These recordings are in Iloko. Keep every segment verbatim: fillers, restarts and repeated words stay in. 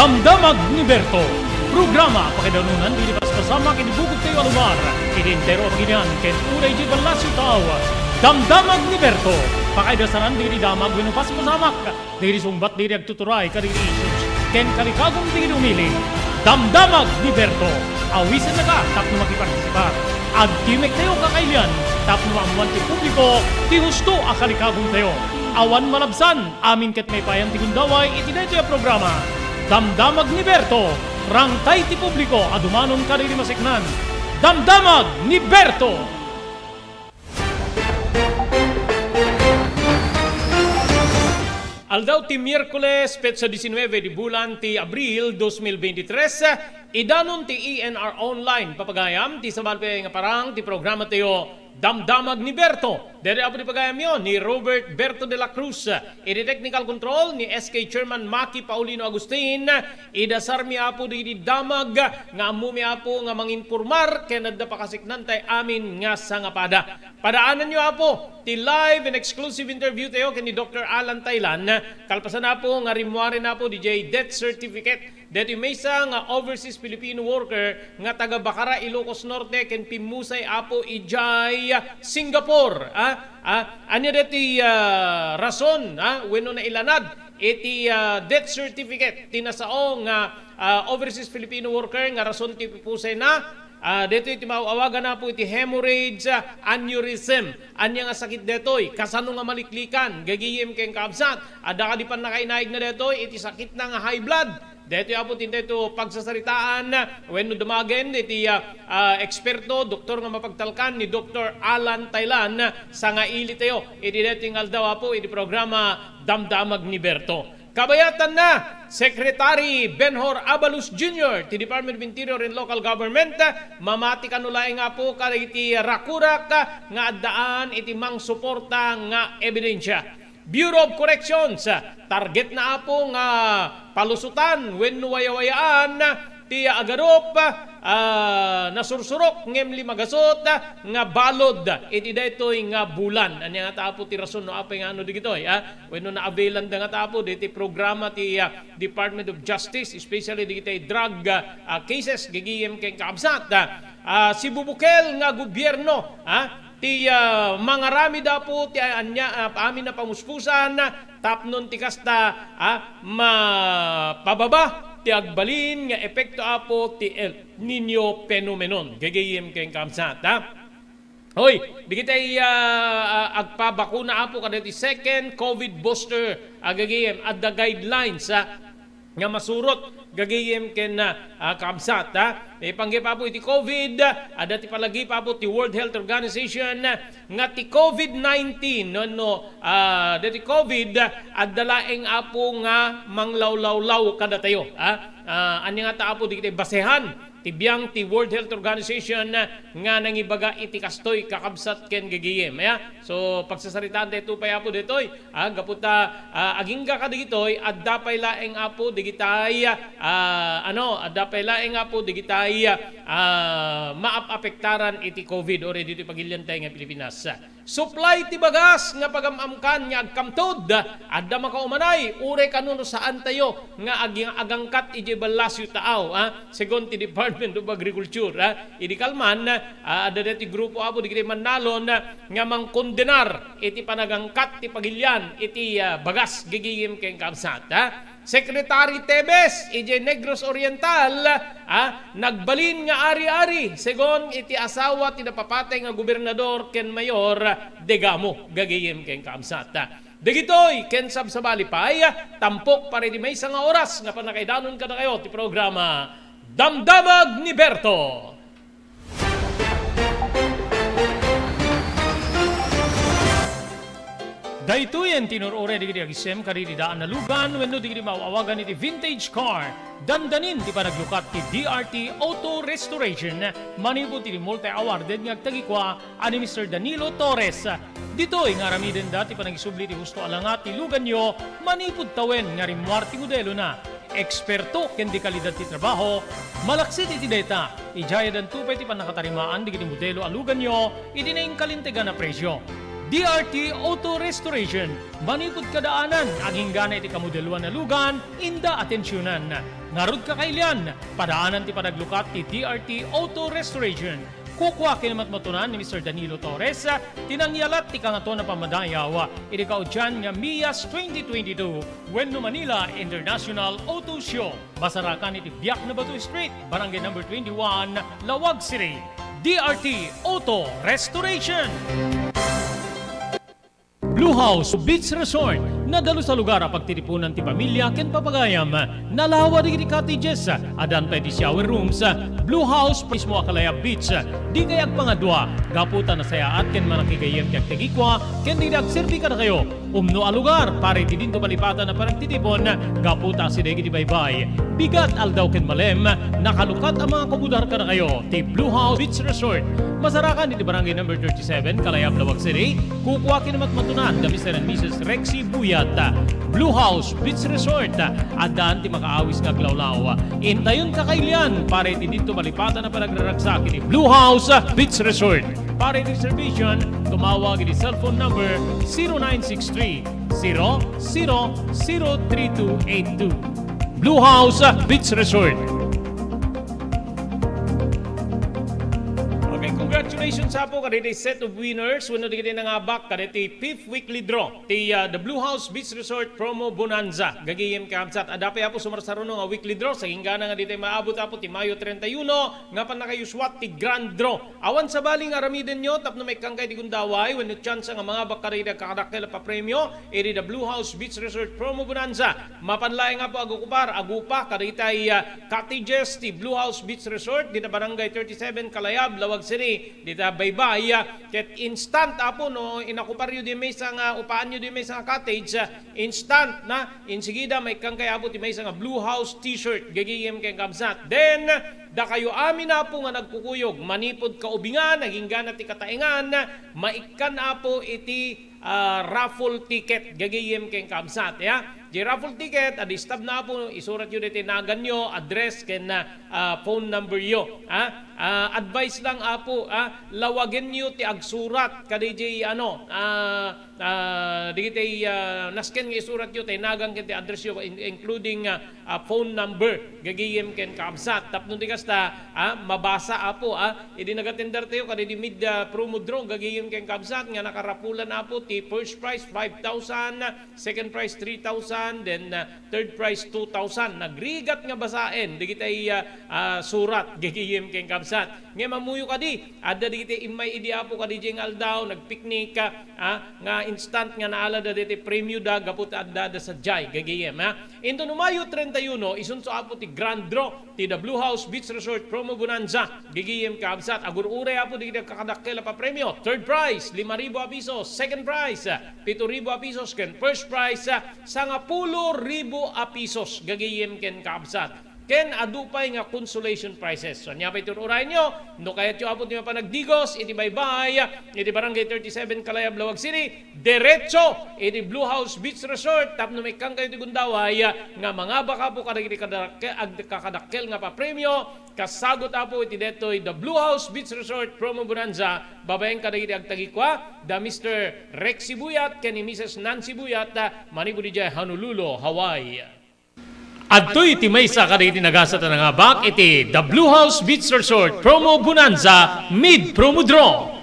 Damdamag ni Berto, programa pakaidanunan dagiti paspasamak iti bukod tayo a lugar, iti entero a pagilian ken uray iti ballasyo tao. Damdamag ni Berto, pakaidasanan dagiti damag wenno paspasamak, dagiti sungbat dagiti agtuturay kadagiti issues, ken kalikagum dagiti umili. Damdamag ni Berto, awisennaka tapno makipartisipar. Agtimek tayo kakailian tapno maammoan ti publiko ti husto a kalikagum tayo. Awan malabsan, amin ket maipayan ti gundaway iti daytoy a programa. Damdamag ni Berto, rangtay ti publiko a dumanon kadagiti maseknan. Damdamag ni Berto! Aldaw ti Miyerkules, petsa diecinueve di bulan ti Abril dos mil veintitrés, idanon ti E N R Online. Papagayam, ti sabali pay nga parang ti programa tayo, Damdamag ni Berto. Daytoy apo ti pagayamyo ni Robert Berto de la Cruz. Iti technical control ni S K Chairman Maki Paulino Agustin. Idasarmi, Apo, dagiti damag nga ammomi, Apo, nga manginpormar ken adda pakaseknantay amin nga sangapada. Padaananyo, Apo, ti live and exclusive interview tayo ken ni Doctor Alan Taylan. Kalpasan, Apo, nga rimmuaren, Apo, diay death certificate daytoy maysa nga overseas Filipino worker nga taga Bacara, Ilocos Norte, ken pimmusay, Apo, idiay Singapore. Ah, ah, ania daytoy, ah, rason, ah, wenno nailanad iti, ah, death certificate ti nasao nga, ah, overseas Filipino worker nga rason ti pipusayna, ah, daytoy ti maaw-awagan, Apo, iti hemorrhage, ah, aneurysm. Ania nga sakit daytoy? Kasano nga maliklikan? Gagayem ken kabsat, adda kadi pannakainaigna daytoy iti sakitna nga high blood? Daytoy, Apo, ti intay to pagsasaritaan wenno damagen iti, ah, ah, eksperto, doktor nga mapagtalkan ni Doktor Alan Taylan, sangaili tayo iti daytoy nga aldaw, Apo, iti programa Damdamag ni Berto. Kabayatanna, Secretary Benhur Abalos Junior ti Department of Interior and Local Government, mamati kano laeng, Apo, kadagiti rakurak nga addaan iti mangsuporta nga ebidensya. Bureau of Corrections, targetna, Apo, nga palusotan wenno wayawayaan ti agarup, ah, nasursurok ngem limagasut nga balud iti daytoy nga bulan. Ania ngata, Apo, ti rason no apay nga adu dagitoy, ah? Wenno naavelanda ngata, Apo, daytoy programa ti, ah, Department of Justice, especially dagitoy drug, ah, ah, cases, gagayem ken kabsat, ah, ah, sibubukel nga gobierno, ah, ti, ah, mangaramid, Apo, ti ania, ah, amin a pamuspusan, tapno ti kasta, ah, mapababa ti agbalin nga epekto, Apo, ti El Niño phenomenon. Gagayem ken kabsat, ah. Hoy, dagitoy, ah, ah, agpabakuna, Apo, kadagiti second covid booster, ah, gagayem, adda guidelines, ah, nga masurot gagayem ken, ah, ah, kabsat, ha? Maipanggep, Apo, iti covid, ah, adda ti palagip, Apo, ti World Health Organization, ah, nga ti covid nineteen, no, no, ah, dati covid, ah, adda laeng, Apo, nga manglawlawlaw kadatayo, ha? Ah, ania ngata, Apo, dagiti basehan ti biang ti World Health Organization, ah, nga nangibaga iti kastoy, kakabsat ken gagayem, ya? So, pagsasaritaan tayo pay, Apo, ditoy, ah, gapu ta, ah, agingga kadagitoy, adda pay laeng, Apo, digitay, ah, ano, adda pay laeng, Apo, digitay, ah, maap-apektaran iti covid, uray ditoy pagilian tayo nga Pilipinas. Supply ti bagas nga pagam-amkan nga agkamtod, adda makaumanay, uray kano no saan tayo nga agi-, agangkat idiay ballasyo taaw, ah, segun ti Department of Agriculture, ah. Idi kalman, ah, adda daytoy grupo, Apo, digiti mannalon, ah, nga mangkondenar iti panagangkat ti pagilian iti, ah, bagas gagayem ken kabsat, ah. Secretary Teves, idiay Negros Oriental, ah, nagbalin nga ari-ari, segun iti asawa ti napapatay nga gobernador ken mayor, Degamo, gagayem ken kabsat, ah. Dagitoy ken sabsabali pay, tampok para iti maysa nga oras nga pannakaidanon kadakayo ti programa Damdamag ni Berto. Daytoyen ti inur-uray dagiti agisem kadagiti daan a lugan wenno dagiti maaw-awagan iti vintage car. Dandanin ti panaglukat ti D R T Auto Restoration manipud iti multi-awarded nga agtagikua a ni Mister Danilo Torres. Ditoy nga aramidenda ti panagisubli ti husto a langa ti luganyo manipud tawen nga rimmuar ti modelona. Eksperto ken de kalidad ti trabaho, malaksid iti dayta, idiay addanto pay ti pannakatarimaan dagiti modelo a luganyo iti nainkalintegan a presio. D R T Auto Restoration. Manipud kadaanan, aginggana iti kamodeloan a lugan, inda atensionan. Ngarud kakailian, padaanan ti panaglukat ti D R T Auto Restoration. Kukua ken matmatunan ni Mister Danilo Torres, ti nangyalat ti Kangatoan a Pammadayaw iti kaudian nga Mias twenty twenty-two wenno Manila International Auto Show. Masarakan iti Biak na Bato Street, Barangay Number twenty-one, Laoag City. D R T Auto Restoration. Blue House Beach Resort, nadalus a lugar a pagtitipunan ti pamilya ken papagayam. Nalawa dagiti cottages, addan pay ti shower rooms. Blue House mismo a kalayab beach, dikay agpangadua, gapu ta nasayaat ken manakigayyem ti agtagikua ken dagiti agserbi kadakayo. Umno a lugar para iti dinto malipatan a panagtitipon, gapu ta asideg iti baybay, bigat, aldaw ken malem, nakalukat a mga komodar kadakayo ti Blue House Beach Resort. Masarakan iti Barangay Number thirty-seven, Kalayab, Laoag City. Kukua ken matmatunan da Mister and Missus Rexy Buyat. Blue House Beach Resort, addan ti makaawis nga aglawlaw. Intayon kakailian para iti dinto malipatan a panagraragsak iti Blue House Beach Resort. Para iti reservation, tumawag iti cellphone number zero nine six three, zero zero zero three two eight two. Blue House Beach Resort. Okay, congratulations, Apo, kadagiti set of winners wenno dagiti nangabak kadagiti fifth weekly draw ti, ah, The Blue House Beach Resort Promo Bonanza. Gagayem ken kabsat, adda pay, Apo, sumarsaruno nga weekly draw. Sa inggana nga ditoy maabot, Apo, ti Mayo treinta y uno, nga pannakayuswat ti grand draw. Awan sabali nga aramidenyo tapno maikkankayo iti gundaway wenno tsansa nga mangabak kadagiti agkakadakkel a papremio iti The Blue House Beach Resort Promo Bonanza. Mapan laeng, Apo, agukupar, agupa kadagiti, ah, cottages ti Blue House Beach Resort, dita Barangay thirty-seven, Kalayab, Laoag City, dita baybay, ah, ket instant, Apo, no inakuparyo di maysa nga, upaanyo di maysa nga cottage, ah, instant na, insigida, maikkankayo, Apo, ti maysa nga Blue House T-shirt, gagayem ken kabsat. Then, dakayo amin, Apo, nga nagkukuyog manipud kaubingan, aginggana ti kataengan, maikkan, Apo, iti, ah, raffle ticket, gagayem ken kabsat, ya. Di raffle ticket, adi stub na, Apo, isuratyo ditoy naganyo, address, ken, ah, ah, phone number yo, ha? Ah, advice lang, Apo, ah, lawagenyo ti agsurat, kadi di, ano, ah, ah, dagiti, ah, nasken nga isuratyo, tay nagan ken ti address yo, in-, including, ah, ah, phone number, gagayem ken kabsat. Tapno di kasta, ah, mabasa, Apo, ah, idi nagatender tayo, kadi di mid, ah, promo draw, gagayem ken kabsat, nga nakarapulan, Apo, ti first prize, five thousand, second prize, three thousand, then, ah, third prize, two thousand. Nagrigat nga basaen dagiti, ah, ah, surat, gagayem ken kabsat. Ngem ammoyo kadi, adda dagiti immay idi, Apo, kadi diay nga aldaw, nagpiknik, ah, ah, nga instant nga naalada dagiti premio da gapu ta adda da sadiay, gagayem, ha. Inton Mayo treinta y uno, isunso, Apo, ti grand draw ti The Blue House Beach Resort Promo Bonanza. Gagayem, kabsat, agur-uray, Apo, dagiti agkakadakkel a papremio. Third prize, lima ribu a pisos. Second prize, pito ribu a pisos. Ken first prize, sangapulo ribu a pisos. Gagayem ken kabsat. Ken adu pay nga consolation prizes. So, ania pay ti ur-urayenyo? No kayatyo, Apo, ti mapanagdigos iti baybay, iti Barangay thirty-seven, Kalayab, Laoag City, diretso iti Blue House Beach Resort tapno maikkankayo ti gundaway nga mangabak, Apo, kadagiti kadakkel, agkakadakkel nga papremio. Kasagut, Apo, iti detoy The Blue House Beach Resort Promo Bonanza, babaen kadagiti agtagikua, da Mister Rexy Buyat ken ni Missus Nancy Buyat, ah, manipud idiay Honolulu, Hawaii. Adtoy ti maysa kadagiti nagasat a nangabak iti The Blue House Beach Resort Promo Bonanza Mid Promo Draw.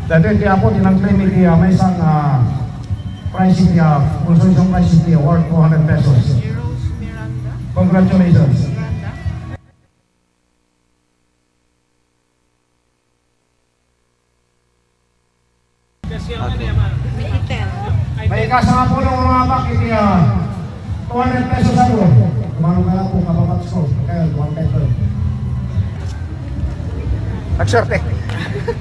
Dati ti Apo ti nag-claim iti, ah, maysa nga, ah, prize iti, ah, consolation prize iti worth two hundred pesos. Congratulations. May ikasangapulo nga mangabak iti, ah, two hundred pesos, Apo. Kumano kaya po, kapapats ko? Kaya, one peso. Nagswerte.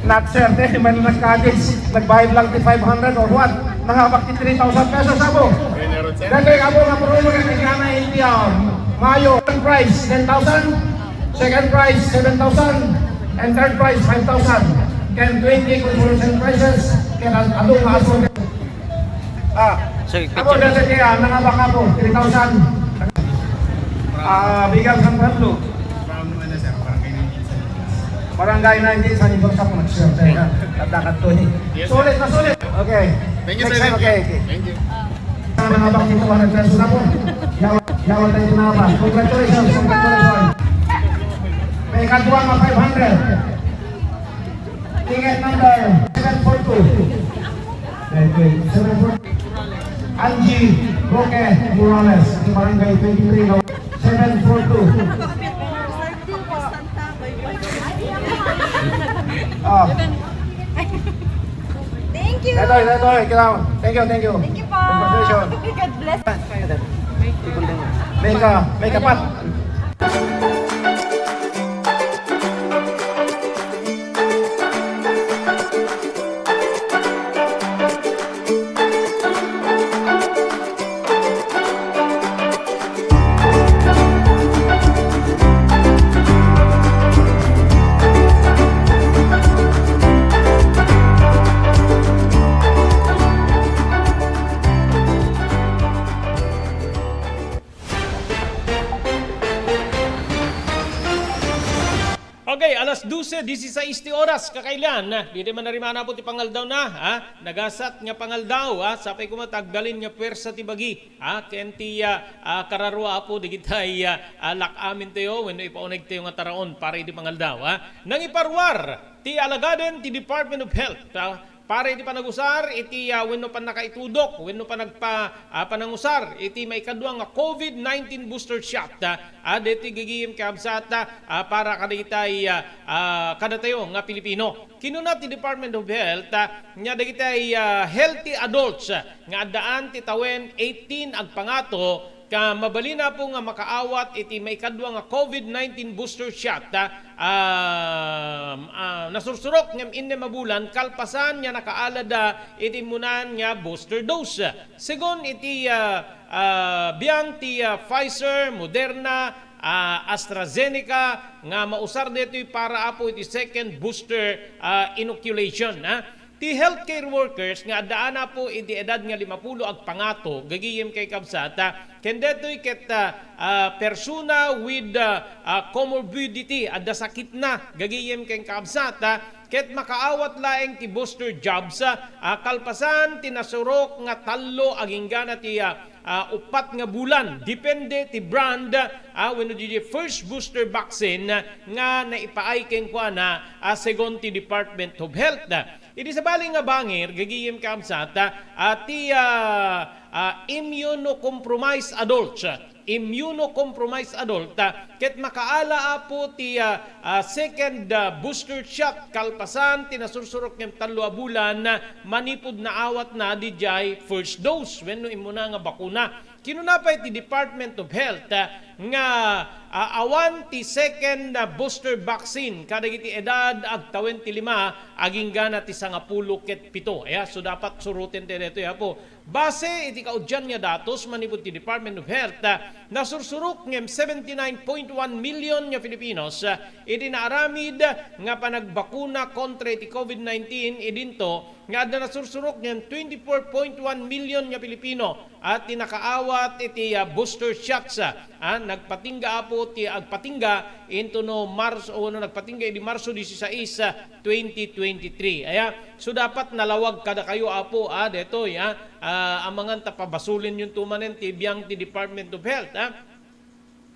Nagswerte, may nagkagis. Nagbayad lang ti five hundred or what? Nangabak ti three thousand pesos, Apo. Dati, Apo, nga promo nga kailangan iti, ah, Mayo. Prize, ten thousand. Second prize, seven thousand. And third prize, five thousand. Ken twenty consolation prizes. Ken ang adong aso. Ah, Sir, ako picture. Dati kaya, nangabak, Apo, three thousand. Ah, bigang San Pablo. From, ano, sir, barangay nineteen seventy. Barangay nineteen, San Igor sa Pumagsiyor. Teka, tatakat to eh. Yes, sir. Sulit na sulit. Okay. Thank you, sir. Next time, okay, okay. Thank you. Ang mga bakit ko, ano, peso na po. Yawa, yawa tayo na pa. Congratulations, congratulations. May ikaduha nga five hundred. Ticket number seven four two. Okay, seven four two. Angie Roque Morales, sa Barangay twenty-three, seven four two. Ah. Thank you. Ito, ito, ito, ikaw. Thank you, thank you. Thank you po. Congratulations. God bless. May ka, may kapat. Okay, alas dose, disisais ti oras, kakailian. Ditoy manarimana po ti pangaldawna, ha? Nagasat nga pangaldaw, ha? Sapay koma ti agbalin nga puwersa ti bagi, ha? Ken ti, ah, ah, kararua, Apo, digitay, ah, ah, lak-amin tayo, wenno ipauneg tayo nga taraon para iti pangaldaw, ha? Nangiparuar ti alagaden ti Department of Health, ha? Para iti panagusar iti, ah, wenno pannakaitudok, wenno panagpa-, ah, panangusar iti maikadua nga COVID nineteen booster shot, ah, ah, deti gagayem kabsat, ah, para kadagitay, ah, ah, kadatayo nga Pilipino. Kinuna ti Department of Health, ah, nga dagitay, ah, healthy adults, ah, nga addaan ti tawen eighteen agpangato, ka mabalin, Apo, nga makaawat iti maikadua nga COVID nineteen booster shot, ah, ah, ah, nasursurok ngem innem a bulan kalpasan nga nakaalada iti immunan nga booster dose. Segun iti, ah, ah, biang ti, ah, Pfizer, Moderna, ah, AstraZeneca nga mausar daytoy para, Apo, iti second booster, ah, inoculation, ah. Ti healthcare workers nga addaan, Apo, iti edad nga limapulo agpangato, gagayem ken kabsat, ah, ken daytoy ket, ah, ah, persona with, ah, ah, comorbidity, adda sakitna, gagayem ken kabsat, ah, ket makaawat laeng ti booster jobs, ah, ah, kalpasan ti nasurok nga tallo agingga na ti, ah, ah, uppat nga bulan. Depende ti brand, ah, wenno di first booster vaccine, ah, nga naipaay kenkuana, ah, segun ti Department of Health. Iti sabali nga bangir, gagayem kabsat, ah, ti, ah, ah, immunocompromised adults, ah, immunocompromised adult, ah, ket makaala, Apo, ti, ah, ah, second, ah, booster shot kalpasan ti nasursurok ngem tallo a bulan, ah, manipud naawatna didiay first dose wenno immuna nga bakuna. Kinuna pay ti Department of Health, ah, nga, ah, awan ti second, ah, booster vaccine kadagiti edad agtawen ti lima agingga na ti sangapulo ket pito. Aya, so dapat suruten ti daytoy, Apo. Base iti kaudian nga datos manipud ti Department of Health, ah, nasursurok ngem seventy-nine point one million nga Filipinos, ah, iti naaramid nga panagbakuna kontra iti COVID nineteen idinto nga adda nasursurok ngem twenty-four point one million nga Pilipino a ti nakaawat iti, ah, booster shots, ah, ah, nagpatingga, Apo, ti agpatingga into no Marso, o no, nagpatingga idi Marso disisais, ah, twenty twenty-three. Aya, so dapat nalawag kadakayo, Apo, ah, detoy, ah, ah, amangan ta pabasolenyonto manen ti biang ti Department of Health, ah.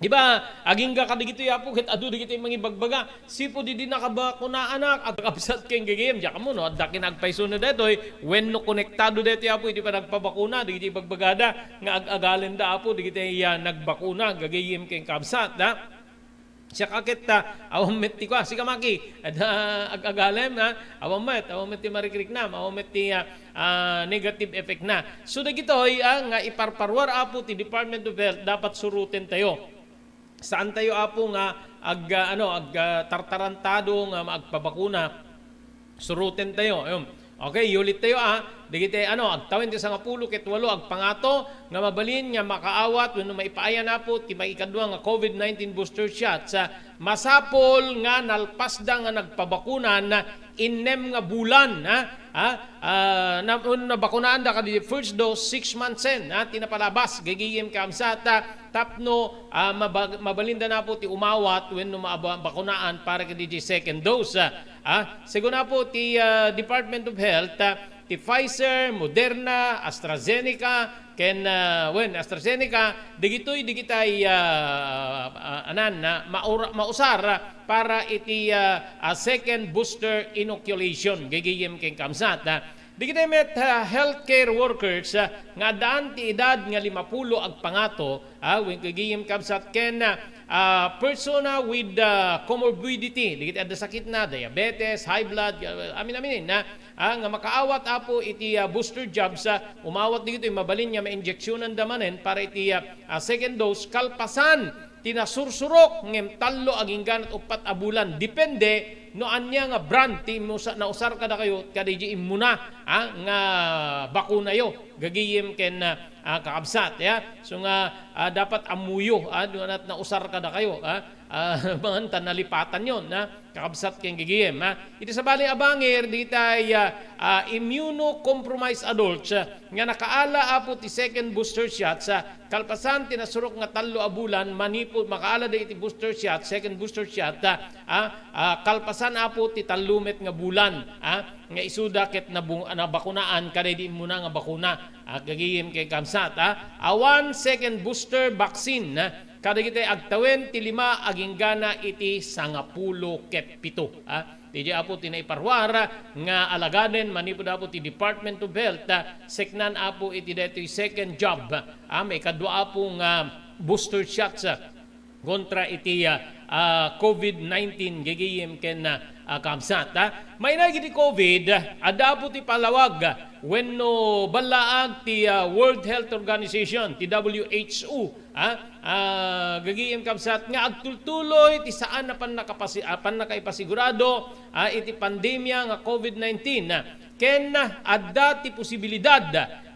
Di ba, agingga kadagitoy, Apo, ket adu dagitoy mangibagbaga, sipud idi nakabakunaanak, agkabsat ken gagayem, diak ammo no adda kinagpayso na daytoy, wenno konektado daytoy, Apo, iti panagpabakuna, dagiti ibagbagada nga ag-agalenda, Apo, dagiti, ah, nagbakuna, gagayem ken kabsat, ha? Siak a ket, ah, awan met ti kua, sika, Maki, adda ag-agalem, ha? Awan met, awan met ti marikriknam, awan met ti, ah, ah, negative effect na. So, dagitoy, ah, nga iparparuar, Apo, ti Department of Health, dapat suruten tayo. Saan tayo, Apo, nga ag-, ah, ano, ag-, ah, tartarantado nga agpabakuna. Suruten tayo. Ayun. Okay, yulit tayo, ah. Dagiti, ano, agtawen ti sangapulo ket walo agpangato nga mabalin nga makaawat wenno maipaayan, Apo, ti maikadua nga COVID nineteen booster shots, ah, masapul nga nalpasda nga nagpabakuna na innem nga bulan, ha? Ha? Ah, na, un, nabakunaanda kadi first dose, six months sen, ha? Ti napalabas, gagayem kakabsat, ah, tapno, ah, mabag-, mabalinda na po ti umawat, wenno maaba-, bakunaan para kadi di second dose, ah, ha? Segun na po ti, ah, Department of Health, ah, ti Pfizer, Moderna, AstraZeneca, ken, ah, wen, AstraZeneca, digitoy, digitay, ah, ah, anan, ah, maura-, mausar, ah, para iti, ah, ah, second booster inoculation, gagayem ken kabsat, ah. Digitay met, ah, healthcare workers, ah, nga addaan ti edad nga limapulo agpangato, ah, wen gagayem kabsat ken, ah, ah, persona with, ah, comorbidity, digiti adda sakitna, diabetes, high blood, ah, amin-amin, ah, ah, nga makaawat, Apo, iti, ah, booster jobs, ah, umawat digitoy mabalin nga mainjeksionanda manen para iti, ah, ah, second dose, kalpasan ti nasursurok ngem tallo agingga uppat a bulan. Depende no ania nga brand ti imusa-, nausar kadakayo, kadi di immuna, ah, nga bakunayo, gagayem ken, ah, ah, kakabsat, ya. So nga, ah, dapat ammoyo, ah, no ania ti nausar kadakayo, ah, ah, mangan ta nalipatanyo, ah, kakabsat ken gagayem, ah. Iti sabali a bangir, digitay, ah, ah, immunocompromised adults, ah, nga nakaala, Apo, ti second booster shots, ah, kalpasan ti nasurok nga tallo a bulan, manipud makaala da iti booster shot, second booster shot, ah, ah, ah, kalpasan, Apo, ti tallo met nga bulan, ah, nga isuda ket nabu-, nabakunaan kadaydi immuna nga bakuna, ah, gagayem ken kabsat, ah. Awan second booster vaccine, ah, kadagiti agtawen ti lima agingga iti sangapulo ket pito, ah. Ti di, Apo, ti naiparuar nga alagaden manipud, Apo, ti Department of Health, ah, seknan, Apo, iti daytoy second jab, ah, maikadua, Apo, nga booster shots, ah, kontra iti, ah, ah, covid nineteen, gagayem ken, ah, ah, kabsat, ah. Maina iti covid, adda, Apo, ti palawag wenno ballaag ti, ah, World Health Organization, ti W H O, ah, ah, gagayem kabsat, nga agtultuloy ti saan a pannakapasi-, ah, pannakaipasigurado, ah, iti pandemia nga covid nineteen, ah, ken, ah, adda ti posibilidad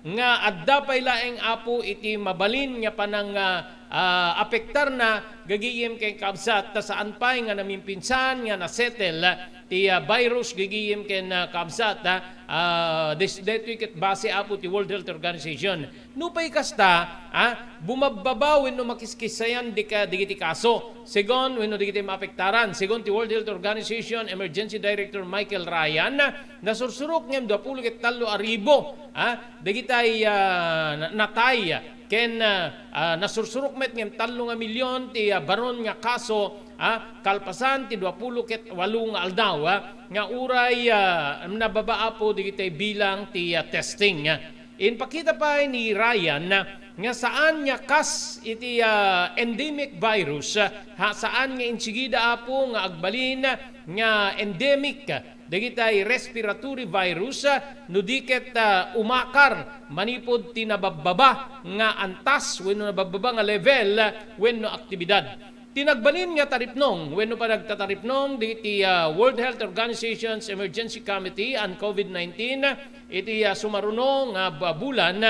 nga adda pay laeng, Apo, iti mabalin nga panang, ah, ah, apektarna, gagayem ken kabsat, ta saan pay nga namimpinsan nga nasettle ti, ah, virus, gagayem ken, ah, kabsat, ah, ah, des-, daytoy ket base, Apo, ti World Health Organization. Nupay kasta, ah, bumabbaba wenno makiskissayan di ka-, digiti kaso. Segun wenno digiti maapektaran, segun ti World Health Organization Emergency Director Michael Ryan, nasursurok ngem duapulo ket tallo a ribu, ah, dagitay, ah, na-, natay ken, ah, ah, nasursurok met ngem tallo nga milyon ti, ah, baron nga kaso, ah, kalpasan ti duapulo ket walo nga aldaw, ah, nga uray, ah, nababa, Apo, digitay bilang ti, ah, testing, ah. Inpakita pay ni Ryan, ah, nga saan nga kas iti, ah, endemic virus, ah, ha, saan nga insigida, Apo, nga agbalin, ah, nga endemic, ah, dagitay respiratory virus, ah, no di ket, ah, umakar manipud ti nababbaba nga antas wenno nababbaba nga level, ah, wenno aktibidad. Ti nagbalin nga taripnong wenno panagtataripnong diti, ah, World Health Organization's Emergency Committee on covid nineteen iti, ah, sumaruno nga ba-, bulan,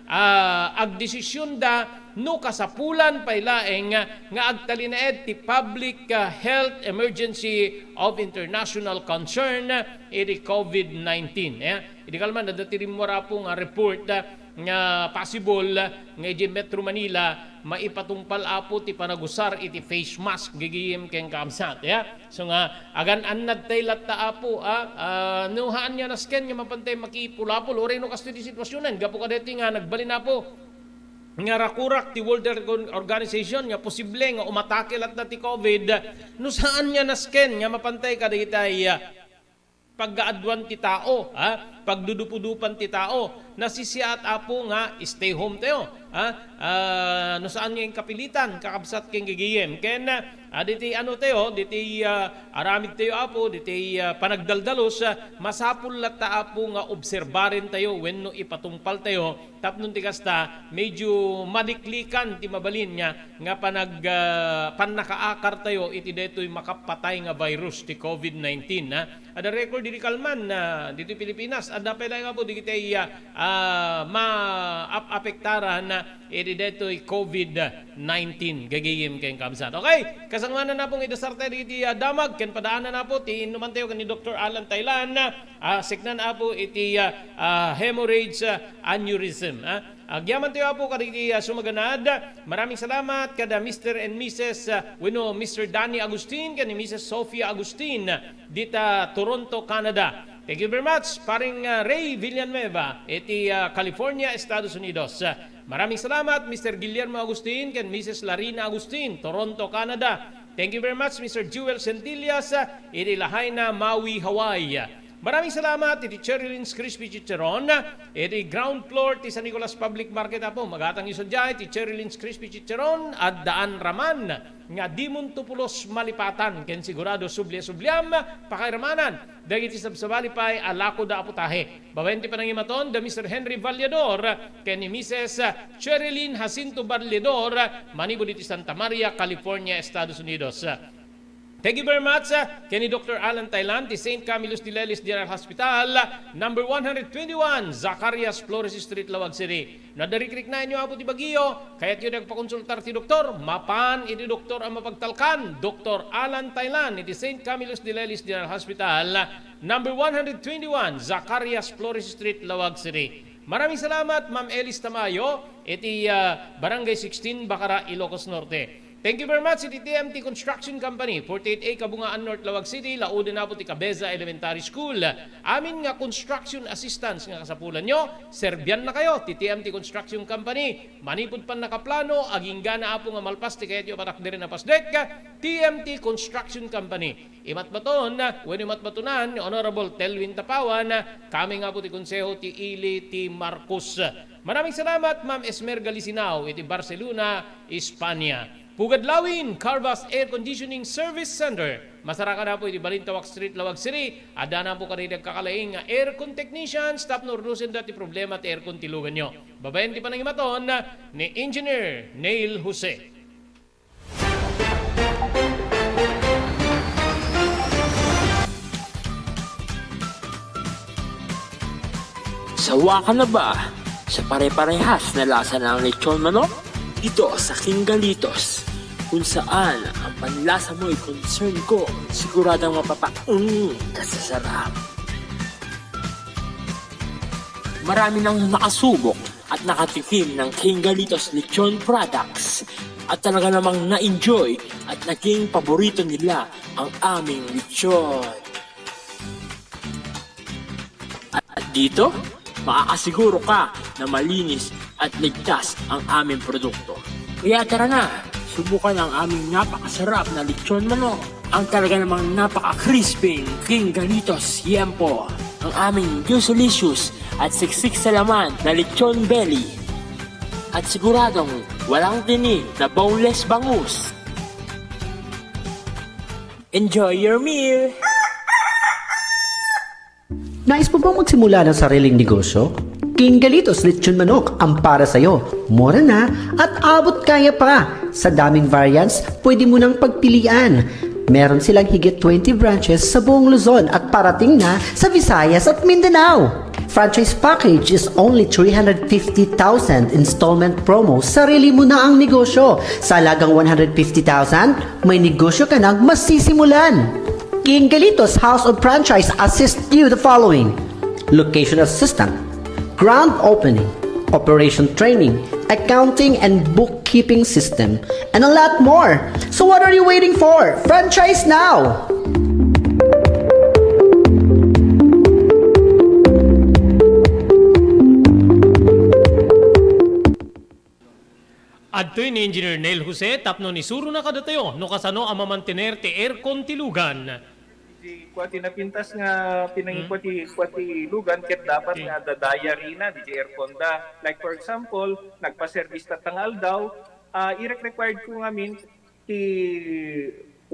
ah, agdesisyonda no kasapulan pay laeng nga agtalinaed ti public, ah, health emergency of international concern iti covid nineteen. Eh, idi kalman, adda ti rimmuar, Apo, nga report, ah, nga possible, ah, nga idiay Metro Manila, maipatungpal, Apo, ti panagusar iti face mask, gagayem ken kabsat, ya. So nga, agan-annad tay latta, Apo, ah, ah, no haan nga nasken nga mapan tay makipulapol, uray no kastoy ti situasionen, gapu kadaytoy nga nagbalin, Apo, nga rakurak ti World Health Organ-, Organization nga posible nga umatake latta ti covid, no saan nga nasken nga mapan tay kadagitay, ah, paggaadwan ti tao, ha? Pagdudupudupan ti tao. Nasisiaat, Apo, nga stay home tayo, ha? Ah, no saan nga inkapilitan, kakabsat ken gagayem. Ken, ah, diti ano tayo, diti, ah, aramid tayo, Apo, diti, ah, panagdaldalos, ah, masapul latta, Apo, nga obserbaren tayo wenno ipatungpal tayo tapno ti kasta, medyo madiklikan ti mabalin nga, nga panag-, ah, pannakaakar tayo iti daytoy makapatay nga virus ti covid nineteen, ha? Adda record idi kalman, ah, ditoy Pilipinas, Adda pay laeng, Apo, dagiti, ah, ah, maap-apektaran iti daytoy covid nineteen, gagayem ken kabsat. Okay, kasangoanan, Apo, nga idasartayo dagiti, ah, damag ken padaanan, Apo, ti innumantayo ken ni Doktor Alan Taylan, ah, siknan, Apo, iti, ah, ah, hemorrhage, ah, aneurysm, ah. Agyamantayo, Apo, kadagiti, ah, sumaganad. Maraming salamat kada Mister and Missus, ah, wenno Mister Danny Agustin ken ni Missus Sofia Agustin dita Toronto, Canada. Thank you very much, Paring, ah, Ray Villanueva, iti, ah, California, Estados Unidos. Ah, maraming salamat, Mister Guillermo Agustin ken Missus Larina Agustin, Toronto, Canada. Thank you very much, Mister Jewel Centillas, ah, iti Lahaina, Maui, Hawaii. Maraming salamat iti Cherry Lynn's Crispy Chicharon, ah, iti ground floor ti San Nicolas Public Market, Apo. Magatangyo sadiay ti Cherry Lynn's Crispy Chicharon, addaan raman nga dimonto pulos malipatan, ken sigurado subli a subliam, pakairamanan dagiti sabsabali pay a lakoda a putahe. Babaen ti panangimaton da Mister Henry Vallador ken ni Missus Cherilyn Jacinto Vallador, manipud iti Santa Maria, California, Estados Unidos. Thank you very much, ah, ken ni Doktor Alan Taylan ti Saint Camillus de Lelis General Hospital, number one hundred twenty-one, Zacarias Flores Street, Laoag City. No adda rikriknaenyo, Apo, ti bagyo, kayatyo ti agpakonsultar ti doktor, mapan iti doktor a mapagtalkan, Doktor Alan Taylan, iti Saint Camillus de Lelis General Hospital, number one hundred twenty-one, Zacarias Flores Street, Laoag City. Maraming salamat, Ma'am Elis Tamayo, iti, ah, Barangay sixteen, Bacara, Ilocos Norte. Thank you very much iti T M T Construction Company, forty-eight A Kabungaan North, Laoag City, laoden, Apo, ti Cabeza Elementary School. Amin nga construction assistance nga kasapulanyo, serbiannakayo ti T M T Construction Company. Manipud pannakaplano, agingga, Apo, nga malpas ti kayatyo a patakderen a pasdek, T M T Construction Company. Imatmaton, wenno imatmatonan ni Honorable Telwin Tapawan, kami nga, Apo, ti Konseho ti Ili ti Marcos. Maraming salamat, Ma'am Esmerga Lisinao, iti Barcelona, Espanya. Pugad Lawin, Carvas Air Conditioning Service Center. Masarakan, Apo, iti Balintawak Street, Laoag City. Adda, Apo, kadagiti agkakalaing nga aircon technicians tapno urnosenda ti problema ti aircon ti luganyo. Babaen ti panangimaton ni Engineer Neil Jose. Sawa ka na ba sa pare-parehas na lasa ng lechon manok? Dito sa King Galitos, kung saan ang panlasa mo'y concern ko, siguradong mapapaung ka sa sarap. Marami nang nakasubok at nakatikim ng King Galitos Lechon Products at talaga namang na-enjoy at naging paborito nila ang aming lechon. At dito, makakasiguro ka na malinis at ligtas ang aming produkto. Kaya tara na, subukan ang aming napakasarap na lechon manok. Ang talaga namang napaka-crispy King Galitos Yempo. Ang aming juicy-licious at siksik sa laman na lechon belly. At siguradong walang tinik na boneless bangus. Enjoy your meal! Nais mo bang magsimula ng sariling negosyo? King Galitos Lechon Manok ang para sa'yo. Mura na at abot kaya pa. Sa daming variants, pwede mo nang pagpilian. Meron silang higit twenty branches sa buong Luzon at parating na sa Visayas at Mindanao. Franchise package is only three hundred fifty thousand, installment promo, sarili mo na ang negosyo. Sa halagang one hundred fifty thousand, may negosyo ka nang masisimulan. King Galitos House of Franchise assist you the following: location assistant, grand opening, operation training, accounting and bookkeeping system, and a lot more. So what are you waiting for? Franchise now! Adtoy ni Engineer Neil Jose tapno isurona kadatayo no kasano a mamantener ti aircon ti lugan. Ti kua ti napintas nga pinangikua ti, kua ti lugan ket dapat nga adda diary na diay aircon da. Like for example, nagpa-service tatta nga aldaw, ah, irek-required ko ngamin ti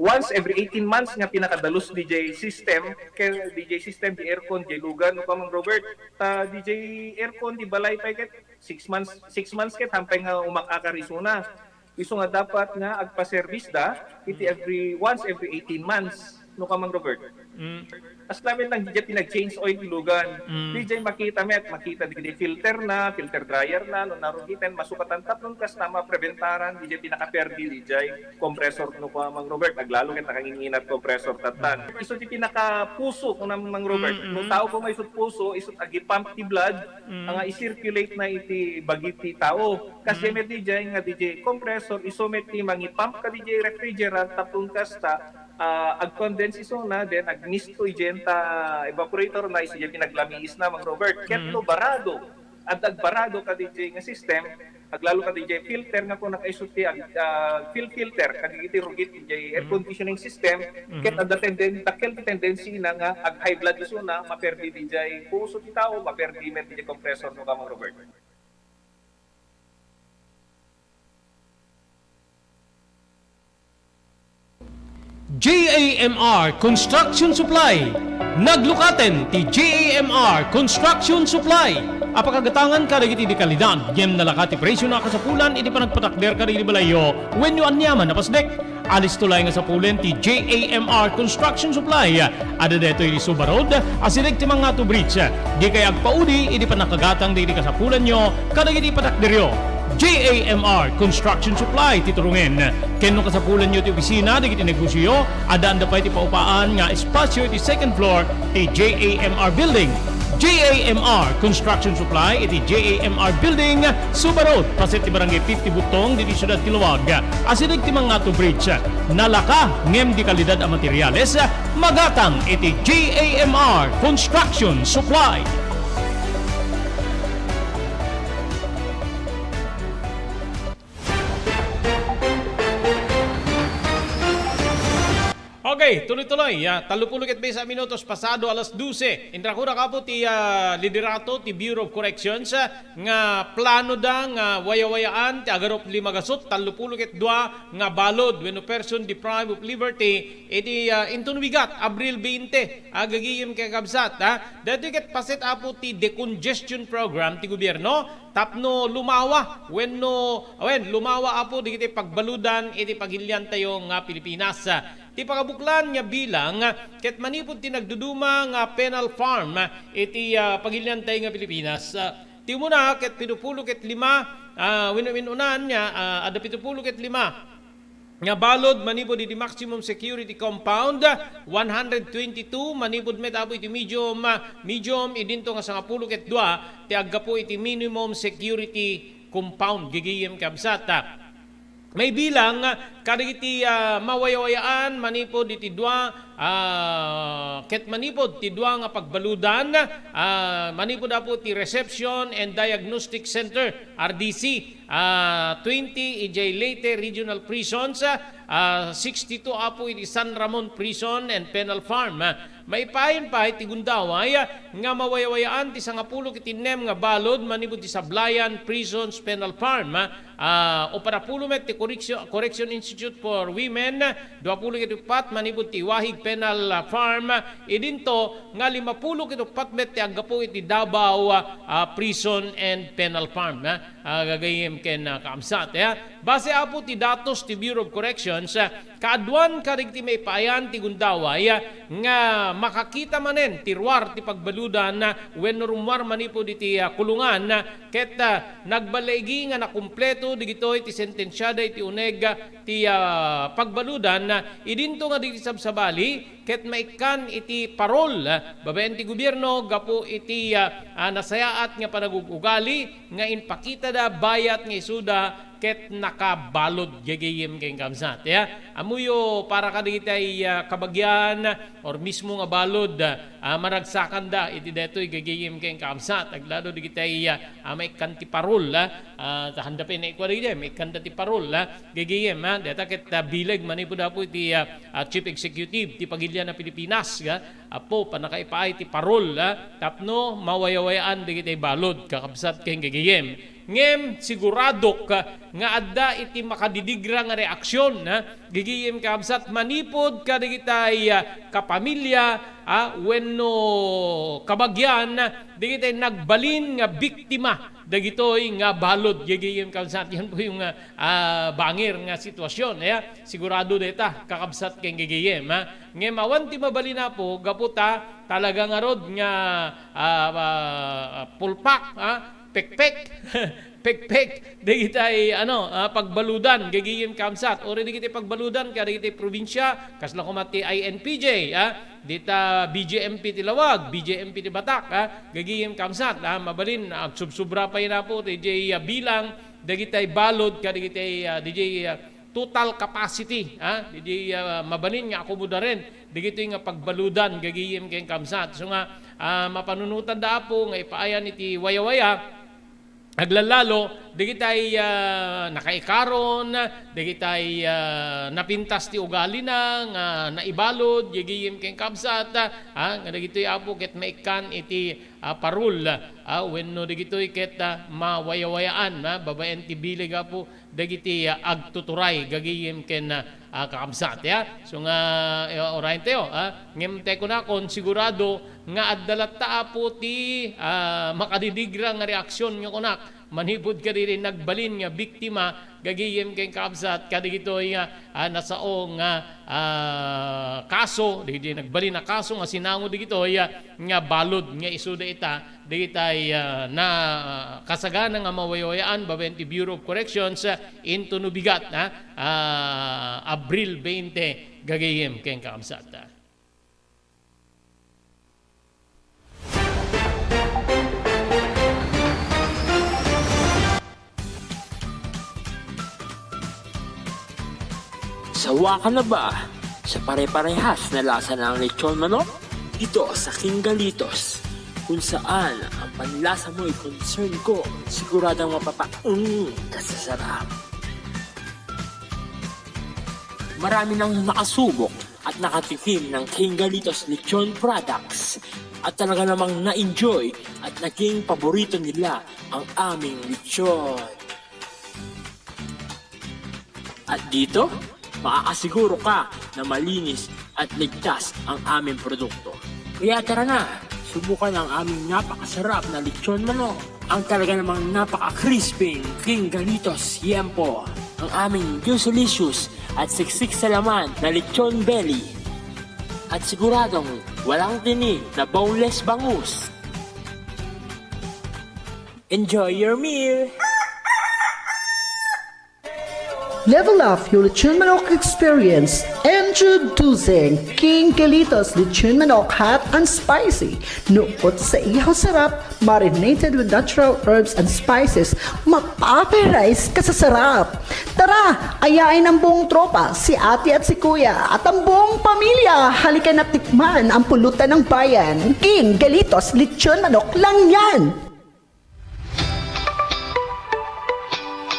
once every eighteen months nga pinakadalus diay system, kay diay system, diay aircon, diay lugan, no, Ma'am Robert, ta diay aircon ti balay pay ket six months, six months ket hampay nga umakakar isuna. Isu nga dapat nga agpa-service da iti every, once every eighteen months. no ka, Mang Robert. Mm. As lamin lang, didiay pinag-change oil ilugan. Mm. Didiay makita met, makita didiay filter na, filter dryer na, no narugiten, masukatan tapno kasta mapreventaran, didiay pinakaperdi, didiay compressor no ka, Mang Robert. Aglalo ket nakanginginat compressor tattan. Mm. Isu ti pinakapuso, kuna, Mang Robert. Mm, mm. No tao ko may isut puso, isut agi-pump ti blood, mm, nga i-circulate na iti bagi ti tao. Kasi mm, met didiay nga didiay compressor, isu met ti mangi-pump ka didiay refrigerant, tapno kasta, ah, ag-condense isuna, then agmisto idiay ta evaporator na, isu diay pinaglamiis na, Mang Robert. Ket mm, no barado, adda agbarado ka didiay nga system, aglalo ka didiay filter nga kuna, isu ti ag-, ah, fil-, filter kadagiti rugit diay air mm, conditioning system, mm-hmm, ket adda tenden-, dakkel ti tendency na nga ag-high blood isuna, maperdi didiay puso ti tao, maperdi met didiay compressor no ka, Mang Robert. J A M R Construction Supply. Naglukaten ti J A M R Construction Supply a pakagatangan kadagiti dekalidad ngem nalaka ti presio a kasapulan iti panagpatakder kadagiti balayyo wenno aniaman a pasdek. Alisto laeng a sapulen ti J A M R Construction Supply. Adda daytoy iti Suba Road, asideg ti Mangato Bridge. Dikay agpaudi iti pannakagatang dagiti kasapulanyo kadagiti patakderyo. J A M R Construction Supply ti turongen. Ken no kasapulanyo ti opisina dagiti negosioyo, addaan da pay ti paupaan nga espasio iti second floor ti J A M R Building. J A M R Construction Supply iti J A M R Building, Suba Road, paset ti Barangay fifty Butong, ditoy siudad ti Laoag. Asideg ti Mangato Bridge. Nalaka ngem dekalidad a materiales, magatang iti J A M R Construction Supply. Okay, tuloy-tuloy. Ah, tallopulo ket maysa a minutos pasado alas dose. Inrakurak, apo, ti, ah, liderato ti Bureau of Corrections, ah, nga plano da nga wayawayaan ti agarup lima gasut tallopulo ket dua nga balud wenno person deprived of liberty iti, ah, inton bigat, Abril veinte. Ah, gagayem ken kakabsat, ah. Daytoy ket paset, apo, ti decongestion program ti gobierno tapno lumawa wenno, awen, lumawa, apo, dagiti pagbaludan iti pagiliantayo nga Pilipinas. Ti pakabuklan nga bilang ket manipud ti nagduduma nga penal farm iti, ah, pagiliantayo nga Pilipinas. Ah, ti umuna ket pitupulo ket lima, ah, wenno, wenno unan nga, ah, adda pitupulo ket lima nga balud manipud iti maximum security compound, one hundred twenty-two manipud met, apo, iti medium, ah, medium, idinto nga sangapulo ket dua ti aggapu iti minimum security compound, gagayem ken kakabsat. Maibilang kadagiti, ah, mawayawayaan manipud iti dua, ah, ket manipud ti dua nga pagbaludan, ah, manipud, apo, ti Reception and Diagnostic Center, R D C, ah, twenty idiay Leyte Regional Prisons, ah, sixty-two, apo, iti San Ramon Prison and Penal Farm. Maipaayun pay ti gundaway nga mawayawayaan ti sangapulo ket innem nga balud manipud ti Sablayan Prisons Penal Farm, ah, uppat a pulo met ti Correction, Correction Institute for Women, duapulo ket uppat manipud ti Wahig Penal, ah, Farm, idinto nga limapulo ket uppat met ti aggapu iti Davao, ah, Prison and Penal Farm, ah, ah, gagayem ken, ah, kakabsat, eh. Base, apo, ti datos ti Bureau of Corrections, ah, kaaduan kadagiti maipaayan ti gundaway, ah, nga makakita manen ti ruar ti pagbaludan, ah, wenno rummuar manipud iti, ah, kulungan, ah, ket, ah, nagbalaigi nga nakumpleto dagitoy ti sentensiada iti uneg, ah, ti, ah, pagbaludan, ah, idinto nga dagiti sabsabali ket maikkan iti parol, ah, babaen ti gobierno gapu iti, ah, ah, nasayaat nga panagug-ugali nga impakitada bayat nga isuda ket nakabalud, gagayem ken kakabsat. Ya, ammoyo, para kadagiti, ah, kabagian or mismo nga balud, ah, maragsakanda iti daytoy, gagayem ken kakabsat. Aglalo dagiti, ah, ah, maikkan ti parol, ah, ah, ta haanda pay naikua dagiti, maikkanda ti parol, ah, gagayem, ah, dayta ket, ah, bileg manipud, apo, iti, ah, ah, Chief Executive ti Pagilian a Pilipinas, ah, apo, pannakaipaay ti parol, ah, tapno mawayawayaan dagiti balud, kakabsat ken gagayem. Ngem siguradok, ah, nga adda iti makadidigra nga reaksion, ah, gigim kakabsat, manipud kadagitay, ah, kapamilya, ah, wenno kabagian, ah, dagitay nagbalin nga biktima dagitoy nga balud, gigim kakabsat. Yan po yung, ah, ah, bangir nga sitwasyon, ya. Sigurado deta, kakabsat ken gigim, ah. Ngem awan ti mabalin, Apo, gapu ta talaga ngarud nga, ah, ah, pulpak, ah, pekpek, pekpek dagitay, ano, ah, pagbaludan, gigim kakabsat. Uray dagiti pagbaludan kadagiti probinsia, kasla koma ti I N P J, ah, dita B J M P ti Lawag, B J M P ti Batak, ah, gigim kakabsat, ah, mabalin, agsubsubra pay, Apo, ti, ah, bilang dagitay balud kadagitay, ah, dagitay, ah, total capacity, ah, dagitay, ah, mabalin nga akomodaren dagitoy nga pagbaludan, gigim ken kakabsat. So nga, ah, mapanunotanda, Apo, nga ipaayan iti wayawaya, aglalalo dagitay, ah, nakaikaron, dagitay, ah, napintas ti ugalina nga naibalud, gigim ken kakabsat, ah, nga dagitoy, Apo, ket maikkan iti, ah, parol, ah, wenno dagitoy ket, ah, mawayawayaan, ah, babaen ti bileg, Apo, dagiti, ah, agtuturay gagayem ken, ah, ah, kakabsat, ya. So nga, eh, orayen tayo, ah, ngem tay kunakon, sigurado nga adda latta, Apo, ti, ah, makadidigra nga reaksion nga kunak manipud kadiri nagbalin nga biktima gagayem ken kakabsat kadagitoy nga, ah, nasao nga, ah, kaso, dagiti nagbalin a kaso nga sinango dagitoy, ah, nga balud nga isuda ita dagitay, ah, na, ah, kasagana nga mawayawayaan babaen ti Bureau of Corrections, ah, intono bigat, ah, ah, Abril twenty, gagayem ken kakabsat. Sawa ka na ba sa pare-parehas na lasa ng lechon manok? Dito sa King Galitos, kung saan ang panlasa mo'y concern ko, siguradong mapapa-, mm, kasasarap. Marami nang nakasubok at nakatikim ng King Galitos Lechon Products at talaga namang na-enjoy at naging paborito nila ang aming lechon. At dito, makakasiguro ka na malinis at ligtas ang aming produkto. Kaya tara na, subukan ang aming napakasarap na lechon manok. Ang talaga namang napaka-crispy King Galitos Yempo. Ang aming juicylicious at siksik sa laman na lechon belly. At siguradong walang tinik na boneless bangus. Enjoy your meal! Level up your lechon manok experience. Introducing King Galitos Lechon Manok Hot and Spicy. Nukot sa ihaw sarap, marinated with natural herbs and spices, mapaparize ka sa sarap. Tara, ayain ang buong tropa, si ate at si kuya, at ang buong pamilya. Halika na tikman ang pulutan ng bayan. King Galitos Lechon Manok lang yan!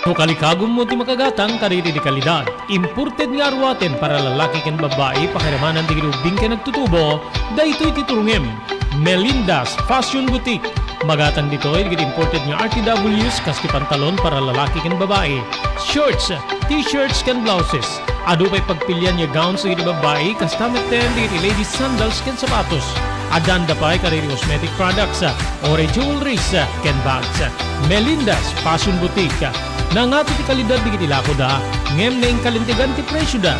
No kalikagummo ti makagatang kadagiti kalidad, imported nga aruaten para lalaki ken babbai, pakiramanan dagiti ubbing ken agtutubo, daytoy ti turongem. Melinda's Fashion Boutique. Magatang ditoy dagiti imported nga R T Ws kas ti pantalon para lalaki ken babbai, shorts, t-shirts ken blouses. Adu pay pagpilian nga gowns dagiti babbai, kasta metten dagiti ladies sandals ken sapatos. Addanda pay kadagiti cosmetic products, uray jewelries, ken bags. Melinda's Fashion Boutique. Nangato ti kalidad dagiti lakoda, ngem naingkalintegan ti presioda.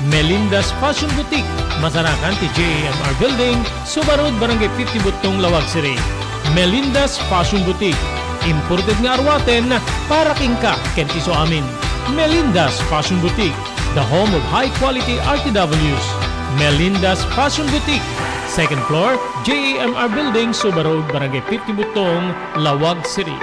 Melinda's Fashion Boutique, masarakan ti J A M R Building, Suba Road, Barangay fifty Buttong, Laoag City. Melinda's Fashion Boutique. Imported nga aruaten para kenka ken ti isuamin. Melinda's Fashion Boutique, the home of high quality R T Ws. Melinda's Fashion Boutique, second floor, J A M R Building, Suba Road, Barangay fifty Buttong, Laoag City.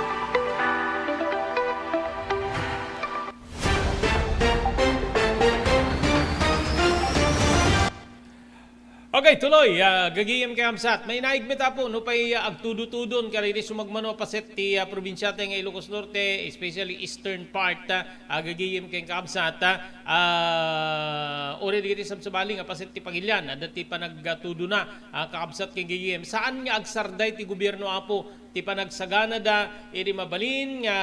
Okay, tuloy, ah, gagayem ken kakabsat. Mainaig met, Apo, no pay, ah, agtudo-tudon kadagiti sumagmamano a paset ti, ah, probinsia tayo nga Ilocos Norte, especially eastern part, ah, gagayem ken kakabsat, ah, ah, uray dagiti sabsabali nga paset ti pagilian, adda ti panagtudona, ah, kakabsat ken gayyem. Saan nga agsarday ti gobierno, Apo, ti panagsaganada iti mabalin nga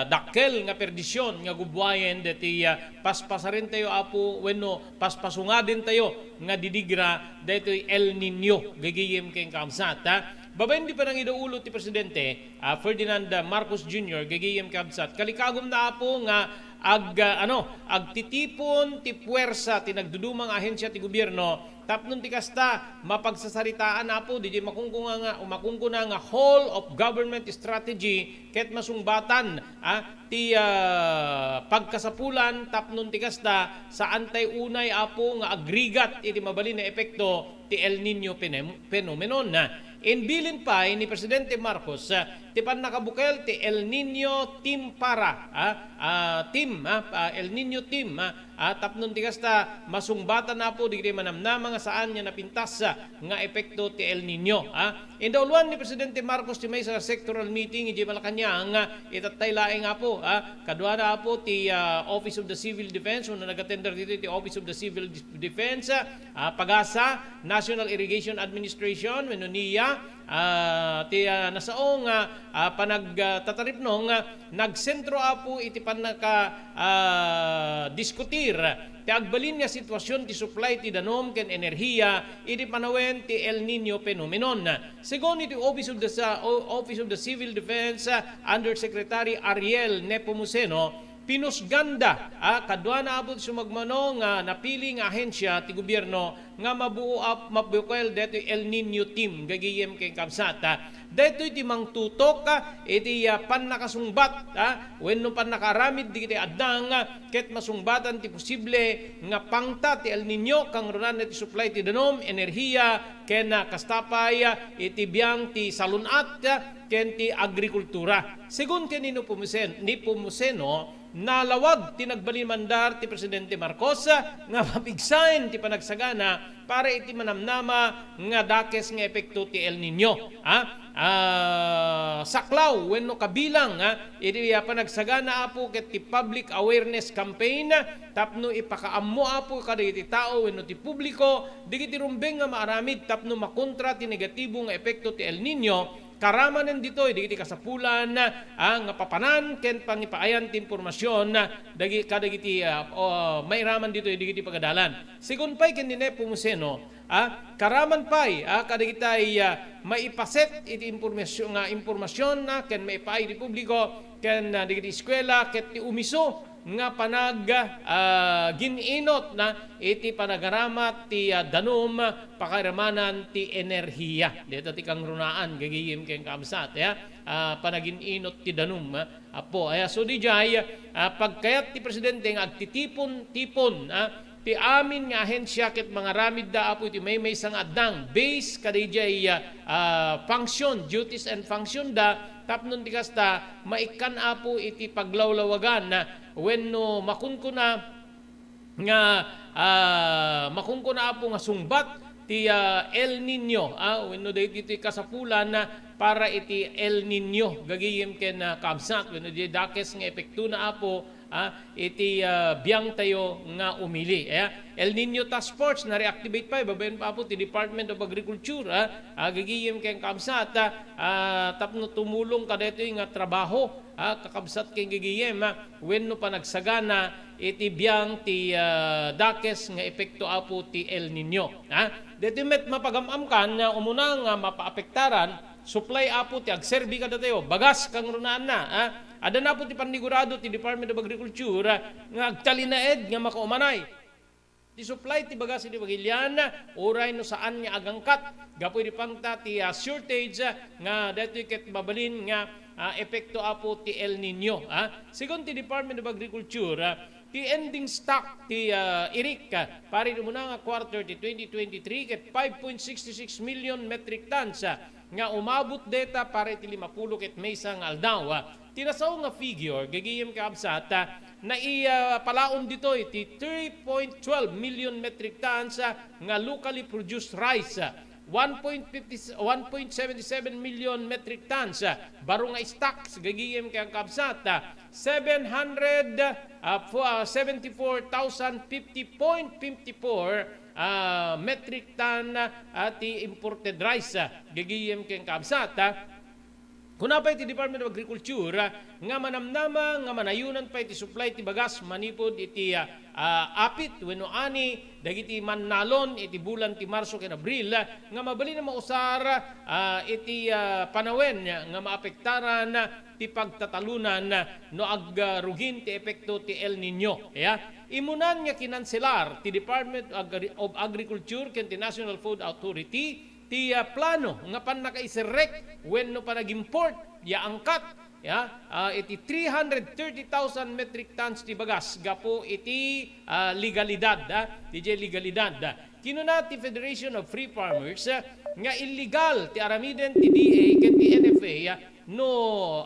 dakkel nga perdision nga gubbuayen daytoy, ah, paspasarentayo, Apo, wenno paspasungadentayo nga didigra daytoy El Niño, gayyem ken kakabsat, ah. Babaen di panangidaulo ti Presidente, ah, Ferdinand Marcos Junior, gayyem kakabsat, kalikagumna, Apo, nga ag-, ah, ano, agtitipon ti puwersa ti nagduduma nga ahensya ti gobierno tapno ti kasta mapagsasaritaan, Apo, didiay makunkuna nga, makunkuna nga whole of government strategy ket masungbatan, ah, ti, ah, pagkasapulan tapno ti kasta saantay unay, Apo, nga agrigat iti mabalin a epekto ti El Niño phenom-, phenomenon. Imbilin pay ni Presidente Marcos, ah, ti pannakabukel ti El Niño Team para, ah, ah, team, ah, ah, El Niño Team, ah, ah, tapno ti kasta masungbatan, Apo, dagiti manamnama nga saan nga napintas, ah, nga epekto ti El Niño, ah. Indauluan ni Presidente Marcos ti maysa nga sectoral meeting idiay Malacañang, ah, itattay laeng, Apo, ah, kaduana, Apo, ti, ah, Office of the Civil Defense, wenno nag-attender ditoy ti Office of the Civil Defense, ah, PAGASA, National Irrigation Administration, wenno NIA, ah, ti, ah, nasao nga, ah, panag-, ah, tataripno nga nagsentro, Apo, iti pannaka, ah, diskutir ti agbalin nga sitwasion ti supply ti danum ken enerhiya iti panawen ti El Niño phenomenon. Segun iti Office of the sa-, O-, Office of the Civil Defense, ah, Undersecretary Ariel Nepomuceno, pinusganda, ah, kaduana, Apo, ti sumagmamano nga napili nga ahensya ti gobierno nga mabuo a-, mabukel daytoy El Niño team, gayyem ken kabsat, ah. Daytoy ti mangtutok, ah, iti, ah, pannakasungbat, ah, wenno pannakaaramid dagiti addang, ah, ket masungbatan ti posible nga pangta ti El Niño, kangrunaan ti supply ti danum, enerhiya, ken, ah, kasta pay, ah, iti biang ti salun-at, ah, ken ti agrikultura. Segun ken ni Nepomucen-, Nepomuceno, nalawag ti nagbalin mandar ti Presidente Marcos, ah, nga mapigsaen ti panagsagana para iti manamnama nga dakes nga epekto ti El Niño. Ah, ah, saklaw wenno kabilang, ah, iti, ah, panagsagana, Apo, ket ti public awareness campaign, ah, tapno ipakaammo, Apo, kadagiti tao wenno ti publiko dagiti rumbeng nga maaramid tapno makontra ti negatibo nga epekto ti El Niño. Karamanen ditoy dagiti kasapulan, ah, nga papanan ken pangipaayan ti impormasion, ah, dagi-, kadagiti, ah, o, mairaman ditoy dagiti pagadalan. Segun pay ken ni Nepomuceno, ah, karaman pay, ah, kadagitay, ah, maipaset iti impormasio-, nga impormasion, ah, ken maipaay iti publiko ken, ah, dagiti eskuela ket ti umiso nga panag-, ah, gin-inot na iti panagaramat ti, ah, danum, pakairamanan ti enerhiya. Dayta ti kangrunaan, gagayem ken kabsat, ya. Ah, panagin-inot ti danum, ah, Apo. Aya, so, dijay, ah, pagkayat ti Presidente nga agtitipon-tipon, ah, ti amin nga ahensya ket mangaramidda, Apo, iti maymaysa nga addang, base kadayjay, ah, ah, function, duties and function da, tapno ti kasta, maikkan, Apo, iti paglawlawagan, ah, wenno makunkuna nga, ah, makunkuna, Apo, nga sungbat ti, ah, El Niño, ah, wenno daytoy ti kasapulan, ah, para iti El Niño, gagayem ken, ah, kabsat, wenno di dakes nga epektona, Apo, ah, iti, ah, biangtayo nga umili. Aya, El Niño Task Force, na-reactivate pay, babaen pa, Apo, ti Department of Agriculture, ah, ah, gagayem ken kabsat, ah, ah, tapno tumulong kadaytoy nga trabaho, ah, kakabsat ken gagayem, ah, wenno panagsagana iti biang ti, ah, dakes nga epekto, Apo, ti El Niño, ah. Daytoy met mapagam-amkan nga umuna nga mapaapektaran, supply, Apo, ti agserbi kadatayo, bagas kangrunaan na, ah. Adda na, Apo, ti panigurado ti Department of Agriculture, ah, nga agtalinaed nga makaumanay ti supply ti bagas iti bagilian, uray no saan nga agangkat gapu iti pangta ti, ah, shortage, ah, nga daytoy ket mabalin nga, ah, epekto, Apo, ti El Niño, ah. Segun ti Department of Agriculture, ah, ti ending stock ti, ah, irik, ah, para iti umuna nga quarter ti twenty twenty-three ket five point six six million metric tons, ah, nga umabot dayta para iti limapulo ket maysa nga aldaw, ah. Ti nasao nga figure, gagayem, kakabsat, ah, nai-, ah, palaom ditoy ti three point twelve million metric tons, ah, nga locally produced rice, ah. one point fifty, one point seven seven million metric tons, ah, baro nga stocks, gagayem ken kabsat, ah, seven hundred, ah, fo-, ah, seventy-four thousand fifty point fifty-four, ah, metric ton, ah, ti imported rice, ah, gagayem ken kabsat, ah. Kuna pay ti Department of Agriculture, ah, nga manamnama nga manayonan pay ti supply ti bagas manipud iti, ah, ah, apit wenno ani dagiti mannalon iti bulan ti Marso ken Abril, ah, nga mabalin a mausar, ah, iti, ah, panawen nga maapektaran ti pagtatalunan no agrugin ti epekto ti El Niño. Ya, imunan nga kinanselar ti Department of Agri-, of Agriculture ken ti National Food Authority ti, ah, plano nga pannakaiserrek wenno panag-import ya angkat, ya, ah, iti three hundred thirty thousand metric tons ti bagas gapu iti, ah, legalidad, ah, didiay legalidad. Kinuna ti Federation of Free Farmers, ah, nga illegal ti aramiden ti D A ken ti N F A, ah, no,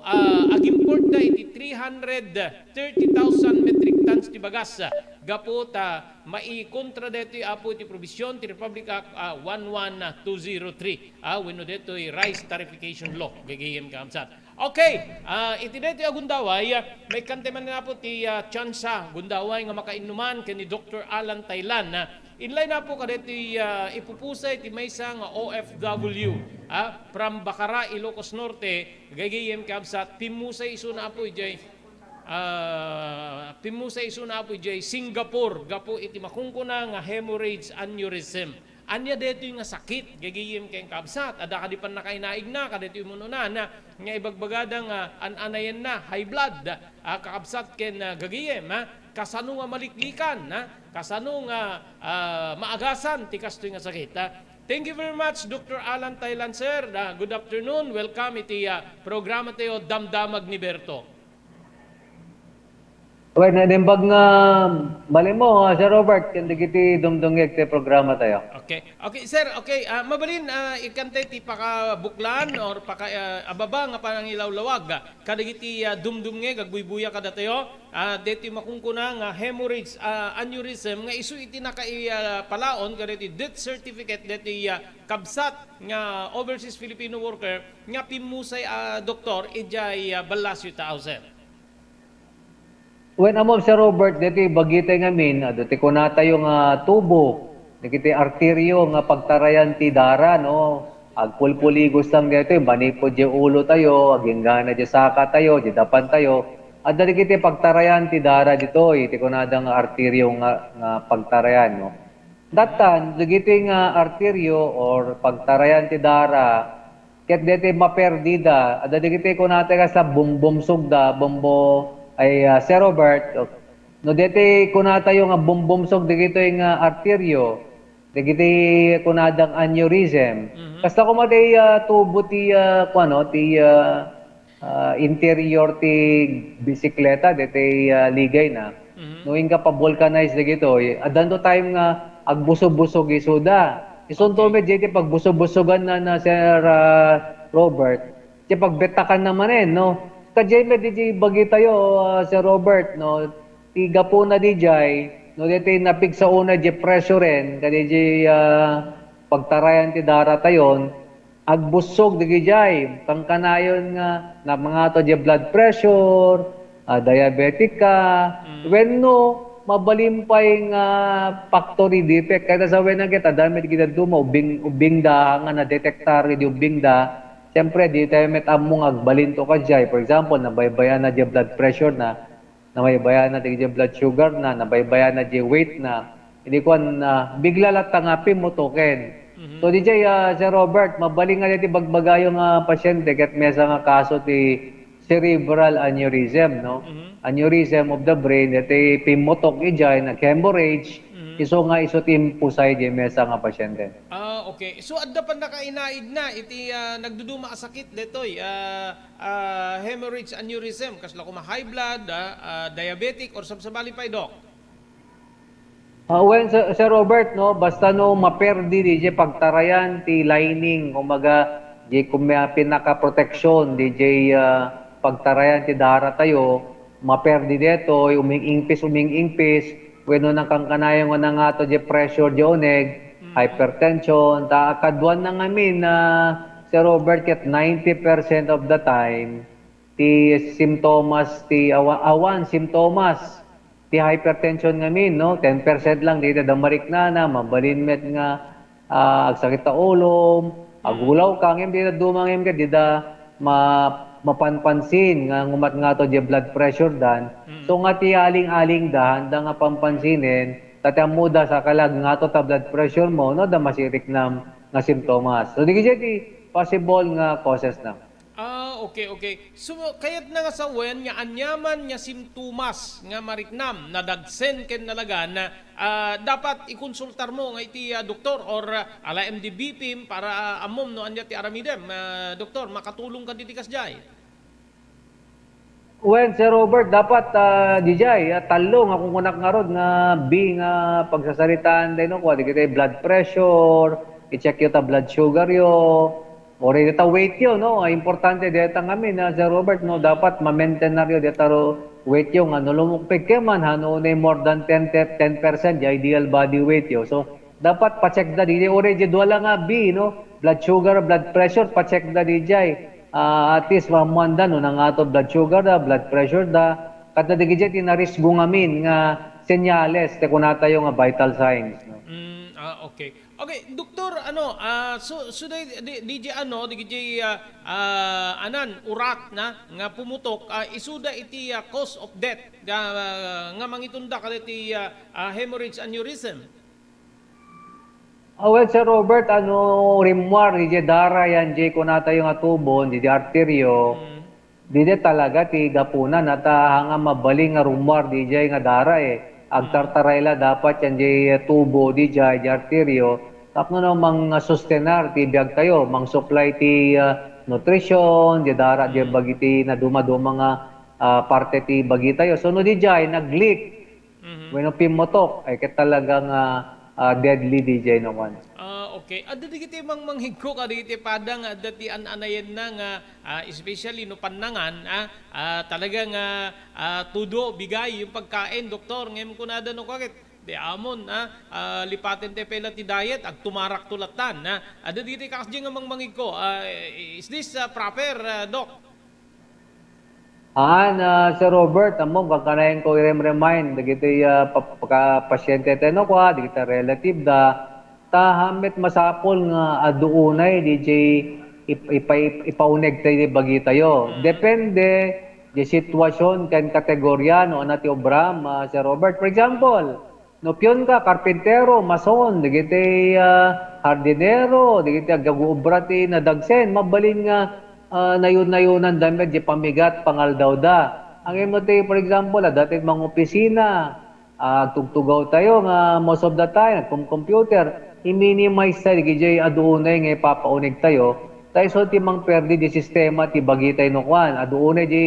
ah, agimportda iti three hundred thirty thousand metric tons ti bagas, ah, gapu ta maikontra daytoy apo iti provision ti Republic Act, ah, one one two zero three, ah, wenno daytoy Rice Tariffication Law, gagayem ken kabsat. Okay, ah, iti daytoy a gundaway, ah, maikkan tayo manen apo ti, ah, tsansa, gundaway nga makainnuman ken ni Doktor Alan Taylan, ah, inline apo kadaytoy, ah, ipupusay ti maysa nga O F W, ah, from Bacara, Ilocos Norte, gagayem ken kabsat, pimmusay isuna apo idiay, ah, pimmusay isuna apo idiay Singapore gapu iti makunkuna nga hemorrhage aneurysm. Ania daytoy nga sakit, gagayem ken kabsat? Adda kadi pannakainaigna kadaytoy immun-unana nga ibagbagada nga an-anayenna, high blood, ah, kakabsat ken, ah, gagayem, ah, kasano nga maliklikan, ah, kasano nga, ah, maagasan ti kastoy nga sakit, ah? Thank you very much, Doktor Alan Taylan, sir. Ah, good afternoon. Welcome iti, ah, programa tayo, Damdamag ni Berto. Well, na-, naimbag nga balin mo, ah, Sir Robert, ken dagiti dumdumngeg ti programa tayo. Okay. Okay, sir. Okay, ah, mabalin, ah, ikkan tayo ti pakabuklan or paka-, ah, ababa nga panangilawlawag, ah, kadagiti, ah, dumdumngeg, agbuybuya kadatayo, ah, deti makunkuna nga hemorrhage, ah, aneurysm nga isu iti nakai-, ah, palaon kadagiti death certificate deti, ah, kabsat nga overseas Filipino worker nga pimmusay a doktor idiay, ah, Balasio Tao, sir. Wen, ammom, Sir Robert, deti bagitayo ngamin, adu ti kunatayo nga tubo, dagiti arterio nga pagtarayan ti dara, no? Agpulpuligos lang deti, manipud di ulo tayo, aginggana di saka tayo, di dapan tayo. Adda dagiti pagtarayan ti dara ditoy, ti kunada nga arterio nga, nga pagtarayan, no? Datan, dagiti nga arterio or pagtarayan ti dara, ket deti maperdida, adda dagiti kunatayo nga sa bumbumsogda, bumbo-, ay, ah, Sir Robert, no, deti kunatayo nga bumbumsog dagitoy nga arterio, dagiti kunadang aneurysm. Mhm. Kasta koma ti, ah, tubo ti, ah, kuano, ti, ah, ah, interior ti bisikleta, deti, ah, ligayna. Mhm. No, inka pa-vulcanize dagitoy, addanto time nga agbusog-busog isuda. Isunto Okay. met, deti pagbusog-busogan na, na, Sir, ah, Robert, ti pagbetakan na manen, no? Kadiay met, deti bagitayo, ah, Sir Robert, no? Ti gapuna didiay, no, deti napigsaona di pressure-en, kadi di, ah, pagtarayan ti daratayon, agbussog dagijay, kankanayon nga na-, mangato di blood pressure, ah, diabetic ka, Mm. wenno mabalin pay nga factory defect. Kayat sa wenno ket adda met dagiti dadduma, ubing, ubingda, nga na-detectar di ubingda. Siyempre, di tayo met ammo nga agbalinto kadiay. For example, nabaybayan na di blood pressure na, nabaybayan na di blood sugar na, nabaybayan na di weight na. Idi kuan, ah, bigla latta nga pimmutoken. Mhm. So, didiay, ah, Sir Robert, mabalin nga deti bagbagayo nga pasyente ket maysa nga kaso ti cerebral aneurysm, no? Mhm. Aneurysm of the brain, deti pimmutok idiay, nag-hemorrhage, Mhm. isu nga isu ti impusay di maysa nga pasyente. Ah, okay. So, adda pannakainaigna iti, ah, nagduduma a sakit detoy, ah, ah, hemorrhage aneurysm, kasla koma high blood, ah, ah, diabetic, or sabsabali pay, Doc? Ah, well, Sir, Sir Robert, no, basta no maperdi di pagtarayan ti lining, kumbaga, di kumya pinakaproteksyon, di, ah, pagtarayan ti dara tayo, maperdi detoy, uming-ingpis, uming-ingpis, wenno nakankanayon nga nangato di pressure di uneg, hypertension, ta kaduan na ngamin na, Sir Robert, ket ninety percent of the time, ti simptomas ti awa-, awan simptomas ti hypertension ngamin, no? Ten percent lang dita da mariknana, mabalin met nga, ah, agsakit ta ulo, agulaw ka, ngem dita dumangem ket dida ma-, mapanpansin nga ngumat ngato di blood pressure dan. So nga ti aling-aling da, handa nga panpansinen, ta ti ammo da sa kalag ngato ta blood pressure mo, no, da masiriknam nga simptomas. So, di kiti possible nga causes na. Ah, okay, okay. So, kayat na nga sawen nga anyaman nga simptomas nga mariknam, nadagsen ken nalagan, ah, dapat ikonsultar mo nga iti, ah, doktor or, ah, ala M D B P para, ah, ammom no anya ti aramidem, ah, doktor, makatulong ka diti kasdiay. Wen, Sir Robert, dapat, ah, dijay, ah, tallo nga kukunak ngarud nga B nga pagsasaritaan tayo, no? Kua, di kita blood pressure, i-check yo ta blood sugar yo, or dita weight yo, no? Ah, importante dita ngamin, ah, Sir Robert, no? Dapat ma-maintain na yo dita ro weight yo, nga no lumukpig ka man, ha, no, no more than ten, ten percent, di ideal body weight yo. So, dapat pa-check da, di, already dua lang nga B, no? Blood sugar, blood pressure, pa-check da, dijay. Ah, at least, mamuan da, no? Nangato blood sugar da, blood pressure da. Ket na di kiti ti narisgo ngamin nga senyales, ti kunatayo nga vital signs, no? Mm, ah, okay. Okay, doktor, ano, ah, so, so di, di, di, ano, di, di, ah, ah, anan, urat na, nga pumutok, ah, isuda iti, ah, cause of death, ah, nga mangitunda kaditi, ah, ah, hemorrhage aneurysm. Ah, well, Sir Robert, ano, rimmuar, di dara yan, di kunatayo nga tubon, di arteryo. Mm. Didi talaga ti gapuna na ta nga mabalin nga rummuar dijay nga dara, eh. Agtartaray la dapat yan jay tubo dijay, jay arteryo. Tapno no, mang-sustenar ti biag tayo, mang-supply ti, ah, nutrition, jay dara, jay bagi ti naduma-duma nga, ah, parte ti bagi tayo. So, no dijay, nag-leak, Mhm. Wenno pimmutok, ay ket talaga nga, ah, deadly dijay no kwan. Ah, okay. Adda dagiti mangmanghigko kadagiti pada nga adda ti an-anayenna nga, ah, especially no pannangan, ah, ah, talaga nga, ah, tudo, bigay yung pagkain, doktor. Ngem kunada no kaket, di amon, ah, ah, lipaten ti pela ti diet, agtumarak tulatan, ah. Adda dagiti kasdi nga mangmanghigko. Ah, is this, ah, proper, ah, Doc? Haan, ah, Sir Robert, ammom, kankanayon ko irem-remind dagiti, ah, pa-, paka-, pasyente tayo, no, kua, dagiti relative da. Ta, haan met masapul nga adu unay, dijay ip-, ipa-, ipauneg tayo di bagi tayo. Mm. Depende di sitwasyon ken kategoria no ania ti obram, ah, Sir Robert. For example, no pionka, karpintero, mason, dagiti, ah, hardinero, dagiti agaguobra ti nadagsen, mabalin nga, ah, nayun-nayunan da met di pamigat, pangaldawda. Ngem no ti, for example, adda ti mangopisina, ah, agtugtugaw tayo nga most of the time, nagkom-computer, i-minimize tayo, dagiti adu unay nga ipapauneg tayo, ta isu ti mangperdi di sistema ti bagi tayo no kwan, adu unay di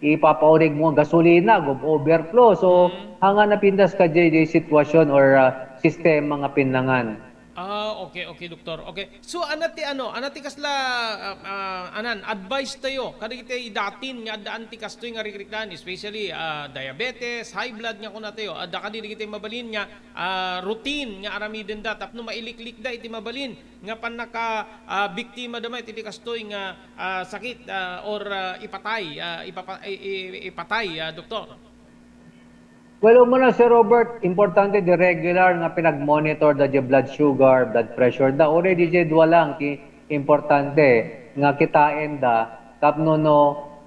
ipapauneg mo nga gasolina, ag-overflow. So, mm, haan nga napintas ka di, di sitwasyon or, ah, sistema nga pinnangan. Ah, okay, okay, doktor. Okay. So, ania ti ano, ania ti kasla, ah, ah, anan, advice tayo kadagiti datin nga addaan ti kastoy nga rikriknaan, especially, ah, diabetes, high blood nga kuna tayo, adda kadi dagiti mabalin nga, ah, routine nga aramidenda tapno mailiklikda iti mabalin nga pannaka, ah, biktima da met iti kastoy nga, ah, sakit, ah, or, ah, ipatay, ah, ipapa-, i-, i-, ipatay, ah, doktor? Well, umuna, Sir Robert, importante di regular nga pinag-monitor da di blood sugar, blood pressure da. Already di dua lang ti importante nga kitaen da tapno no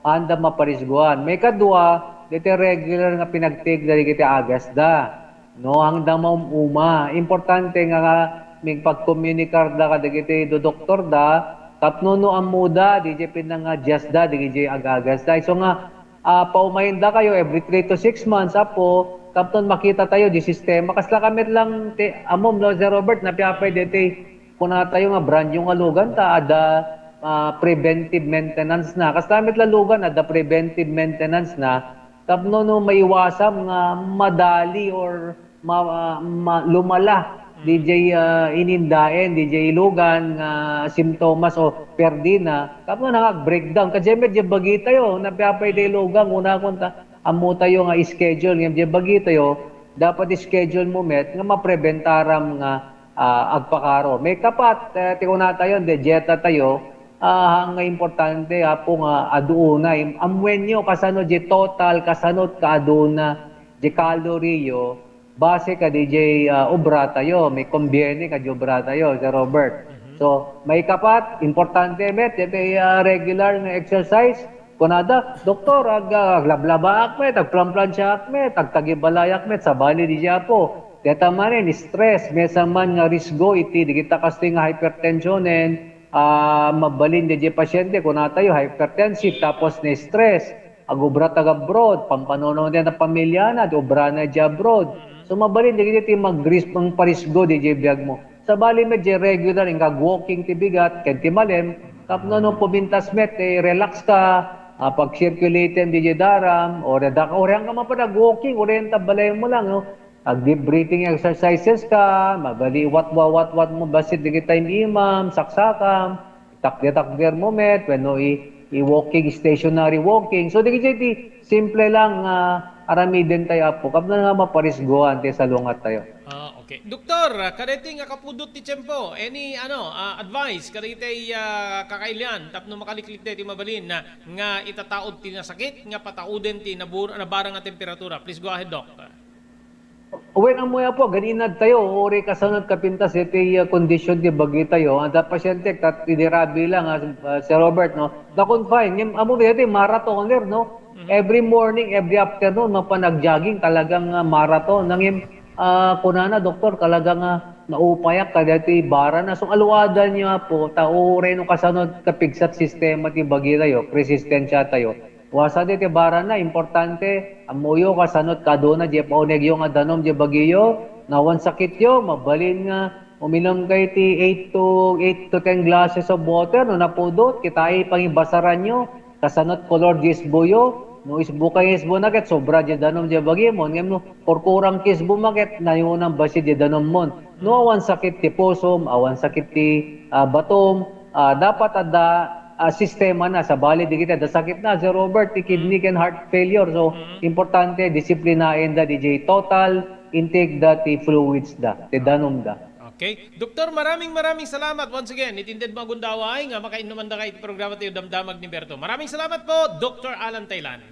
haan da maparisguan. Maikadua, diti regular nga pinagtik da dagiti agas da. No, haanda maum-uma. Importante nga, nga migpagkomunikar da kadagiti dodoktor da, tapno no ammo da, dijay pinang-adjust da, dijay ag-agas da. Isu nga, ah, paumayen da kayo every three to six months, apo, tapno makita tayo di sistema. Kasla ka met lang, ti, ammom, no, Sir Robert, napiapay diti, kuna tayo nga brand new nga lugan, ta adda, ah, preventive maintenance na. Kasla met lang lugan, adda preventive maintenance na. Tapno no maiwasam nga madali or ma-, ma-, lumala, mm, dijay, ah, inindaen, dijay lugan nga simptomas o perdina, tapno nangag-breakdown. Kasi met, dijay bagi tayo, napiapay di lugan, una kun ta, ammo tayo nga schedule, nga dijay bagi tayo, dapat schedule mo met nga mapreventaram nga ah, agpakaro. Maikapat, eh, ti kunatayo, dieta tayo, ah, nga importante, Apo, nga adu unay. Ammuenyo kasano diay total, kasano kaaduna diay calorie yo, base kadi diay, ah, obra tayo. May conviene kadi obra tayo, Sir Robert. Mhm. So, maikapat, importante met, diay, ah, regular nga exercise. Kunada, "Doktor, ag-, ah, aglablabaak met, agplanplansiaak met, agtagibalayak met, sabali diay, Apo." Deta manen, stress, maysa man nga risgo iti dagita kastoy nga hypertensionen, ah, mabalin diay pasiente, kunatayo, hypertensive, tapos na-stress, agobra taga abroad, pampanunot na pamiliana, ti obrana diay abroad. So, mabalin dagiti ti magris-, mangparisgo diay biagmo. Sabali met diay regular, inka ag-walking ti bigat, ken ti malem, tapno no pumintas met, eh, relax ka, ah, pag-circulate diay daram, o da-, o diyan ka mapan ag-walking, o diyan ta balaymo lang, no? Ag-deep breathing exercises ka, mabalin iwatwawatwat mo, bassit dagiti im-imam, saksakam, takder-takder mo met, wenno i-, i-walking, stationary walking. So, dagiti ti simple lang nga aramiden tayo, Apo, tapno nga maparisguan ti salungat tayo. Ah, okay. Doktor, kadaytoy nga kapudot ti tiempo, any, ano, ah, advice kadaytoy, ah, kakailian tapno makaliklik tayo ti mabalin nga, nga itataud ti nasakit, nga patauden ti nabur-, nabara nga temperatura? Please go ahead, Doc. Wen, ammoyo, Apo, agan-inad tayo, uray kasano ti kapintas iti, ah, kondisyon ti bagi tayo. Adda pasiente, kat-, idi rabii lang, ah, ah, Sir Robert, no? Na-confine, ngem ammo daytoy marathoner, no? Mhm. Every morning, every afternoon, mapan ag-jogging, talagang, ah, marathon. Ngem, ah, kunana, "Doktor, talagang, ah, naupayak kadaytoy barana." So, aluadanyo, Apo, ta uray no kasano ti kapigsa ti sistema ti bagi tayo, resistensya tayo. Wasada ti barana, importante, ammoyo kasano ti kaaduna diay paunegyo nga danum diay bagiyo, no awan sakityo, mabalin nga uminumkayo ti eight to, eight to ten glasses of water no napudot, kitayo pangibasaranyo, kasano ti kolor diay isbuyo, no isbukayo isbuna ket sobra diay danum diay bagimon, ngem no kurkurangkayo isbuna ket nayunam bassit diay danummon. No awan sakit ti pusom, awan sakit ti, ah, batom, ah, dapat adda, ah, sistemana, sabali dagiti adda sakitna, Sir Robert, ti kidney ken heart failure. So, importante, disiplinaenda diay total intake da ti fluids da, ti danum da. Okay. Doktor, maraming, maraming salamat once again. Iti inted mo agundaway nga makainnuman da ka iti programa tayo, Damdamag ni Berto. Maraming salamat po, Doktor Alan Taylan.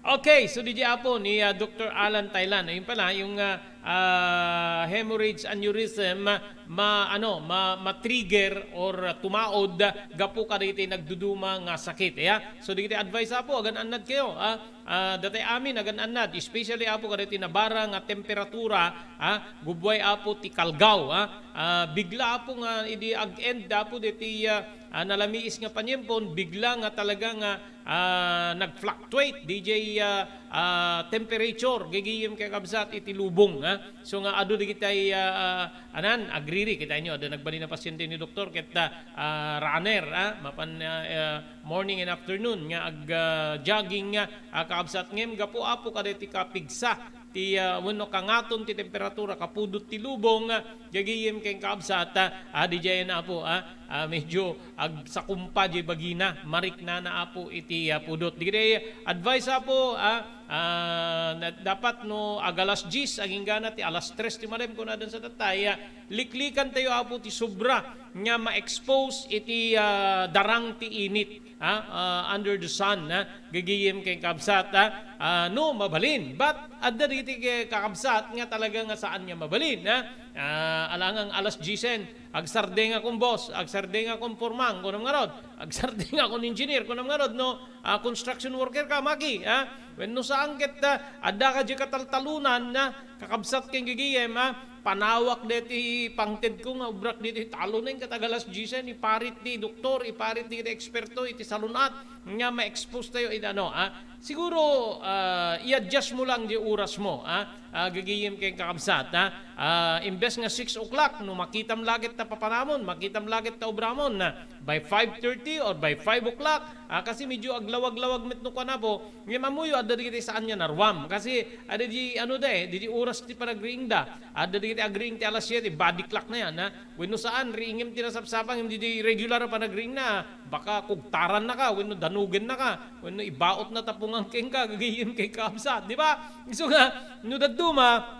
Okay, so diay, Apo, ni, ah, Doktor Alan Taylan, ayun pala, yung, ah, ah, hemorrhage aneurysm, ma-, ano, ma-, ma-trigger or tumaod gapu kadaytoy nagduduma nga sakit, ya. So, diay advice, Apo, agan-annad kayo, ah. Ah, daytoy amin, agan-annad, especially, Apo, kadaytoy nabara nga temperatura, ah, gubbuay, Apo, ti kalgaw, ah. Ah, bigla, Apo, nga idi ag-end, Apo, daytoy, ah, ah, nalamiis nga paniempon, bigla nga talaga nga ah, nag-fluctuate diay, ah, ah, temperature, gigiyem kakabsat, iti lubong, ha. So nga adu dagiti, ah, ah, anan, agriri, kitaenyo, adda nagbalin a pasiente ni doktor, ket, ah, ah, runner, ha, mapan, ah, ah, morning and afternoon nga ag, ah, jogging nga, ah, kakabsat, ngem gapu, Apo, kadaytoy kapigsa ti, ah, wenno kangaton ti temperatura, kapudot ti lubong, ah, gagayem ken kakabsat, ah, ah, diay, Apo, ah, ah, medyo agsakumpa diay bagina, mariknana, Apo, iti, ah, pudot. Dagiti advice, Apo, ah, ah, na, dapat no ag-alas diyes, aginggana ti alas tres ti malem, kunadan sa tatay, ah, liklikan tayo, Apo, ti sobra nga ma-expose iti, ah, darang ti init, ah, ah, under the sun, ah, gagayem ken kakabsat, ah, ah, no mabalin. But adda dagiti ke-, kakabsat nga talaga nga saan nga mabalin, ah. Ah, alangan alas diyesen, agsardengakon boss, agsardengakon foreman, kunam ngarud, agsardengakon engineer, kunam ngarud, no, ah, construction worker ka, Maki, ah. Wenno saan ket, ah, adda ka diay kataltalunan, ah, kakabsat ken gagayem, ah, panawak deti pangtedko nga obrak deti talonen ket ag-alas diyesen, iparit ti doktor, iparit ti eksperto iti salun-at nga ma-expose tayo iti ano, ah. Siguro, ah, i-adjust mo lang diay oras mo, ah. Ah, gagayem ken kakabsat, ah. Ah, imbes nga six o'clock, no makitam laget ta papanamon, makitam laget ta obramon, ah, by five thirty or by five o'clock, ah, kasi medyo aglawag-lawag met no kuan, Apo. Ngem ammoyo, adda dagiti saan nga naruam. Kasi, adda di, ano da eh, di, di oras ti panagriing da. Adda dagiti agriing ti alas siete, body clock na yan, ha? Wenno saan, riingem ti nasapsapa, ngem di, di regular a panagriing na, baka kugtaran na ka, wenno danugen na ka, wenno ibaot na tapungan kenka, gagayem ken kakabsat, di ba? So nga, no dadduma,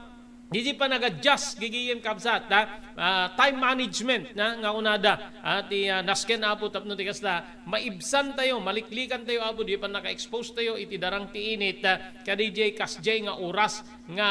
Diay panagadjust, gigim kabsat, ha? Ah, time management, na, nga kunada, ah, ti, ah, nasken, Apo, tapno ti kasta, maibsan tayo, maliklikan tayo, Apo, diay pannaka-expose tayo iti darang ti init, ah, kadi diay kasdiay nga oras nga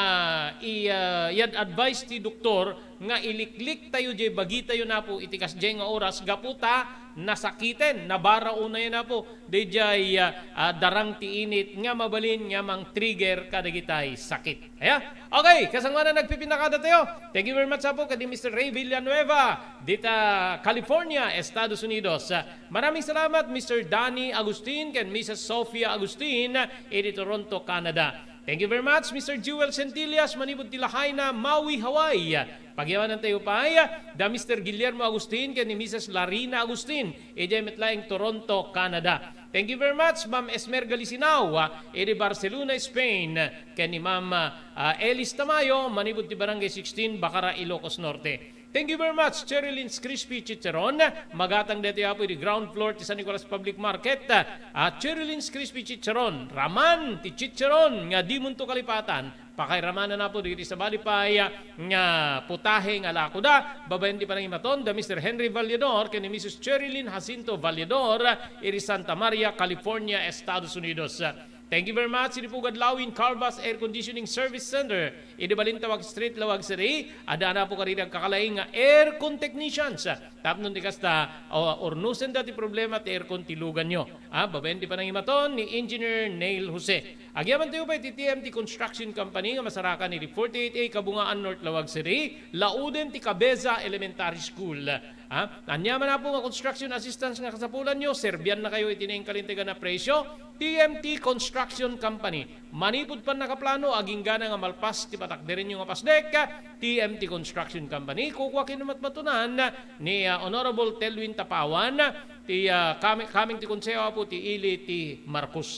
i-, ah, i-advise ti doktor nga iliklik tayo diay bagi tayo, Apo, iti kasdiay nga oras gapu ta nasakiten, nabaraonayan, Apo, daydiay, ah, ah, darang ti init nga mabalin nga mang-trigger kadagitay sakit. Aya? Okay, kasangwanan nagpipinakada tayo. Thank you very much, Apo, kadi Mister Ray Villanueva, dita California, Estados Unidos. Ah, maraming salamat, Mister Danny Agustin ken Missus Sophia Agustin, iti Toronto, Canada. Thank you very much, Mister Jewel Centillas, manipud ti Lahaina, Maui, Hawaii. Pagyamanantayo pay da Mister Guillermo Agustin ken ni Missus Larina Agustin, idiay met laeng Toronto, Canada. Thank you very much, Ma'am Esmer Galisinao, ah, idi Barcelona, Spain, ken ni Ma'am, ah, Elis Tamayo, manipud ti Barangay sixteen, Bacara, Ilocos Norte. Thank you very much, Cherry Lynn's Crispy Chicharon. Magatang daytoy, Apo, idi ground floor ti San Nicolas Public Market. Ah, Cherry Lynn's Crispy Chicharon. Raman ti chicharon nga dimonto kalipatan. Pakairamanan, Apo, dagiti sabali pay nga putahe nga lakoda, babaen ti panangimaton da Mister Henry Valledor ken ni Missus Cherry Lynn Jacinto Valledor, iri Santa Maria, California, Estados Unidos. Thank you very much, idi Pugad Lawin Carvas Air Conditioning Service Center, idi Balintawak Street, Laoag City. Adda, Apo, kadagiti agkakalaing nga aircon technicians. Tapno ti kasta, o, urnosenda ti problema ti aircon ti luganyo. Ah, babaen ti panangimaton ni Engineer Neil Jose. Agyamantayo pay iti T M T Construction Company nga masarakan iti forty-eight A Kabungaan, North Laoag City, lauden ti Cabeza Elementary School. Ha? Aniaman, Apo, nga construction assistance nga kasapulanyo, serbiannakayo iti nainkalintegan a presyo, T M T Construction Company. Manipud pannakaplano, aginggana nga malpas ti patakderenyo nga pasdek, T M T Construction Company, kukua ken matmatunan ni, ah, Honorable Telwin Tapawan, ti, ah, kami-, kameng ti Konseho, Apo, ti ili ti Marcos.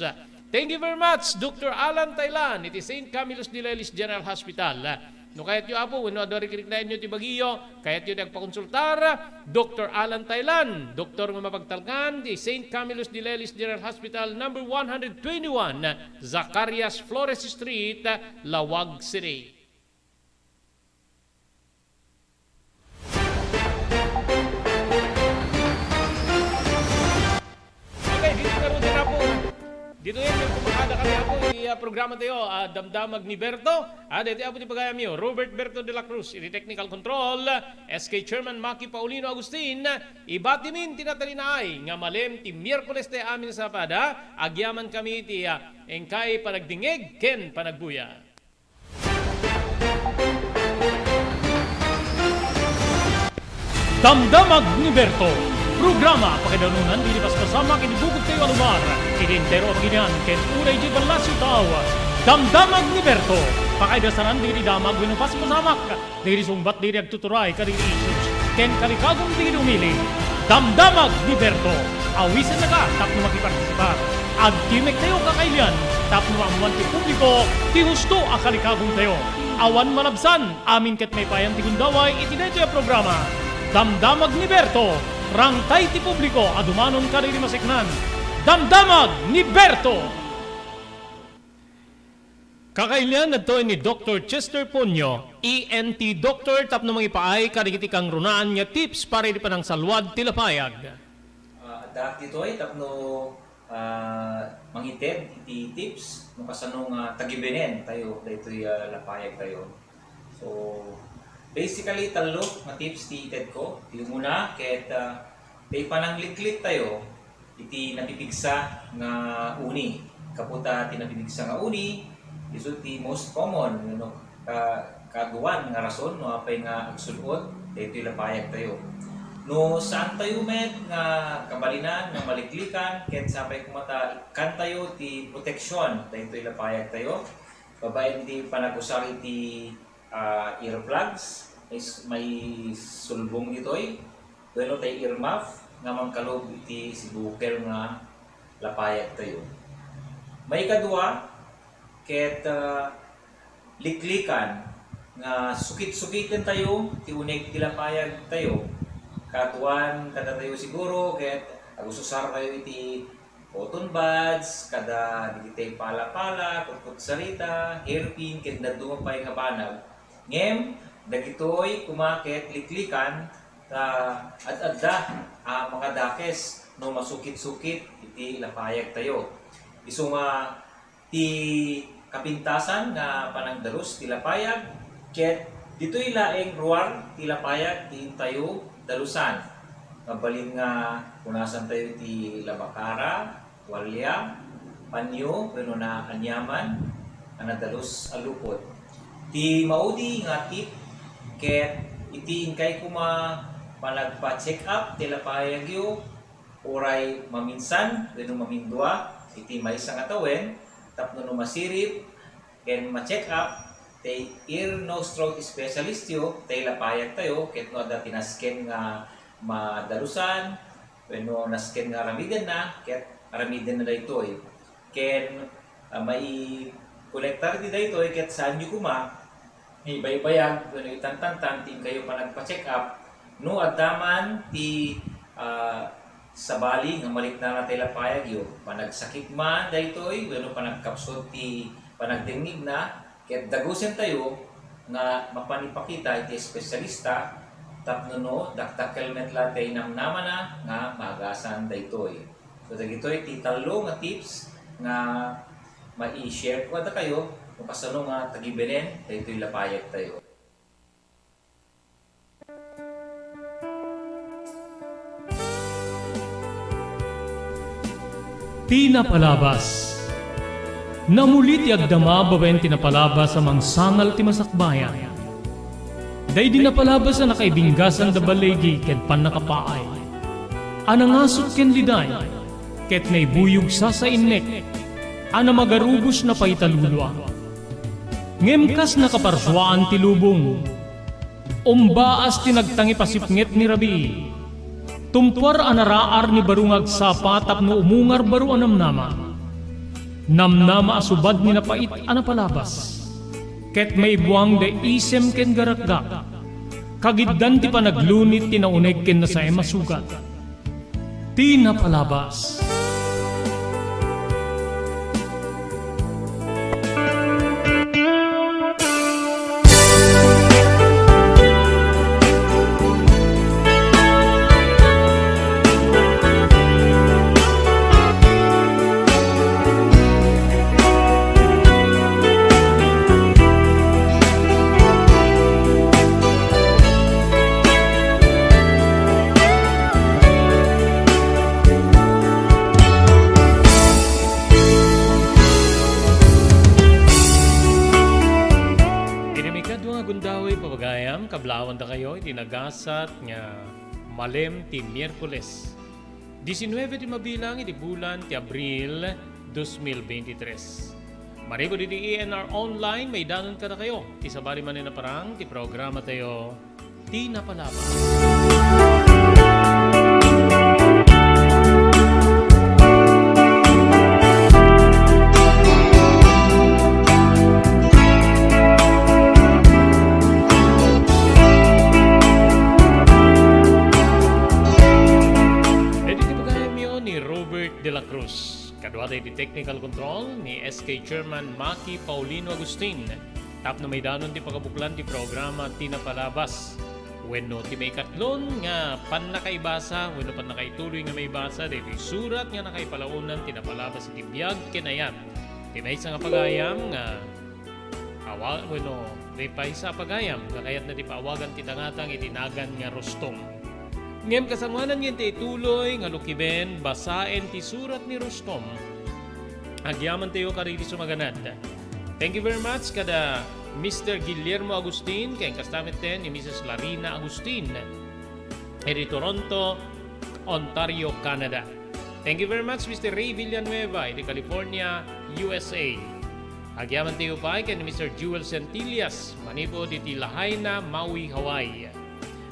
Thank you very much, Doctor Alan Tailan, iti Saint Camillus de Lelis General Hospital. No kayatyo, Apo, wenno adu a rikriknaenyo ti bagiyo, kayatyo ti agpakonsultar, Doctor Alan Tailan, doktor nga mapagtalkan ti Saint Camillus de Lelis General Hospital, number one hundred twenty-one, Zacarias Flores Street, Laoag City. Okay, dito na rin, Apo. Dito yan, yung kumakada kami, Apo, iti, ah, programa tayo, ah, Damdamag ni Berto. Ah, dito, Apo, ti pagayamyo, Robert Berto de la Cruz, iti technical control, S K Chairman Maki Paulino Agustin, ibatimin ti natalinaay nga malem ti Miyerkules ti amin a sabado, agyaman kami ti, ah, inkay panagdingig ken panagbuya. Damdamag ni Berto, programa pakaidanunan ti paspasamak iti bukod tayo a lugar, iti entero a baginian, ken uray idiay ballasiw tao. Damdamag ni Berto, pakaidasanan dagiti damag wenno paspasamak dagiti sungbat dagiti agtuturay kadagiti issues ken kalikagum dagiti umili. Damdamag ni Berto, awisennaka tapno makipartisipar. Agtimek tayo kakailian tapno maammoan ti publiko ti husto a kalikagum tayo. Awan malabsan, amin ket maipayan ti gundaway iti daytoy a programa. Damdamag ni Berto, rangtay ti publiko a dumanon kadagiti maseknan. Damdamag ni Berto! Kakailian, adtoy ni Doktor Chester Ponyo, E N T doctor, tapno mangipaay kadagiti kangrunaan nga tips para iti panangsalluad ti lapayag. Ah, addaak ditoy tapno, ah, mangited iti tips no kasano nga tagibenen tayo daytoy, ah, lapayag tayo. So, basically, tallo nga tips ti itedko. Ti umuna, ket, ah, ti panangliklik tayo iti napipigsa nga uni. Gapu ta ti napipigsa nga uni, isu ti most common, no, ka-, kaaduan nga rason no apay nga agsud-ot daytoy lapayag tayo. No saan tayo met nga kabalinan nga maliklikan, ket sapay koma ta ikkan tayo ti proteksyon daytoy lapayag tayo, babaen ti panag-usar iti, ah, earplugs, is-, maisulbong ditoy, wenno tay earmuff nga mangkalub iti sibukel nga lapayag tayo. Maikadua, ket, ah, liklikan nga sukit-sukiten tayo ti uneg ti lapayag tayo. Kaaduan kadatayo siguro ket agususar tayo iti cotton buds, kada dagiti pala-pala, kutkutsarita, hairpin, ken dadduma pay nga banag. Ngem dagitoy koma ket liklikan ta ad-adda a makadakes no masukit-sukit iti lapayagtayo. Isu nga ti kapintasan nga panagdalus ti lapayag, ket ditoy laeng ruar ti lapayag ti intayo dalusan. Mabalin nga punasantayo ti labakara, tualya, panyo, wenno naaniaman a nadalus a lupot. Ti maudi nga tip ket iti inkay koma panagpa-check up ti lapayagyo, uray maminsan wenno mamindua iti maysa nga tawen tapno no masirib ken ma-check up ti ear, nose, throat specialist yo, ti lapayagtayo, ket no adda ti nasken nga madalusan wenno nasken nga aramidenna, ket aramidenna daytoy. Ken, ah, maikolektar ti daytoy ket saanyo koma nga ibaybayag wenno itantantan ti inkayo panagpa-check up no adda man ti, ah, sabali nga maliknana ti lapayagyo. Panagsakit man daytoy wenno panagkapsut ti panagdengngegna, ket dagusentayo nga mapan ipakita iti espesyalista tapno no dakdakkel met la ti namnamana nga maagasan daytoy. So, dagitoy ti tallo nga tips nga mai-share ko kadakayo no kasano nga tagibenen daytoy lapayagtayo. Ti napalabas. Namuli ti agdama babaen ti napalabas a mangsangal ti masakbayan. Daydi napalabas a nakaibinggasan da baligi ken pannakapaay. A nangasut ken liday, ket naibuyog sasainnek, a namagarubos napaita lulua. Ngem kas nakaparsuaan ti lubong, umbaas ti nagtangipasipnget ni rabii. Tumpuar a naraar ni baro nga agsapa tapno umungar baro a namnama. Namnama a subad ni napait a napalabas. Ket maibuang da isem ken garakgak. Kagiddan ti panaglunit ti nauneg ken nasaem a sugat. Ti napalabas. Iti maikadua nga gundaway, papagayam, kablawandakayo iti nagasat nga malem ti Miyerkules. Diecinueve ti mabilang iti bulan ti Abril, dos mil veintitrés. Manipud iti A N R Online, maidanon kadakayo ti sabali manen a parang ti programatayo, Ti Napalabas. Daytoy ti pagayamyo ni Robert de la Cruz. Kaduada iti technical control ni S K Chairman Maki Paulino Agustin. Tapno maidanon ti pagabuklan ti programa Ti Napalabas. Wenno ti maikatlon nga pannakaibasa wenno pannakaituloy nga maibasa daytoy surat nga nakaipalaonan ti napalabas iti biag ken ayat. Ti maysa nga pagayam nga awa-, wenno, may paysa a pagayam nga kayatna ti paawagan ti tangatang iti nagan nga Rustom. Ngem kasangoanan nga intay ituloy nga lukiben, basaen ti surat ni Rustom. Agyamantayo kadagiti sumaganad. Thank you very much kada Mister Guillermo Agustin, ken kasta met ni Missus Larina Agustin, iti Toronto, Ontario, Canada. Thank you very much, Mister Ray Villanueva, iti California, U S A. Agyamantayo pay ken ni Mister Jewel Centillas, manipud iti Lahaina, Maui, Hawaii.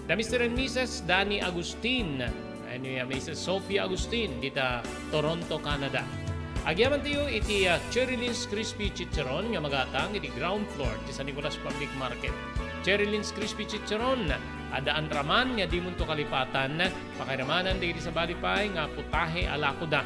Da Mister and Missus Danny Agustin, wenno ni Missus Sophia Agustin, dita Toronto, Canada. Agyamantayo iti, ah, Cherry Lynn's Crispy Chicharon nga magatang iti ground floor ti San Nicolas Public Market. Cherry Lynn's Crispy Chicharon, adda anraman nga dimonto kalipatan, pakairamanan dagiti sabali pay nga putahe a lakoda.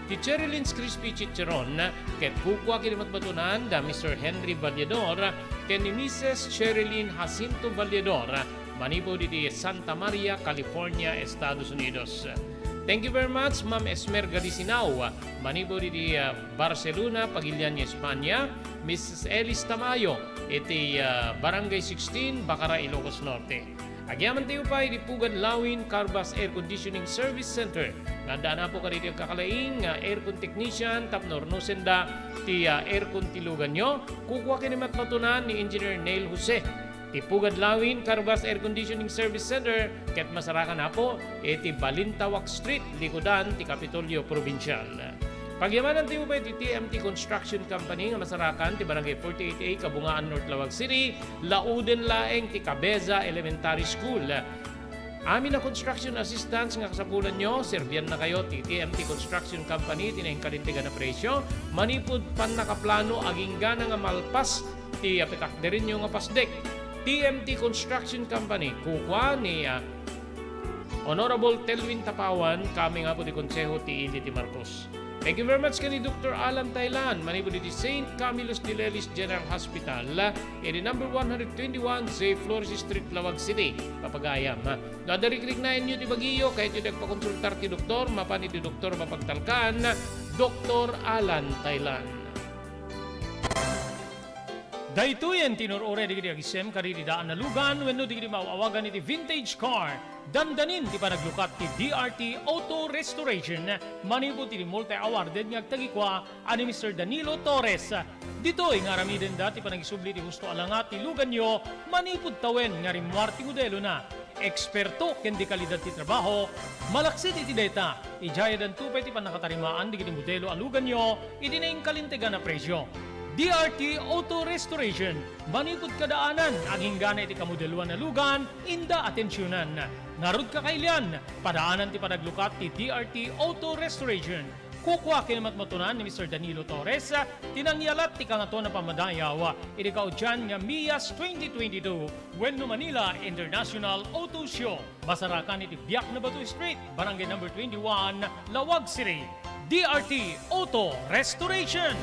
Ti Cherylyn's Crispy Chicharon ket kukua ken ni matmatunan da Mister Henry Valledor ken ni Missus Cherylyn Jacinto Valledor manipud iti Santa Maria, California, Estados Unidos. Thank you very much, Ma'am Esmer Galisinao, manipud iti, ah, Barcelona, Pagilian, Espanya, Missus Elis Tamayo, iti, ah, Barangay sixteen, Bacara, Ilocos Norte. Agyamanen tayo pay iti Pugad Lawin Carbas Air Conditioning Service Center. Nga adda napo kadagiti agkakalaing nga aircon technician tapno urnosenda ti, ah, aircon ti luganyo. Kukua ken ni matmatunan ni Engineer Neil Jose. Ti Pugad Lawin Carbas Air Conditioning Service Center ket masarakan napo iti Balintawak Street, likudan ti Kapitolyo Probinsial. Pagyamanen tayo pay iti T M T Construction Company nga masarakan ti Barangay forty-eight A, Kabungaan, North Laoag City, lauden laeng ti Cabeza Elementary School. Amin a construction assistance nga kasapulanyo, serbiannakayo ti T M T Construction Company iti nainkalintegan a presyo manipud pannakaplano agingga na nga malpas ti, ah, pitakderenyo nga pasdek. T M T Construction Company, kukua ni, ah, Honorable Telvin Tapawan, kami nga po ti Konseho ti Ili ti Marcos. Thank you very much ken ni Doktor Alan Thailand, manipud iti Saint Camillus de Lelis General Hospital, iti number one hundred twenty-one J Flores Street, Laoag City, Papagayam. No adda rikriknaenyo ti bagiyo, kayatyo ti agpakonsultar ti doktor, mapan iti doktor mapagtalkan, Doktor Alan Thailand. Daytoyen ti inur-uray dagiti agisem kadagiti daan a lugan wenno dagiti maaw-awagan iti vintage car. Dandanin ti panaglukat ti D R T Auto Restoration manipud iti multi-awarded nga agtagikua a ni Mister Danilo Torres. Ditoy nga aramidenda ti panangisubli ti husto a langa ti luganyo manipud tawen nga rimmuar ti modelona. Eksperto ken dekalidad ti trabaho, malaksid iti dayta, idiay addanto pay ti pannakatarimaan dagiti modelo a luganyo iti nainkalintegan a presyo. D R T Auto Restoration, manipud kadaanan, aginggana iti kamodeloan a lugan, inda atensionan. Ngarud, kakailian, padaanan ti panaglukat ti D R T Auto Restoration. Kukua ken ni matmatunan ni Mister Danilo Torres ti nangyalat ti Kangatoan a Pammadayaw iti kaudian nga MIAS twenty twenty-two wenno Manila International Auto Show. Masarakan iti Biak na Bato Street, Barangay Number twenty-one, Laoag City. D R T Auto Restoration.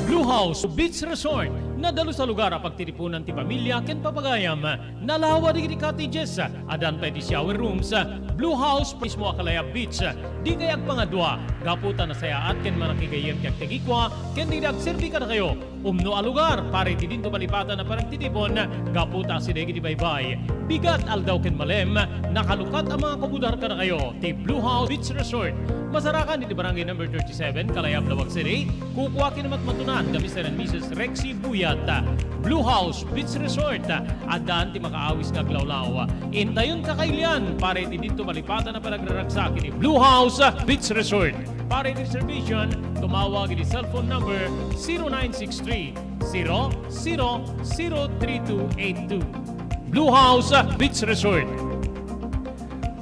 Blue House Beach Resort, nadalus a lugar a pagtitipunan ti pamilya ken papagayam. Nalawa dagiti cottages, addan pay ti shower rooms. Blue House mismo a kalayab beach. Dikay agpangadua, gapu ta nasayaat ken manakigayyem ti agtagikua ken dagiti agserbi kadakayo. Umno a lugar para iti dinto malipatan a panagtitipon, gapu ta asideg iti baybay, bigat, aldaw ken malem, nakalukat a mga kabudar kadakayo ti Blue House Beach Resort. Masarakan iti Barangay Number thirty-seven, Kalayab, Laoag City. Kukua ken ni matmatunan da Mister and Missus Rexy Buyat. Blue House Beach Resort, addan ti makaawis nga aglawlaw. Intayon, kakailian, para iti dinto malipatan a panagraragsak iti Blue House Beach Resort. Para iti reservation, tumawag iti cellphone number zero nine six three, zero zero zero three two eight two. Blue House Beach Resort.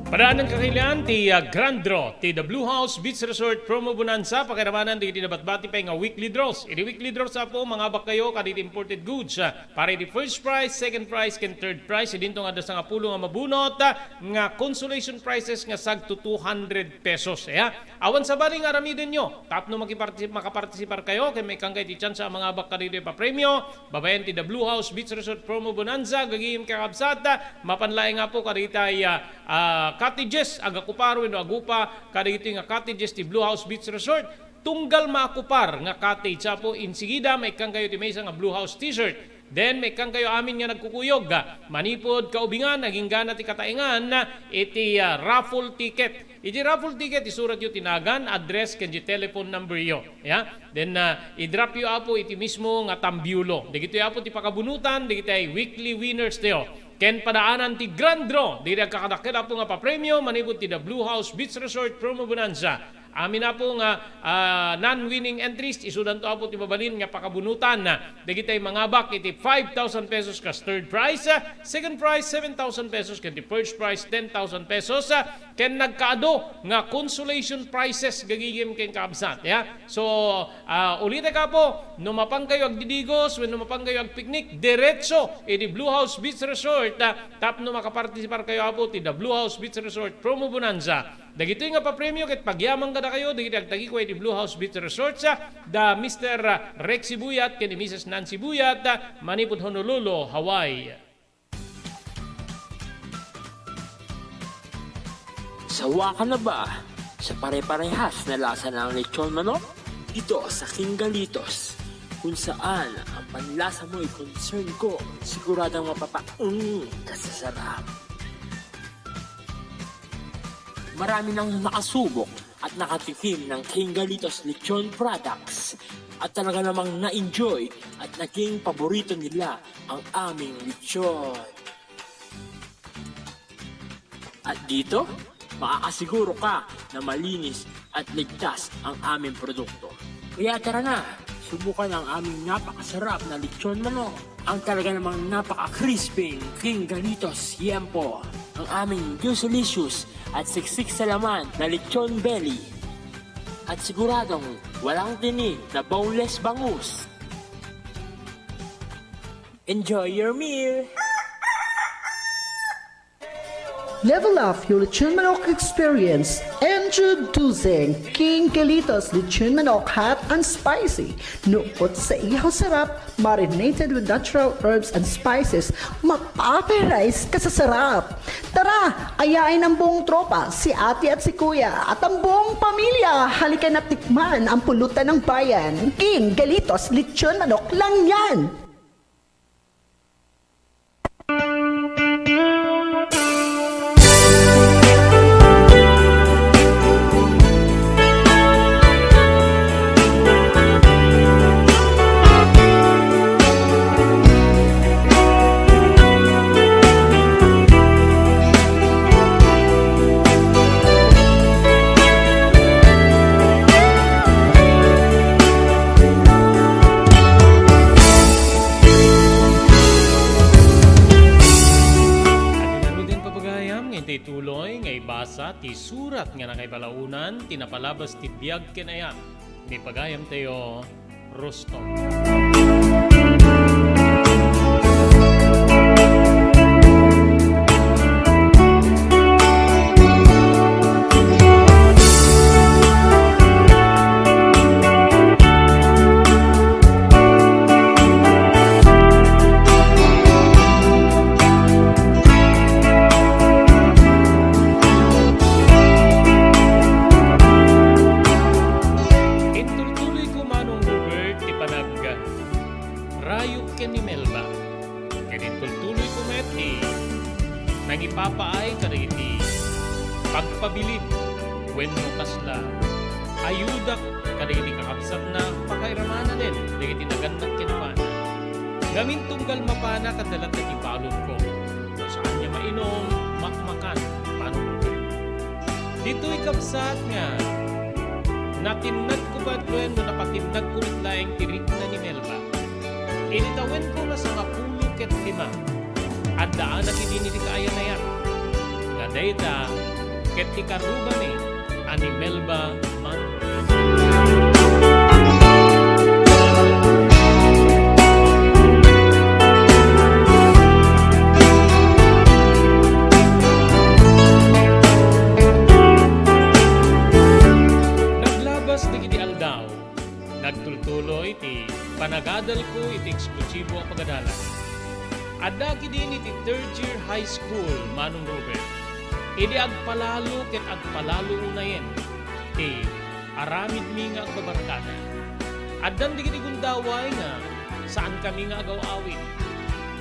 Padaanan, kakailian, ti, ah, Grand Draw ti The Blue House Beach Resort Promo Bonanza. Pakiramanan dagiti nabatbati pay nga weekly draws. Iti weekly draws, apo, mangabak kayo kadagiti imported goods, ah, para iti first prize, second prize, ken third prize. Idinto nga adda sangapulo nga mabunot, ah, nga consolation prizes nga sagto two hundred pesos. Aya, awan sabali nga aramidenyo tapno makiparti-, makapartisipar kayo ken maikkan kayo ti tsansa a mangabak kadagitoy papremio babaen ti The Blue House Beach Resort Promo Bonanza. Gagayem, kakabsat, mapan laeng, apo, kadagitay, ah, ah, cottages, agakupar wenno agupa kadagitoy nga cottages ti Blue House Beach Resort. Tunggal maakupar nga cottage, apo, insigida, maikkan kayo ti maysa nga Blue House T-shirt. Then, maikkan kayo amin nga nagkukuyog, ah, manipud kaubingan, aginggana ti kataengan, ah, iti, ah, raffle ticket. Iti raffle ticket, isuratyo ti nagan, address, ken di telephone number yo. Ya? Then, ah, i-drop yo, apo, iti mismo nga tambiulo. Dagitoy, apo, ti pakabunutan dagiti weekly winners tayo. Ken padaanan ti grand draw dagiti agkakadakkel, apo, nga papremio manipud ti The Blue House Beach Resort Promo Bonanza. Amin, apo, nga, ah, non-winning entries, isudanto, apo, ti mabalin nga pakabunutan, ah, dagiti mangabak iti five thousand pesos kas third prize, ah, second prize, seven thousand pesos, ken ti first prize, ten thousand pesos, ah, ken nagkaadu nga consolation prizes, gagayem ken kakabsat, ya. So, ah, ulitek, apo, no mapan kayo agdidigos wenno mapan kayo agpiknik, diretso iti Blue House Beach Resort, ah, tapno makapartisipar kayo, apo, ti The Blue House Beach Resort Promo Bonanza. Dagitoy nga papremio ket pagyaman kadakayo dagiti agtagikua iti Blue House Beach Resorts, ah, da Mister Rexy Buyat ken ni Missus Nancy Buyat, ah, manipud Honolulu, Hawaii. Sawa ka na ba sa pare-parehas na lasa ng lechon manok? Dito sa King Galitos, kung saan ang panlasa mo'y concern ko, siguradong mapapaung ka sa sarap. Marami nang nakasubok at nakatikim ng King Galitos Lechon Products at talaga namang na-enjoy at naging paborito nila ang aming lechon. At dito, makakasiguro ka na malinis at ligtas ang aming produkto. Kaya tara na, subukan ang aming napakasarap na lechon manok. Ang talaga namang napaka-crispy King Galitos Yempo. Ang aming juicylicious at siksik sa laman na lechon belly. At siguradong walang tinik na boneless bangus. Enjoy your meal! Level up your lechon manok experience. Introducing King Galitos Lechon Manok Hot and Spicy. Nukot sa ihaw sarap, marinated with natural herbs and spices, mapaparize ka sa sarap. Tara, ayain ang buong tropa, si ate at si kuya, at ang buong pamilya. Halika na tikman ang pulutan ng bayan. King Galitos Lechon Manok lang yan! Iti ngaruden, papagayam, nga intay tuloy nga ibasa ti surat nga nakaibalaonan ti napalabas ti biag ken ayat ni pagayamtayo, Rostov. Intultuloyko, Manong Robert, ti panag- rayok ken ni Melba. Ket intultuloyko met ti nangipapaay kadagiti pagpabilib wenno kasla ayudak kadagiti kakabsatna, pakairamanen dagiti nagannak kenkuana. Ngamin tunggal mapana, adda latta ti balonko. No saan nga mainom, makmakan, Manong Robert. Ditoy kabsat nga natinnagko met wenno napatinnagko met laeng ti rikna ni Melba. Idi tawenko nga sangapulo ket lima, addaak idin iti kaayan-ayat nga dayta ket ti karrubami a ni Melba Manrubio. Naglabas dagiti aldaw, nagtultuloy ti panagadalko iti eksklusibo a pagadalan. Addaak idin iti third year high school, Manong Robert. Idi agpalalo ket agpalalo unayen ti aramidmi nga agbabarkada. Addan dagiti gundaway nga saankami nga agaw-awid.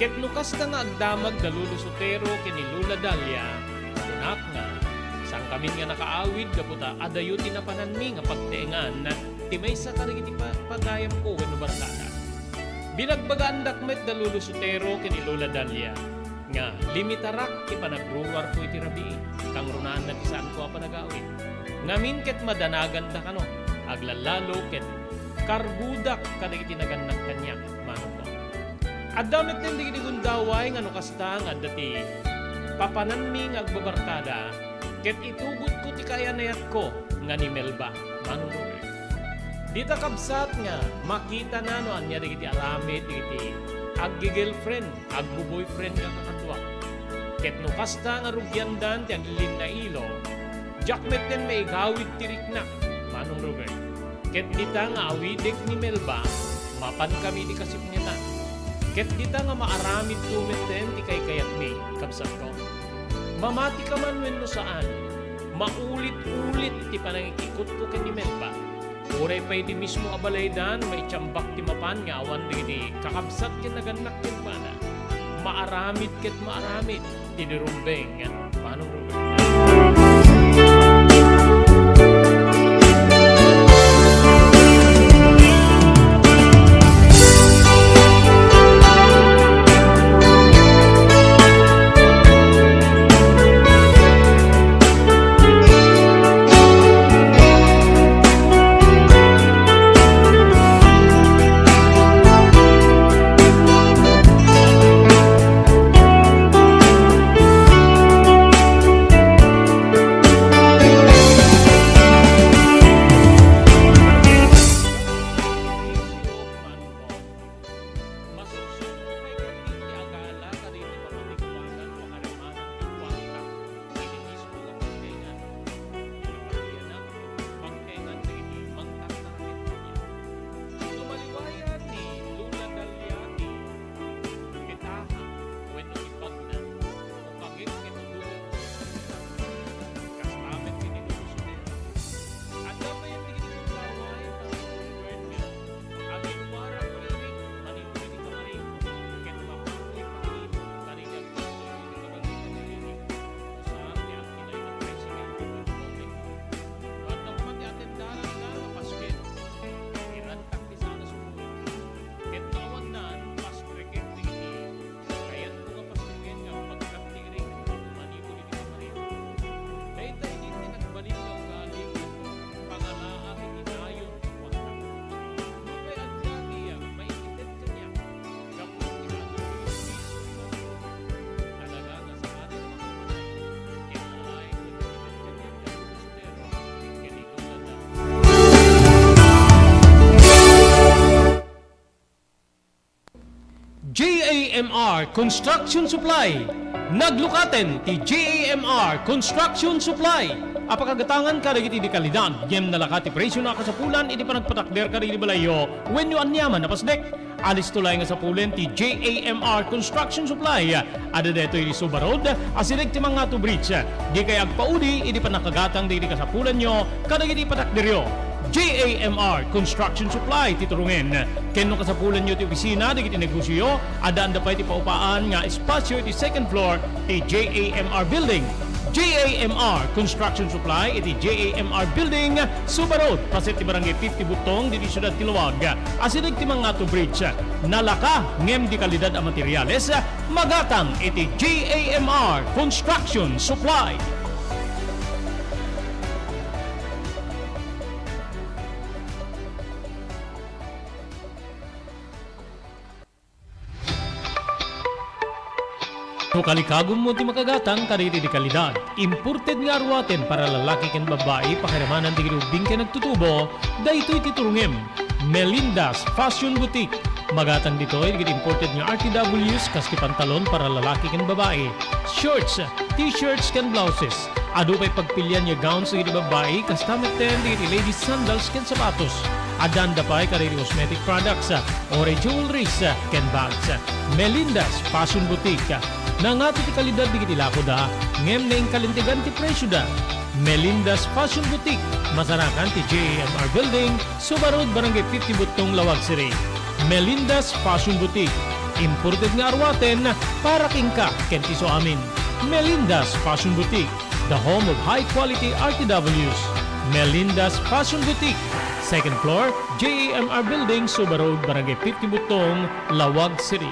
Ket no kasta nga agdamag da Lolo Sotero ken ni Lola Dalia, kunak nga, saankami nga nakaawid gapu ta adayo ti napananmi nga pagteengan ti maysa kadagiti pa-, pagayamko wenno barkada. Binagbagaandak met da Lolo Sotero ken ni Lola Dalia nga limitarak ti panagruruarko iti rabii, kangrunaanna ti saanko a panagawid. Ngamin ket madanaganda kano, aglallalo ket kargodak kadagiti nagannak kaniak, Manong Bong. Adda met dagiti gundaway nga no kasta nga adda ti papananmi nga agbabarkada, ket itugotko ti kaayan-ayatko nga ni Melba, Manong Robert. Dita kabsat nga makitana no ania dagiti aramid dagiti aggi-girlfriend, agbo-boyfriend nga kakadua. Ket no kasta nga rugiandan ti aglillinnailo, Diak metten maigawid ti riknak, Manong Robert. Ket dita nga awidek ni Melba, mapankami iti kasipngetan. Ket dita nga maaramidto metten ti kaykayatmi, kabsatko. Mamati ka man wenno saan, maulit-ulit ti panangikikutko ken ni Melba. Uray pay ti mismo a balaydan, maitiambak ti mapan nga awan dagiti kakabsat ken nagannak kenkuana. Maaramid ket maaramid ti dirumbeng, Manong Robert. Iti mismo nga pagkaingan, pagkaingan dagiti mangtartarget kaniak. No maliwayan ni Lola Dalia ti getaha wenno ti bagna, ukangek ket udurok. Kasta met iti Lolo Sotero. Adda pay dagiti gundaway, mga Robert, nga agimbarak irik manipud iti kamari, ket mapapoy pay kadagiti agdagdagiti kabagitan dagiti usa ti agkinay nga tricycle ken motor. No adda koma ti atendaran nga paskero, irantak ti sana sumurot. Ket no awannan, pastreken dagiti kayatko nga pastreken nga agpagkattirik manipud iti kamari. Dayta idi ti nagbalin nga ugali, pangalaak iti nayon ti kuarta. Nupay adda ti maited kaniak gapu iti kaadu ti bisio nga talaga nga saan a makamatay, ket aray ti maited kaniak gapu iti sotero ken iti luganda. J A M R Construction Supply. Naglukaten ti J A M R Construction Supply a pakagatangan kadagiti de kalidad ngem nalaka ti presio a kasapulan iti panagpatakder kadagiti balayyo wenno aniaman a pasdek. Alisto laeng a sapulen ti J A M R Construction Supply. Adda daytoy iti Suba Road, asideg ti Mangato Bridge. Dikay agpaudi idi pannakagatang dagiti kasapulanyo kadagiti patakderyo. J A M R Construction Supply ti turungen. Ken no kasapulanyo ti opisina dagiti negosioyo, addaanda pay ti paupaan nga espasio iti second floor ti J A M R Building. J A M R Construction Supply iti J A M R Building, Suba Road, paset ti Barangay fifty Butong, ditoy siudad ti Laoag. Asideg ti Mangato Bridge. Nalaka ngem de kalidad a materiales, magatang iti J A M R Construction Supply. No kalikagummo ti makagatang kadagiti de kalidad, imported nga aruaten para lalaki ken babbai, pakiramanan dagiti ubbing ken agtutubo, daytoy ti turungem. Melinda's Fashion Boutique. Magatang ditoy dagiti imported nga R T Ws kas ti pantalon para lalaki ken babbai, shorts, t-shirts ken blouses. Adu pay pagpilian nga gowns dagiti babbai, kasta metten dagiti ladies sandals ken sapatos. Addaanda pay kadagiti cosmetic products, uray jewelries, ken bags. Melinda's Fashion Boutique. Nangato ti kalidad dagiti lakoda, ngem naingkalintegan ti presioda. Melinda's Fashion Boutique, masarakan ti J A M R Building, Suba Road, Barangay fifty Butong, Laoag City. Melinda's Fashion Boutique, imported nga aruaten para kenka ken ti isuamin. Melinda's Fashion Boutique, the home of high quality R T Ws. Melinda's Fashion Boutique, second floor, J A M R Building, Suba Road, Barangay fifty Butong, Laoag City.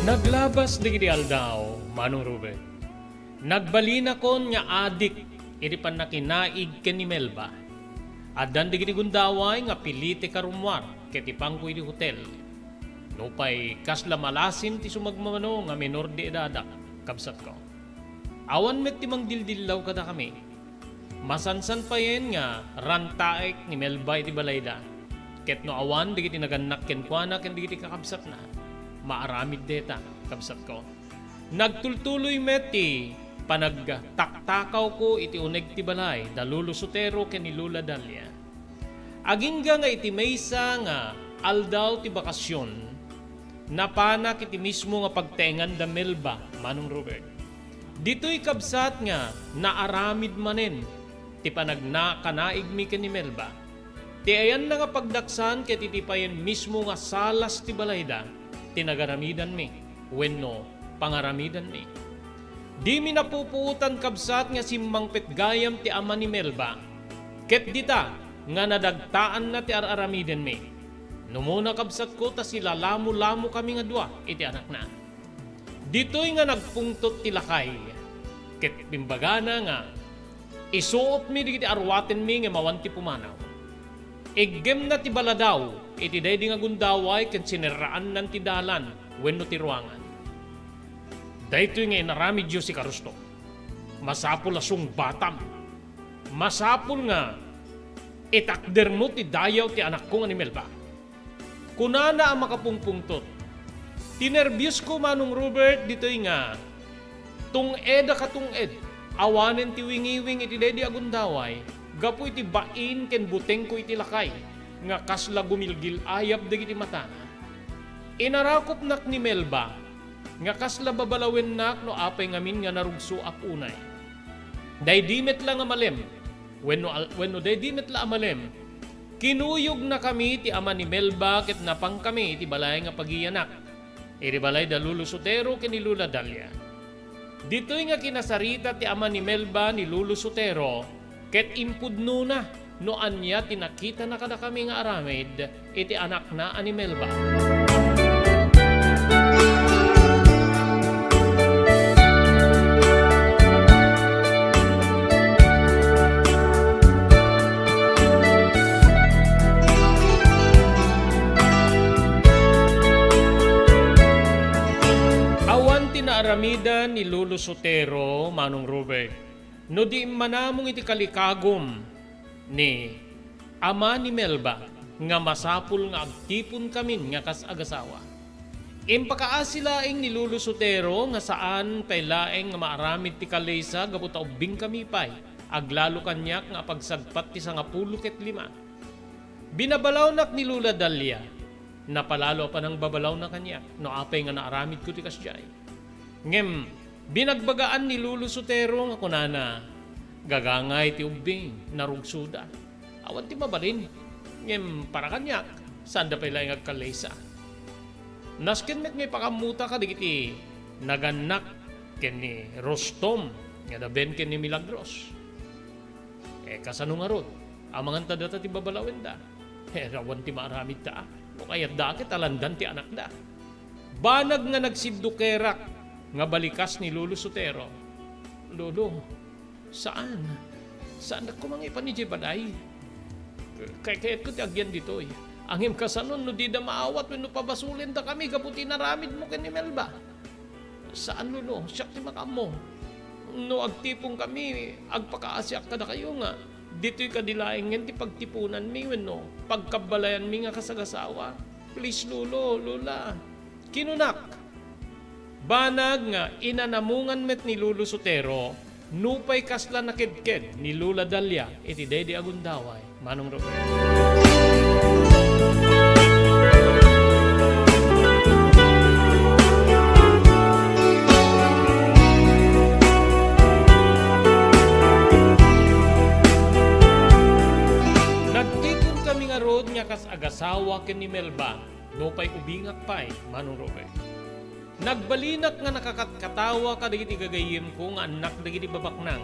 Naglabas dagiti aldaw, Manong Ruben. Nagbalinakon nga adik iti pannakinaig ken ni Melba. Addan dagiti gundaway nga pili ti karummuar ket ipanko iti hotel. Nupay kasla malasin ti sumagmamano nga menor de edadak, kabsatko. Awan met ti mangdildillaw kadakami. Masansan payen nga rantaek ni Melba iti balayda. Ket no awan dagiti nagannak kenkuana ken dagiti kakabsatna, maaramid dayta, kabsatko. Nagtultuloy met ti panagtaktakawko iti uneg ti balay da Lolo Sotero ken ni Lola Dalia. Agingga nga iti maysa nga aldaw ti bakasion, napanak iti mismo nga pagtaengan da Melba, Manong Robert. Ditoy kabsat nga naaramid manen ti panagnakanaigmi ken ni Melba. Ti ayanna nga pagdaksan ket iti payen mismo nga salas ti balayda ti nagaramidanmi wenno pangaramidanmi. Dimi napupuotan, kabsat, nga simmangpet gayam ti ama ni Melba, ket dita nga nadagtaanna ti ar-aramidenmi. Numona, kabsatko, ta silalamolamokaming a dua iti anakna. Ditoy nga nagpungtot ti lakay, ket imbagana nga isuotmi dagiti aruatenmi nga mawan ti pumanaw. Iggemna ti baladaw iti daydi nga gundaway ken sinerraannan ti dalan wenno ti ruangan. Daytoy nga inaramidyo, sika Rustom. Masapul a sungbatam. Masapul nga itakdermo ti dayaw ti anakko nga ni Melba. Kunana a makapungpungtot, "Ti nerbiosko, Manong Robert, ditoy nga tung-ed a katunged, awanen ti wingiwing iti daydi a gundaway gapu iti bain ken butengko iti lakay nga kasla gumilgil-ayab dagiti matana. Inarakupnak ni Melba nga kasla babalawennak no apay ngamin nga narugsoak unay. Daydi met la nga malem, wenno al-, wenno daydi met la a malem, kinuyogna kami ti ama ni Melba ket napankami iti balay nga pagiyanak, iti balay da Lolo Sotero ken ni Lola Dalia. Ditoy nga kinasarita ti ama ni Melba ni Lolo Sotero ket impudnona no ania ti nakitana kadakami nga aramid iti anakna a ni Melba." Awan ti naaramidan ni Lolo Sotero, Manong Robert, no di immanamong iti kalikagum ni ama ni Melba nga masapul nga agtiponkamin nga kas agasawa. Impakaasi laeng ni Lolo Sotero nga saan pay laeng nga maaramid ti kalesa gapu ta ubbingkami pay aglalo kaniak nga apagsagpat ti sangapulo ket lima. Binabalawnak ni Lola Dalia. Napalalo a panangbabalawna kaniak no apay nga naaramidko ti kasdiay. Ngem binagbagaan ni Lolo Sotero nga kunana, "Gagangay ti ubbing, narugsoda. Awan ti mabalin. Ngem para kaniak, saanda pay laeng agkalesa." Nasken met nga ipakammota kadagiti nagannak ken ni Rustom nga da Ben ken ni Milagros. Eh, kasano ngarud? Amanganta data ti babalawenda. Eh, awan ti maaramidta. No kayatda ket alandan ti anakda. Banag nga nagsiddukerak nga balikas ni Lolo Sotero. "Lolo, saan. Saandak koma nga ipan idiay balay. Kay-, kayatko ti agyan ditoy. Ngem kasano no dida maawat wenno pabasolendakami gapu ti inaramidmo ken ni Melba?" "Saan, Lolo, siak ti makaammo. No agtiponkami, agpakaasiak kadakayo nga ditoy kadi laengen ti pagtiponanmi wenno pagkabbalayanmi nga kasagasawa. Please, Lolo, Lola," kinunak. Banag nga inanamungan met ni Lolo Sotero nupay kasla nakedked ni Lola Dalia iti daydi a gundaway, Manong Robert. Nagtiponkami ngarud nga kas agasawa ken ni Melba, nupay ubingak pay, Manong Robert. Nagbalinak nga nakakatkatawa kadagiti gagayyemko nga annak dagiti babaknang.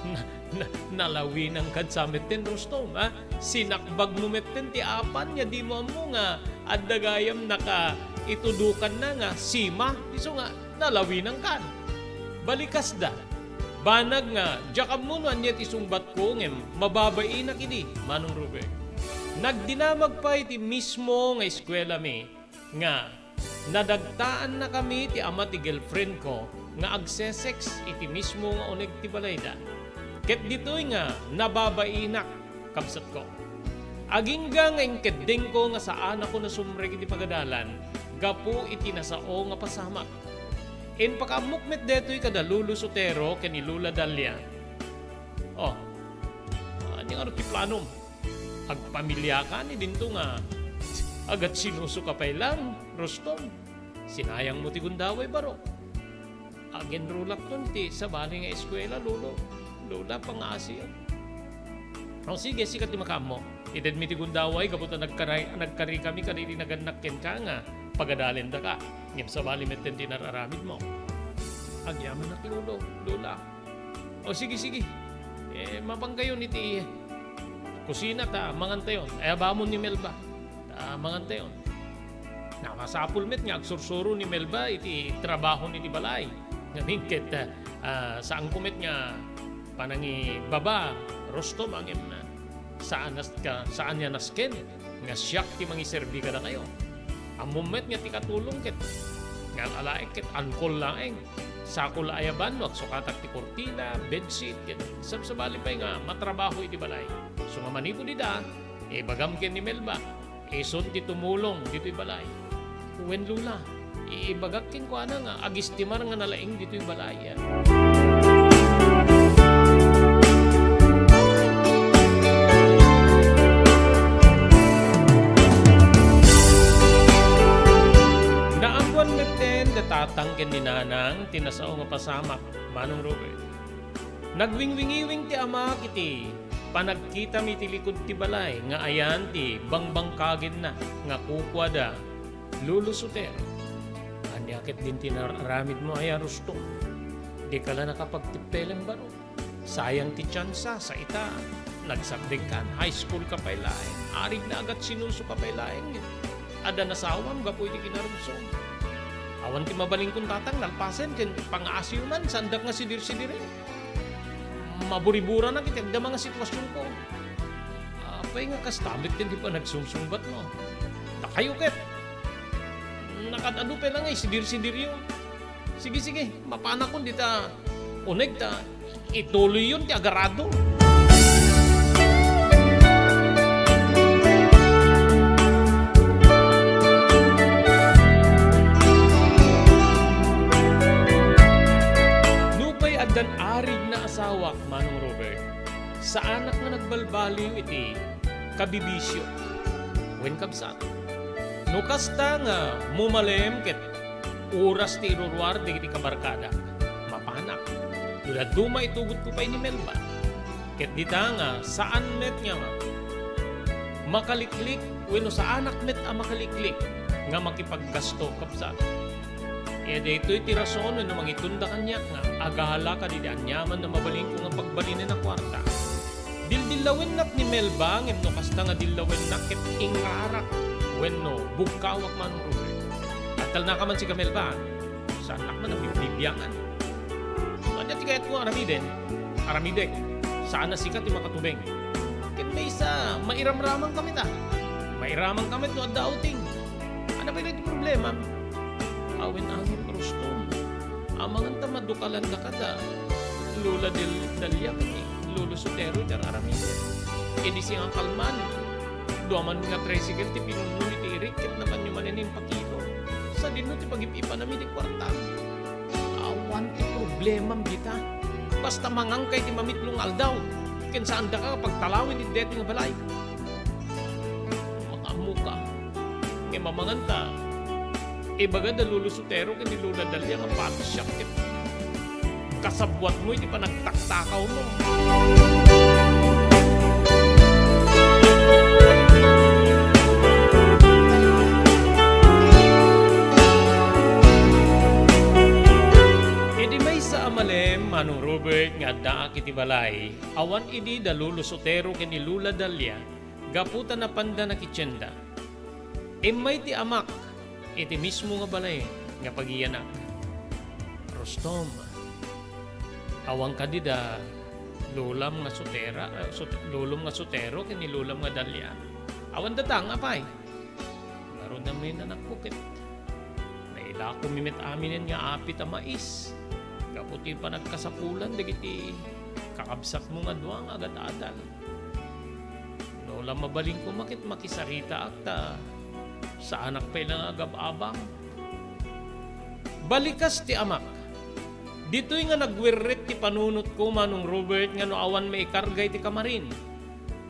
Na, na, nalawinangkad sa metten, Rustom, ha? Sinakbagmo metten ti apan nga dimo ammo nga adda gayam nakaitudokanna nga sima, isu nga nalawinangkad. Balikasda. Banag nga, diak ammo no ania ti sungbatko ngem mababainak idi, Manong Robert. Nagdinamag pay ti mismo nga eskuelami nga nadagtaannakami ti ama ti girlfriendko nga agsesex iti mismo nga uneg ti balayda. Ket ditoy nga nababainak, kabsatko. Agingga nga inkeddengko nga saanakon a sumrek iti pagadalan gapu iti nasao nga pasamak. Impakaammok met daytoy kada Lolo Sotero ken ni Lola Dalia. Oh, ania ngarud ti planom? Agpamiliaka ni dinto nga agatsinusok a pay lang, Rustom. Sinayangmo ti gundaway baro. Aginrulakton ti sabali nga eskuela, Lolo. Lola, pangaasiyo. O sige, sika ti makaammo. Itedmi ti gundaway gapu ta nagkaray-, nagkarikami kadagiti nagannak kenka nga pagadalendaka. Ngem sabali metten ti nar-aramidmo. Agyamanak, Lolo, Lola. O sige, sige. Eh, mapankayon iti kusina ta mangantayon. Ay, abamon ni Melba. Ta mangantayon. Na, masapul met nga agsursuro ni Melba iti trabahon iti balay. Ngamin ket, ah, saanko met nga panangibaba, Rustom, ngem, ah, saan nas-, ka-, saan nga nasken nga siak ti mangiserbi kadakayo. Ammom met nga ti katulong ket nga alaek ket angkol laeng. Sako la ayaban no agsukatak ti kurtina, bedsheet, ket sabsabali pay nga matrabaho iti balay. So nga manipud ida, ibagam ken ni Melba, isun ti tumulong ditoy balay. Wen, Lola, ibagak kenkuana nga agistimar nga nalaing ditoy balay. Naammoan metten da tatang ken ni nanang ti nasao nga pasamak, Manong Robert. Nagwingwingiwing ti amak iti panagkitami iti likud ti balay nga ayan ti bangbangkagenna nga kukuada, Lolo Sotero. Ania ketdin ti nar-aramidmo aya, Rustom? Dika la nakapagtippelen baro. Sayang ti tiansa, sa ita, nagsapdengkan, high school ka pay laeng, arigna agatsinusok a pay laeng. Adda nasawam gapu iti kinarugsom. Awan ti mabalinkon tatang nalpasen ken pangaasiyo man, saandak nga sidirsidiren. Maburiburanak iti agdama nga situasionko. Apay nga kasta met ken ti panagsungsungbatmo? Ta kayo ket, nakaad-adu pay la nga isidirsidiryo. Sige, sige, mapanakon dita uneg ta ituloyyon ti agarado. Nupay addan arigna asawak, Manong Robert, saanak nga nagbalbaliw iti kabibisio. Wen, kabsat, no kasta nga mumalem ket oras ti iruruar dagiti kabarkadak, mapanak. No dadduma, itugotko pay ni Melba. Ket dita nga saan met nga makaliklik wenno saanak met a makaliklik nga makipaggasto, kabsat. Ket daytoy ti rason wenno mangitunda kaniak nga agala kadagiti aniaman a mabalinko nga pagbalinen a kuarta. Dildillawennak ni Melba, ngem no kasta nga dillawennak ket ingrarak wenno bugkawak, Manong Robert. Agtalnaka man sika, Melba. Saannak man a bibbibiangan. No ania ti kayatko nga aramiden, aramidek. Saan a sika ti makatubeng. Ken maysa, mairamramanka met a. Mairamang ka met no adda outing. Ania pay daytoy ti problemam? Awen, amin, Rustom. Amangan ta madukalan daka da Lola Del-, Dalia ken ni Lolo Sotero iti ar-aramiden. Idi siak kalman, dua man nga tricycle ti pinunno iti irik ket napanyo manen impatiro. Sadino ti pagip-ipanam iti kuartam? Awan ti problemam dita. Basta manganka iti mamitlo nga aldaw, ken saandaka nga pagtalawen iti daytoy nga balay. Makaammoka. Ngem amangan ta, ibaga da Lolo Sotero ken ni Lola Dalia nga patis siak ket kasabbuatmo iti panagtaktakawmo. Idi maysa a malem, Manong Robert, nga addaak iti balay, awan idi da Lolo Sotero ken ni Lola Dalia, gapu ta napanda nakitienda. Immay ti amak iti mismo nga balay nga pagiyanak. Rustom, Awan kadi da lolam nga sutera, eh, sut-, lolom nga sutero ken ni lolam nga Dalia. Awan datang, apay? Ngarud a met, anakko, ket nailakomi met aminen nga apit a mais gapu ti panagkasapulan dagiti kakabsatmo nga dua nga agad-adal. No la mabalin koma ket makisaritaak ta saanak pay la nga agab-abang. Balikas ti amak. Ditoy nga nagwerret ti panunotko, Manong Robert, nga no awan maikarga iti kamarin,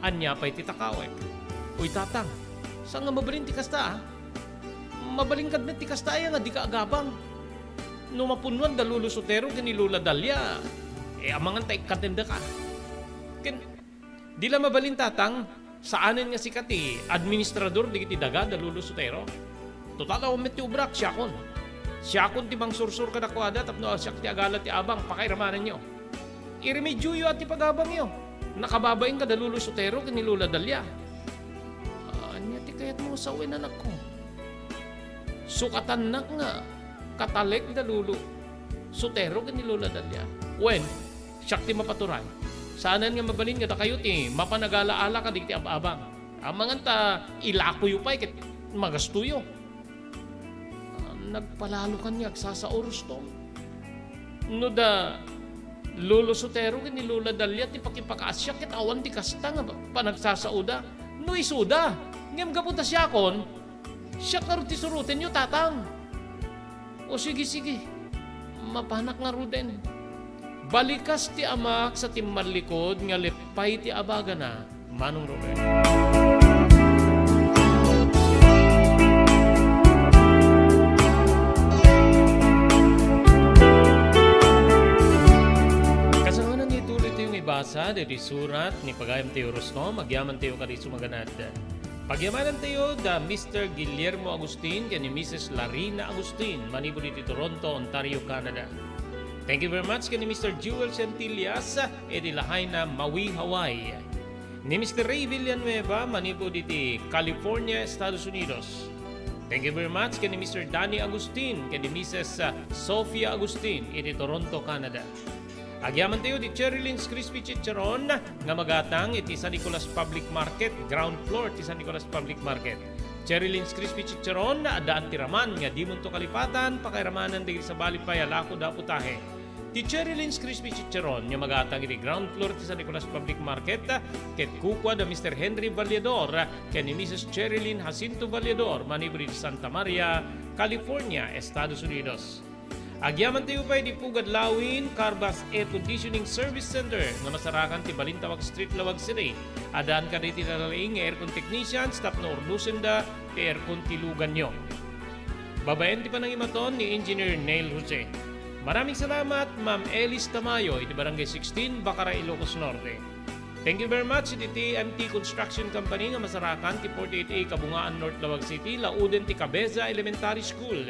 ania pay ti takawek? Uy, Tatang, saan nga mabalin ti kasta, a? Mabalin kad met ti kasta aya nga dika agabang. No mapunnoan da Lolo Sotero ken ni Lola Dalia, eh, amangan ta ikkatendaka. Ken, di la mabalin, Tatang, saanen nga sika ti administrador dagiti daga da Lolo Sotero. Total, awan met ti obrak, siakon. Siakon ti mangsursur kadakuada tapno siak ti agala ti abang, pakairamanenyo. Iremedioyo a ti pagabangyo. Nakababain kada Lolo Sotero ken ni Lola Dalia. Ania ti kayatmo nga sawen, anakko? Sukatannak nga katalek da Lolo Sotero ken ni Lola Dalia. Wen, siak ti mapaturay. Saanen nga mabalin nga dakayo ti mapan agala-ala kadagiti ab-abang. Amangan ta ilakoyo pay ket magastoyo. Ah, nagpalalokan nga agsasao, Rustom. No da Lolo Sotero ken ni Lola Dalia ti pakipakaasiak ket awan ti kasta nga panagsasaoda. No isuda, ngem gapu ta siakon, siak ngarud ti surotenyo, Tatang. O sige, sige. Mapanak ngaruden. Balikas ti amak sa timmallikod nga leppay ti abagana. Manong Robert. Kasano nga ituloy tayo nga ibasa ditoy surat ni pagayam tayo Rustom, agyaman tayo kadi sumaganad. Pagyamanantayo da Mister Guillermo Agustin ken ni Missus Larina Agustin manipud iti Toronto, Ontario, Canada. Thank you very much ken ni Mister Jewel Centillas iti Lahaina, Maui, Hawaii. Ni Mister Ray Villanueva manipud iti California, Estados Unidos. Thank you very much ken ni Mister Danny Agustin ken ni Missus Sofia Agustin iti Toronto, Canada. Agyamantayo ti Cherry Lynn's Crispy Chicharon nga magatang iti San Nicolas Public Market, ground floor ti San Nicolas Public Market. Cherry Lynn's Crispy Chicharon, addaan ti raman nga dimonto kalipatan, pakairamanen dagiti sabali pay a lako da putahe. Ti Cherry Lynn's Crispy Chicharon nga magatang iti ground floor ti San Nicolas Public Market, ket kukua da Mister Henry Valledor ken ni Missus Cherry Lynn Jacinto Valledor manipud iti Santa Maria, California, Estados Unidos. Agyamantayo pay di Pugad Lawin, Carbas Air Conditioning Service Center nga masarakan ti Balintawak Street, Laoag City. Addaan kadagiti nalaing nga aircon technicians tapno urdosenda ti aircon ti luganyo. Babaen ti panangimaton ni Engineer Neil Jose. Maraming salamat, Ma'am Elis Tamayo, iti Barangay sixteen, Bacara, Ilocos Norte. Thank you very much iti T M T Construction Company nga masarakan ti forty-eight A Kabungaan, North Laoag City, lauden ti Cabeza Elementary School.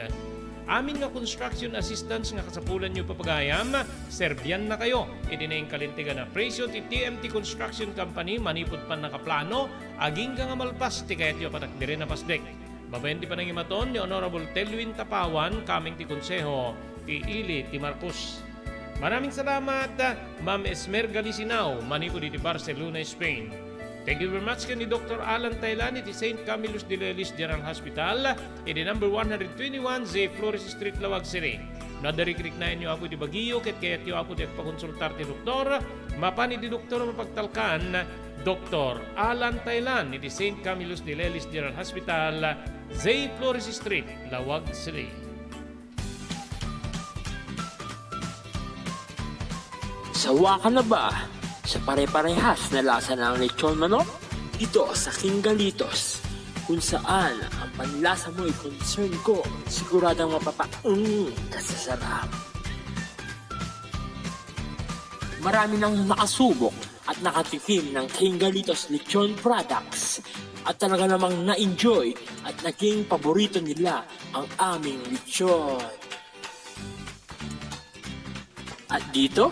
Amin nga construction assistance nga kasapulanyo, papagayam, serbiannakayo iti naingkalintegan a presio ti T M T Construction Company manipud pannakaplano, agingga nga malpas ti kayatyo a patakderen a pasdek. Babaen ti panangimaton ni Honorable Telwin Tapawan, kameng ti Konseho ti Ili ti Marcos. Maraming salamat, Ma'am Esmerga Lisinao, manipud iti Barcelona, Spain. Thank you very much ken ni Doktor Alan Taylan iti Saint Camillus de Lelis General Hospital, iti number one hundred twenty-one J Flores Street, Laoag City. No adda rikriknaenyo, Apo, iti bagiyo ket kayatyo, Apo, ti agpakonsultar ti doktor, mapan iti doktor a mapagtalkan, Doktor Alan Taylan iti Saint Camillus de Lelis General Hospital, J Flores Street, Laoag City. Sawa ka na ba sa pare-parehas na lasa ng lechon manok? Dito sa King Galitos, kung saan ang panlasa mo'y concern ko, siguradong mapapaung ka sa sarap. Marami nang nakasubok at nakatikim ng King Galitos Lechon Products at talaga namang na-enjoy at naging paborito nila ang aming lechon. At dito,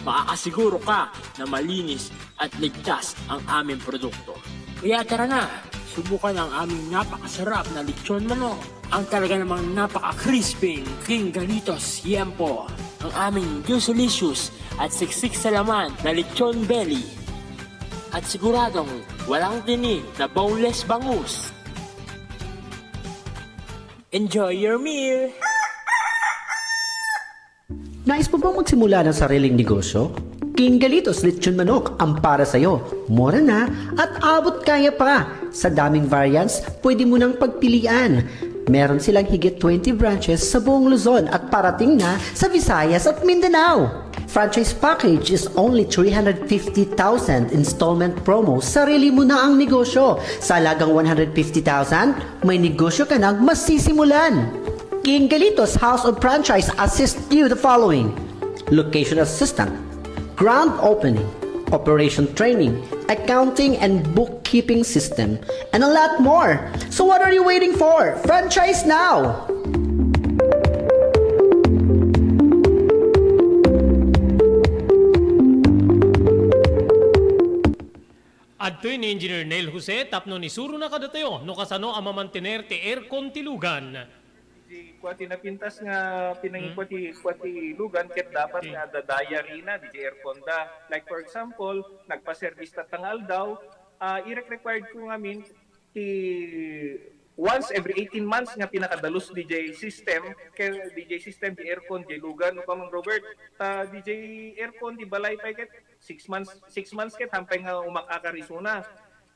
makakasiguro ka na malinis at ligtas ang aming produkto. Kaya tara na, subukan ang aming napakasarap na lechon manok. Ang talaga namang napaka-crispy King Galitos Yempo. Ang aming Juicelicious at siksik sa laman na lechon belly. At siguradong walang tinik na boneless bangus. Enjoy your meal! Nais mo bang magsimula ng sariling negosyo? King Galitos Lechon Manok ang para sa'yo. Mura na at abot kaya pa. Sa daming variants, pwede mo nang pagpilian. Meron silang higit twenty branches sa buong Luzon at parating na sa Visayas at Mindanao. Franchise package is only three hundred fifty thousand, installment promo, sarili mo na ang negosyo. Sa halagang one hundred fifty thousand, may negosyo ka nang masisimulan. King Galitos House of Franchise assist you the following: location assistant, grand opening, operation training, accounting and bookkeeping system, and a lot more. So what are you waiting for? Franchise now! Adtoy ni Engineer Neil Jose tapno isurona kadatayo no kasano a mamantener ti aircon ti lugan. Di kua ti napintas nga pinangikua ti, kua ti lugan ket dapat nga adda diary na, di aircon da. Like for example, nagpa-service tatta nga aldaw, ah, irek-required ko ngamin ti once every eighteen months nga pinakadalus D J system, kay D J system, di aircon, di lugan, no, Kamang Robert. Ta D J aircon, di balay pay ket six months, six months ket hampay nga umak-akar isuna.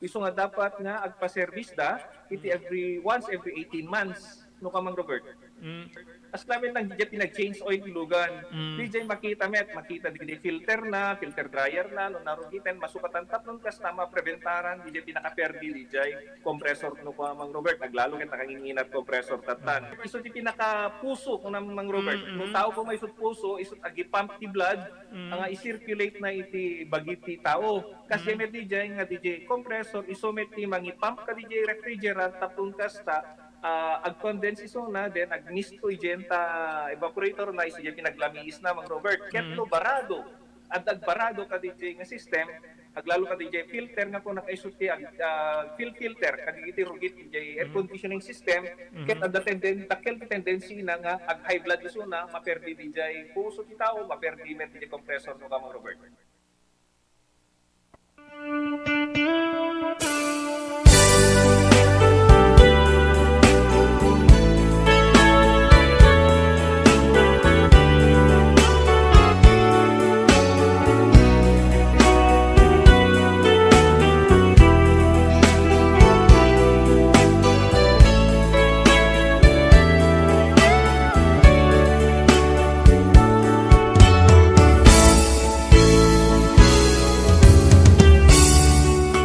Isu nga dapat nga agpa-service da iti every, once every eighteen months, no, Kamang Robert. Mm. As lamin lang, di pinag-change oil ti lugan. Mm. Di makita met, makita di filter na, filter dryer na, no, narugiten, masukatan tapnon kasta mapreventaran, di pinakaperdi, di compressor, no, Kamang Robert, aglalo ket nakanginginat compressor tattan. Mm. Isu ti pinakapuso, no, Mang Robert. Mm, mm. No tao ko may isut puso, isut agi-pump ti blood, mm, nga i-circulate na iti bagi ti tao. Kas mm, met di nga di compressor, isu met ti mangi-pump ka di refrigerant, tapno kasta, ah, ag-condense isuna, then agmisto idiay ta evaporator na, isu diay pinaglamiis na, Mang Robert. Ket mm, no barado, adda agbarado ka di nga system, aglalo ka di filter nga kung nakaisut ti ag-, ah, fil-, filter, kadagiti rugit idiay air mm, conditioning system, mm-hmm, ket adda tenden-, dakkel ti tendency na nga ag-high blood isuna, maperdi diay puso ti tao, maperdi met diay compressor, no, Kamang Robert.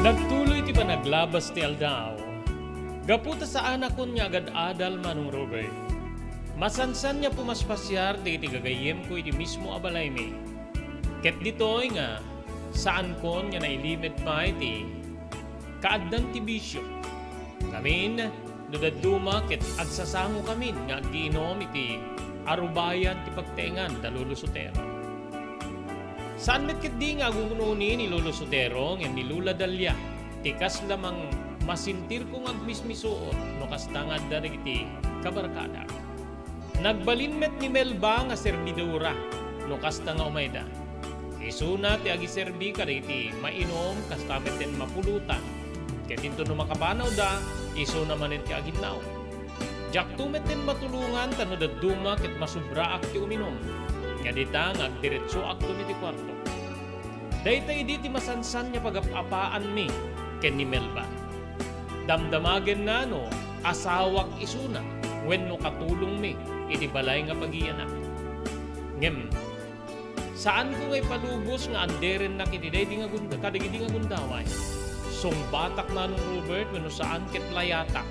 Nagtuloy ti panaglabas ti aldaw. Gapu ta saanakon nga agad-adal, Manong Robert, masansan nga pumaspasiar dagiti gagayyemko iti mismo a balaymi. Ket ditoy nga, saankon nga nailimed pay ti kaaddan ti bisio. Ngamin, no dadduma ket agsasangokamin nga aggiinom iti arubayan ti pagtaengan da Lolo Sotero. Saan met ketdi nga agunoni ni Lolo Sotero ngem ni Lola Dalia ti kasla mang-, masentirko nga agmismisuot no kasta nga adda dagiti kabarkadak. Nagbalin met ni Melba nga serbidora no kasta nga umayda. Isuna ti agiserbi kadagiti mainum kasta met ti mapulotan, ket inton no makapanawda, isuna manen ti aginnaw. Diakto met ti matulongan ta no dadduma ket masubraak ti uminum. Nga dita nga agdiretsoakton iti kuarto. Dayta idi ti masansan nga pagap-apaanmi ken ni Melba. Damdamagenna no asawak isuna wenno katulongmi iti balay nga pagianak. Ngem, saanko nga ipalubos nga anderennak iti daydi nga gunda-, kadagidi nga gundaway. Sungbatak, Manong Robert, wenno saan ket layatak.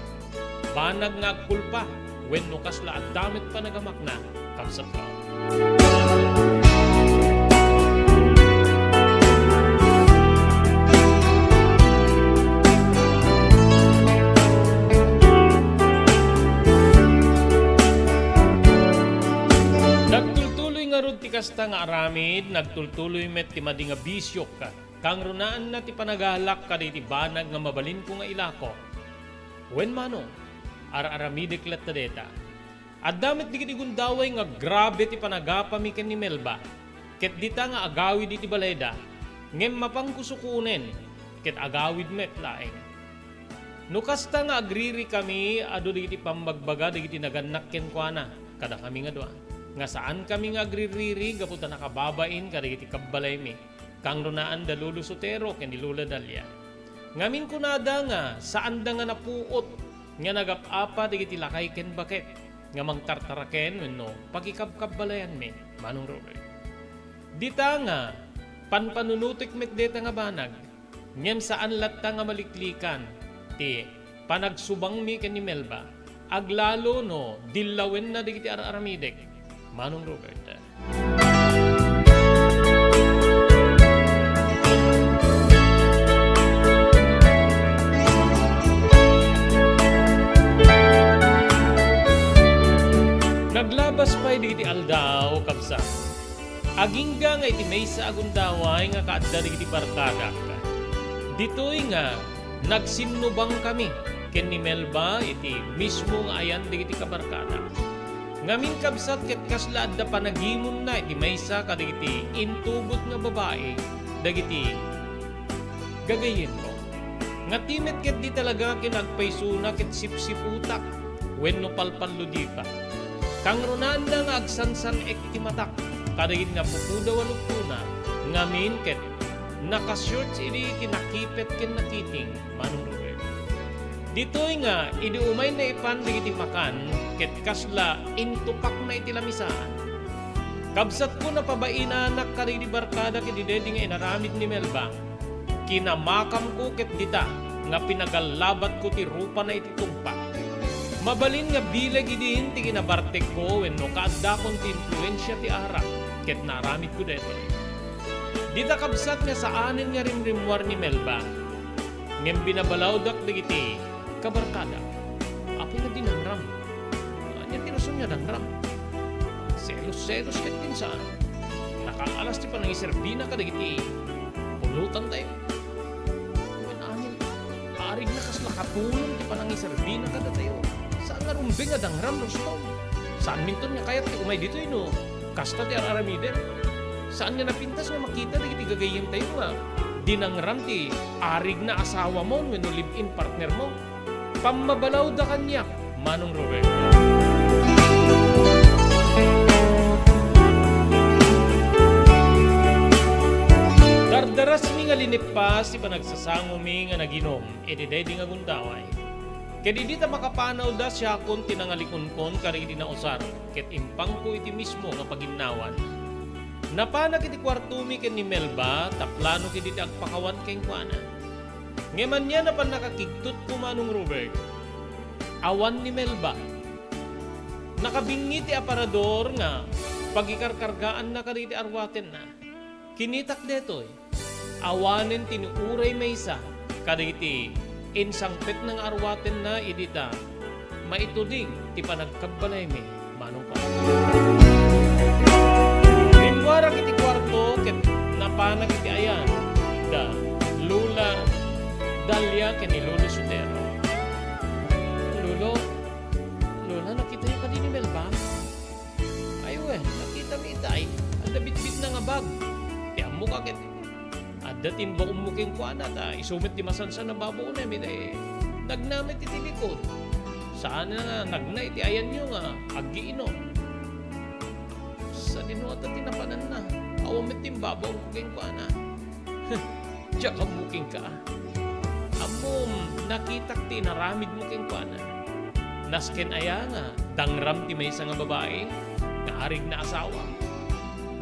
Banag nga agkulpa wenno kasla adda met panagamakna, kabsatko. Nagtultuloy ngarud ti kasta nga aramid, nagtultuloy met ti madi nga bisiok. Kangrunaanna ti panagalak kadagiti banag nga mabalinko nga ilako. Wen mano, ar-aramidek latta dayta. Adda met dagiti gundaway nga grabe ti panagapami ken ni Melba. ket dita nga agawid iti balayda, ngem mapangkusukonen, ket agawid met laeng. No kasta nga agririkami, adu dagiti pammagbaga dagiti nagannak kenkuana, kadakami nga dua, nga saankami nga agririri gapu ta nakababain kadagiti kabbalaymi, kangrunaan da Lolo Sotero ken ni Lola Dalia. Ngamin kunada nga saanda nga napuot nga nagap-apa dagiti lakay ken baket nga mangtartaraken wenno pakikabkabbalayanmi, Manong Robert. Dita nga panpanunutek met deta nga banag, ngem saan latta nga maliklikan ti panagsubangmi ken ni Melba, aglalo no dillawenna dagiti ar-aramidek, Manong Robert. Naglabas pay dagiti aldaw, kabsat. Agingga nga iti maysa a gundaway nga kaadda dagiti barkadak. Ditoy nga nagsinnubangkami ken ni Melba iti mismo nga ayan dagiti kabarkada. Ngamin, kabsat, ket kasla adda panagimonna iti maysa kadagiti intugot nga babai dagiti gagayyemko. Ngati met ket di talaga ken agpaysona ket sipsiputak wenno palpalludipak. Kangrunaanna nga agsansan-ek ti matak kadagiti napupudaw a lupona, ngamin ket naka-search idi ti nakipet ken nakiting, Manong Robert. Ditoy nga, idi umay naipan dagiti makan, ket kasla intupakna iti lamisaan. Kabsatko, napabainanak kadagiti barkadak idi daydi nga inaramid ni Melba. Kinamakamko ket dita nga pinagallabatko ti rupana iti tungpa. Mabalin nga bileg idin ti kinabartekko wenno kaaddakon ti impluensia ti arak ket naaramidko daytoy. Dita, kabsat, nga saanen nga rimrimmuar ni Melba, ngem binabalawdak dagiti kabarkada. Apay nga dinangram? Ania ti rason nga dangram? Selos-selos ket kinsa, nakaalas ti panangiserbina kadagiti pulutantayo. Wen amin, arigna kasla katulong ti panangiserbina kadatayo. Saan nga rumbeng a dangram, Rostom? Saanminton nga kayat ti umay ditoy no kasta ti ar-aramiden? Saan nga napintas nga makita dagiti gagayyemtayo nga dinangram ti arigna asawamon wenno live-in partnermo? Pammabalawda kaniak, Manong Robert. Dardarasmi nga linippas ti panagsasangomi nga naginum iti daydi nga gundaway. Ket idi ta makapanawda, siakon ti nangalikunkon kadagiti nausar, ket impangko iti mismo nga paginnawan. Napanak iti kuartomi ken ni Melba, ta plano ket iti agpakawan kenkuana. Ngem ania napan nakakigtutko, Manong Robert? Awan ni Melba. Nakabingngi ti aparador nga pagikarkargaanna kadagiti arwatenna. Kinitak daytoy. Awanen ti ni uray maysa kadagiti insangpetna nga arwatenna idi ta maituding ti panagkabbalaymi, Manong Pablo. Rimmuarak iti kuarto ket napanak iti ayan da Lola Dalia ken ni Lolo Sotero. "Lolo, Lola, nakitayo kadi ni Melba?" "Ay wen, nakitami itay. Adda bitbitna nga bag. Ti ammoka ket adda ti imbaonmo kenkuana, ta isu met ti masansan a babaonem, ita, eh, nagna met iti likod. Saan a nagna iti ayanyo nga aggiinom. Sadino ata ti napananna? Awan met ti imbabaonko kenkuana." "Diak ammo kenka. Ammom, nakitak ti inaramidmo kenkuana. Nasken aya nga dangram ti maysa nga babai nga arigna asawa?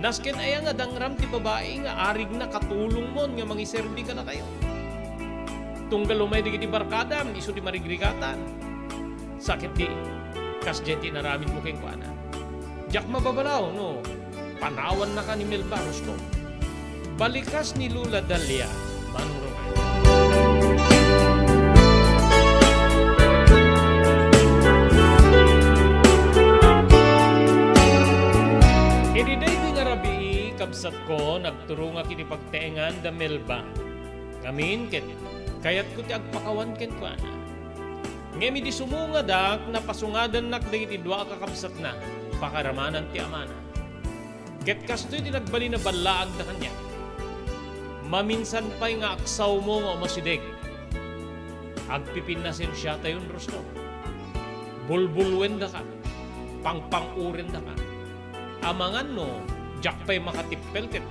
Nasken aya nga dangram ti babai nga arigna katulongmon nga mangiserbi kadatayo? Tunggal umay dagiti barkadam, isu ti marigrigatan. Sa ketdi, kasdiay ti inaramidmo kenkuana. Diak mababalaw no panawannaka ni Melba, Rostom." Balikas ni Lola Dalia, Manong Romel. Idi daydi nga rabii, kabsatko, nagturongak iti pagtaengan da Melba. Ngamin ket kayatko ti agpakawan kenkuana. Ngem idi sumungadak, napasungadannak dagiti dua a kakabsatna, pakaramanan ti amana. Ket kastoy ti nagbalin a ballaagda kaniak. Maminsan pay nga aksawmo nga umasideg. Agpipinnasensiatayon, Rusto. Bulbulwendaka. Pangpang-urendaka. Amangan no, diak pay makatippel ket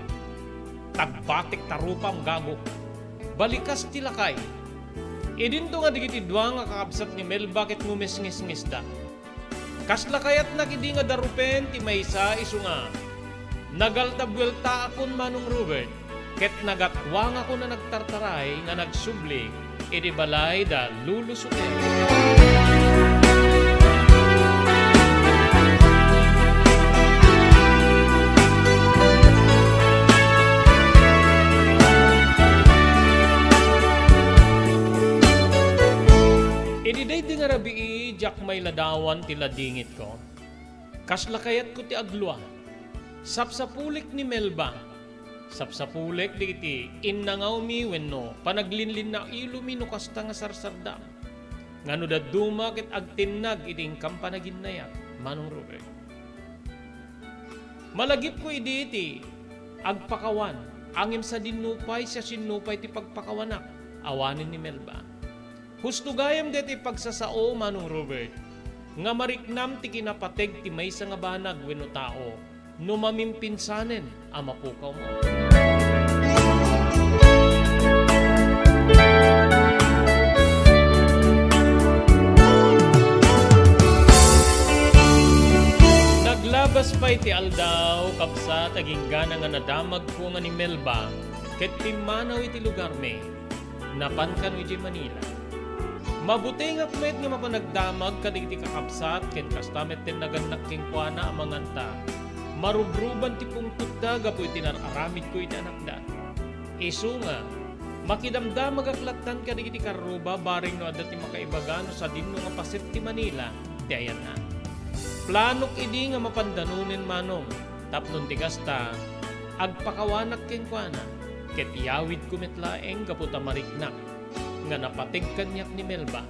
tagbatek ta rupam, gago. Balikas ti lakay. Idinto nga dagiti dua nga kakabsat ni Melba ket ngumisngisngisda. Kasla kayatnak idi nga darupen ti maysa, isu nga, nagaltabueltaakon, Manong Robert, ket nagatwangakon a nagtartaray nga nagsubli iti balay da Lolo Soter. Idi daydi nga rabii, diak mailadawan ti ladingitko. Kasla kayatko ti aglua. Sapsapulik ni Melba. Sapsapulik dagiti innangawmi wenno panaglinlinnailomi no kasta nga sarsardam. Nga no dadduma ket agtinnag iti inkam panaginnayak, Manong Robert. Malagipko idi ti agpakawan, ngem sadinno pay, siasino pay ti pagpakawanak, awanen ni Melba. Husto gayam daytoy pagsasao, Manong Robert, nga mariknam ti kinapateg ti maysa nga banag wenno tao no mamimpinsanen a mapukawmo. Naglabas pay ti aldaw, kabsat, agingga nga nadamagko nga ni Melba ket pimmanaw iti lugarmi. Napan kano idiay Manila. Mabutengak met nga mapan agdamag kadagiti kakabsat ken kasta met ti nagannak kenkuana, amangan ta marubruban ti pungtotta gapu iti nar-aramidko iti anakda. Isu nga, makidamdamagak lattan kadagiti karruba bareng no adda ti makaibaga no sadinno nga paset ti Manila ti ayanna. Planok idi nga mapan danonen, Manong, tapno ti kasta, agpakawanak kenkuana, ket iyawidko met laeng gapu ta mariknak nga napateg kaniak ni Melba.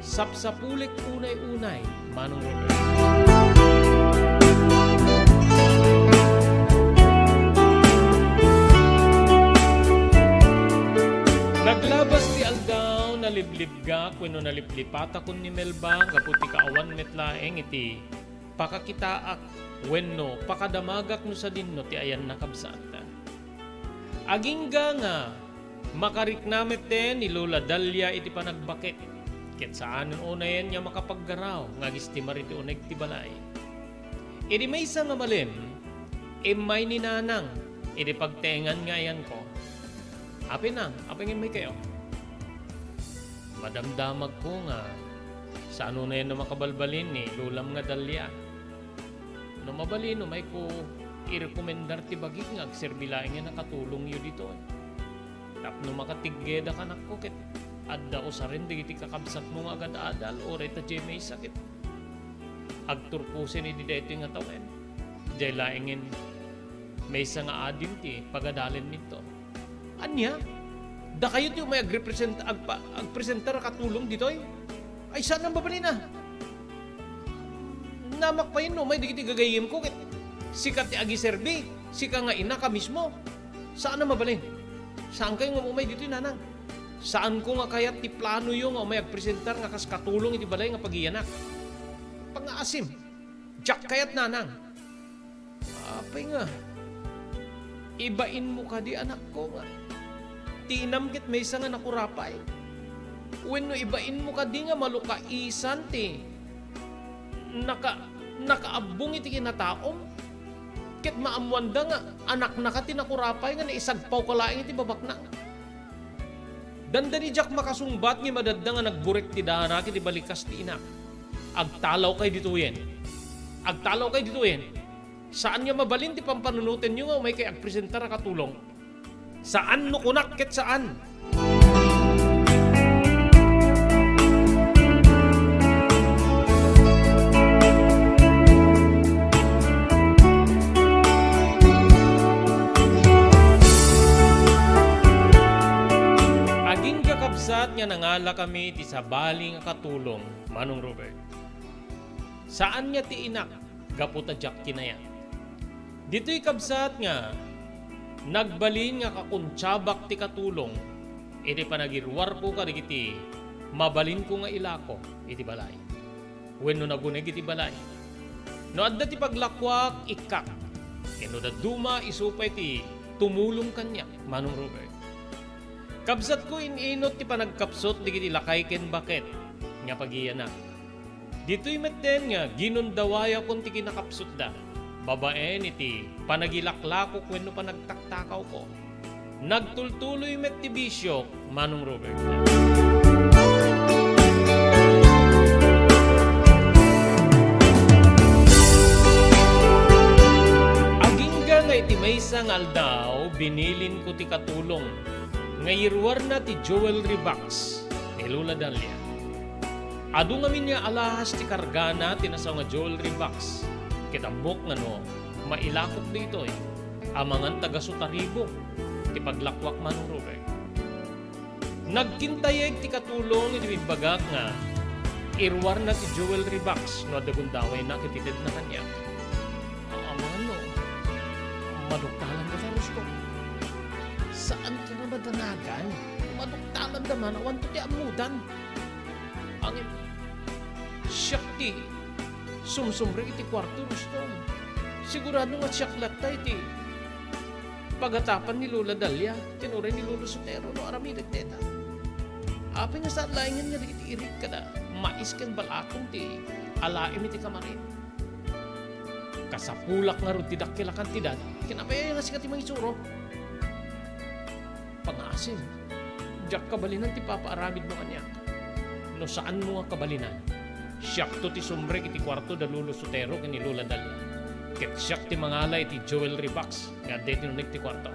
Sapsapulik unay-unay, Manong Robert. Naglabas ti aldaw, naliblibgak wenno naliplipatakon ni Melba gapu ti kaawan met laeng iti pakakitaak wenno pakadamagak no sadinno ti ayanna, kabsat. Agingga nga makarikna met ni Lola Dalia iti panagbaket, ket saanen unayen nga makapaggaraw nga agistimar iti uneg ti balay. Idi maysa nga malem, immay ni Nanang iti pagtaengan nga ayanko. "Apay, Nang, apay nga immaykayo?" Madamdamagko nga saan unayen a makabalbalin ni Lolam nga Dalia. No mabalin, umayko irekomendar ti bagik nga agserbi laeng a nakatulongyo ditoy. Tapno makatiggeda kanakko ket adda usaren dagiti kakabsatmo nga agad-adal, uray ta diay maysa ket agturposen idi daytoy nga tawen. Diay laengen maysa nga adim ti pagadalenminto. Ania? Dakayo ti umay agrepresent-, agpa-, agpresentar a katulong ditoy? Ay, saan a mabalin a? Namakpayen no umay dagiti gagayyemko ket sika ti agiserbi, sika nga ina ka mismo. Saan a mabalin. Saankayo nga umay ditoy, Nanang. Saanko nga kayat ti planoyo nga umay agpresentar nga kas katulong iti balay nga pagiyanak. Pangaasim. Diak kayat, Nanang. Apay nga, ibainmo kadi, anakko, nga ti inam ket maysa nga nakurapay? Wenno ibainmo kadi nga malukaisan ti naka-, nakaabbong iti kinataom? Ket maammoanda nga anaknaka ti nakurapay nga naisagpawka laeng iti babaknang. Dandani diak makasungbat ngem adda nga nagburek ti danak iti balikas ti inak. Agtalawkay ditoyen. Agtalawkay ditoyen. Saan nga mabalin ti pampanunotenyo nga umaykay agpresentar a katulong? Saan no kunak ket saan. Agingga, kabsat, nga nangalakami iti sabali nga katulong, Manong Robert. Saan nga ti inak gapu ta diak kinayat. Ditoy, kabsat, nga nagbalin nga kakuntiabak ti katulong iti panagiruarko kadagiti mabalinko nga ilako iti balay wenno naguneg iti balay. No adda ti paglakuak, ikkak. Ken no dadduma, isu pay ti tumulong kaniak, Manong Robert. Kabsatko, in-inut ti panagkapsut dagiti lakay ken baket nga pagiyanak. Ditoy metten nga ginundawayakon ti kinakapsutda babaen iti panagilaklakok wenno panagtaktakawko. Nagtultuloy met ti bisiok, Manong Robert. Agingga nga iti maysa nga aldaw, binilinko ti katulong nga iruarna ti jewelry box ni Lola Dalia. Adu ngamin nga alahas ti kargana ti nasao nga jewelry box, ket ammok nga no mailakok daytoy, amangan ta gasu ta ribu ti paglakuak, Manong Robert. Nagkintayeg ti katulong iti imbagak nga iruarna ti jewelry box no adda gundawayna ket itedna kaniak. Amangan no maduktalan dayta, Rosco. Saan ka nga madanagan? Maduktalanda man, awanto ti ammodan. Ngem, siak ti sumsumrek iti kuarto, Rosco. Sigurado nga siak latta iti pagatapan ni Lola Dalia ken uray ni Lolo Sotero no aramidek dayta. Apay nga saan laengen nga dagiti irik kada mais ken bal-akong ti alaem iti kamarin? Kasapulak ngarud ti dakkel a kantidad, ken apay aya nga sika ti mangisuro? Pangaasim, diak kabalinan ti ipapaaramidmo kaniak. No saanmo nga kabalinan, siakto ti sumrek iti kuarto da Lolo Sotero ken ni Lola Dalia, ket siak ti mangala iti jewelry box nga adda iti nuneg ti kuarto.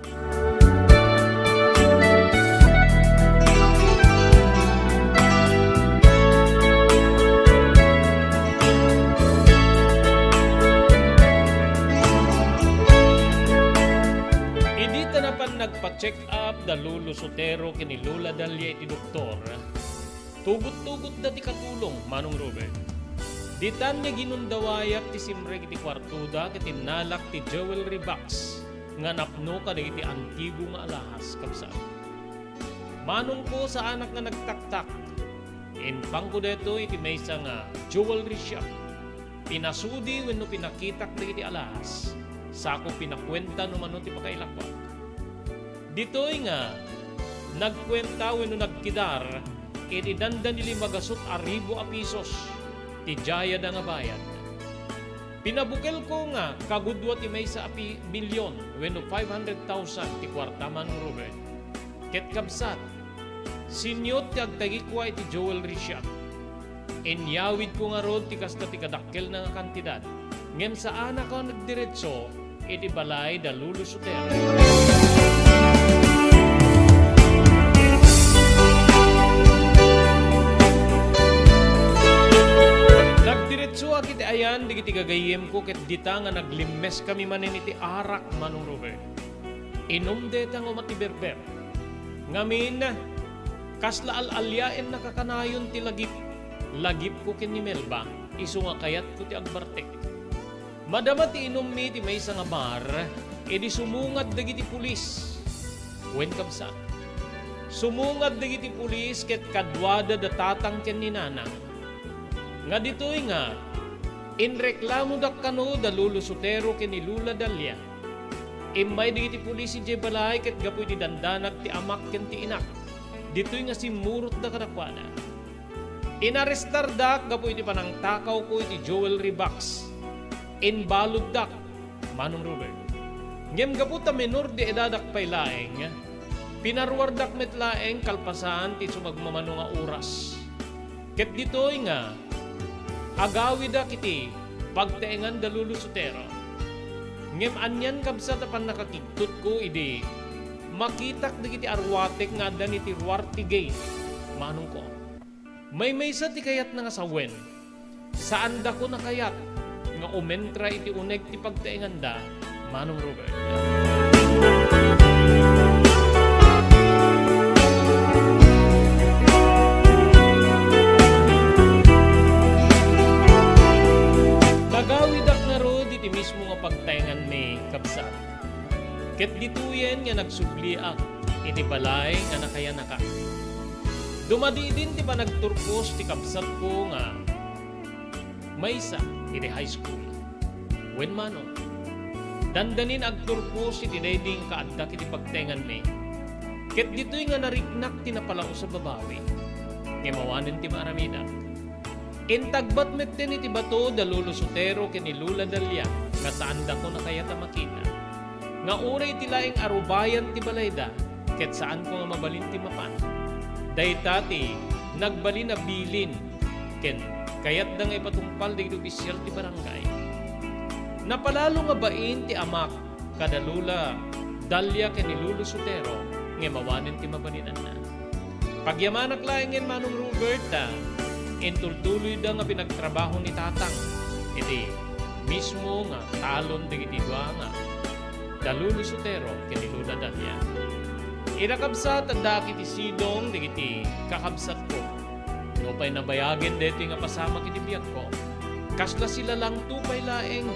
Idi ta napan nagpa-check up da Lolo Sotero ken ni Lola Dalia iti doktor, tugot-tugotda ti katulong, Manong Robert. Ditan nga ginundawayak ti simrek iti kuartoda ket innalak ti jewelry box nga napno kadagiti antigo nga alahas, kabsat. Manongko, saanak nga nagtaktak. Impangko daytoy iti maysa nga jewelry shop. Pinasudi wenno pinakitak dagiti alahas, sako pinakuenta no mano ti pakailakuak. Ditoy nga nagkuenta wenno nagkidar iti dandani lima gasut a ribu a pisos ti dayada nga bayad. Pinabukelko nga kagudua ti maysa a pi-, milyon wenno five hundred thousand ti kuarta, Manong Robert. Ket kabsat, siniut ti agtagikua iti jewelry shop. Inyawidko ngarud ti kasta ti kadakkelna nga kantidad, ngem saanak a nagdiretso iti balay da Lolo Sotero. Nagdiretsoak iti ayan dagiti gagayyemko ket dita nga naglimmes kami manen iti arak, Manong Robert. Inum dayta nga umatiberber. Ngamin, kasla al-aliaen nakakanayon ti lagip-, lagipko ken ni Melba, isu nga kayatko ti agbartek. Madama ti inummi ti maysa nga bar, idi sumungad dagiti pulis. Wen, kabsat, sumungad dagiti pulis ket kaduada da tatang ken ni nanang. Nga ditoy nga, inreklamodak kano da Lolo Sotero ken ni Lola Dalia. Immay dagiti pulis idiay balay ket gapu iti dandanag ti amak ken ti inak, ditoy nga simmurotda kadakuada. Inarestardak gapu iti panangtakawko iti jewelry box. Imbaluddak, Manong Robert. Ngem gapu ta menor de edadak pay laeng, pinaruardak met laeng kalpasan ti sumagmamano nga oras. Ket ditoy nga agawidak iti pagtaengan da Lolo Sotero. Ngem anian, kabsat, a pannakakigtutko idi makitak dagiti aruatek nga addan iti ruar ti gate, Manongko. Maymaysa ti kayatna nga sawen. Saandakon a kayat nga umentra iti uneg ti pagtaenganda, Manong Robert. Nagawidak ngarud ti mismo nga pagtaenganmi, kabsat. Ket ditoyen nga nagsubliak iti balay nga nakayanaka. Dumadidin ti panagturpos ti kabsatko nga maysa iti high school. Wen mano, dandanin agturpos iti daydi nga kaaddak iti pagtaenganmi. Ket ditoy nga nariknak ti napalaus a babawi. Ngem awanen ti maaramidak. Intagbat metten iti bato da Lolo Sotero ken ni Lola Dalia nga saandakon a kayat a makita. Nga uray iti laeng arubayan ti balayda, ket saanko nga mabalin ti mapan. Dayta ti nagbalin a bilin ken kayatda nga ipatungpal dagiti opisyal ti barangay. Napalalo nga bain ti amak kada Lola Dalia ken ni Lolo Sotero, ngem awanen ti mabalinanna. Pagyamanak laengen, Manong Robert, ta intultuloyda nga pinagtrabaho ni Tatang iti mismo nga talon dagiti dua nga da Lolo Sotero ken ni Lola Dalia. Ira, kabsat, addaak iti sidong dagiti kakabsatko. Nupay nabayagen daytoy nga pasamak iti biagko, kasla silalangto pay laeng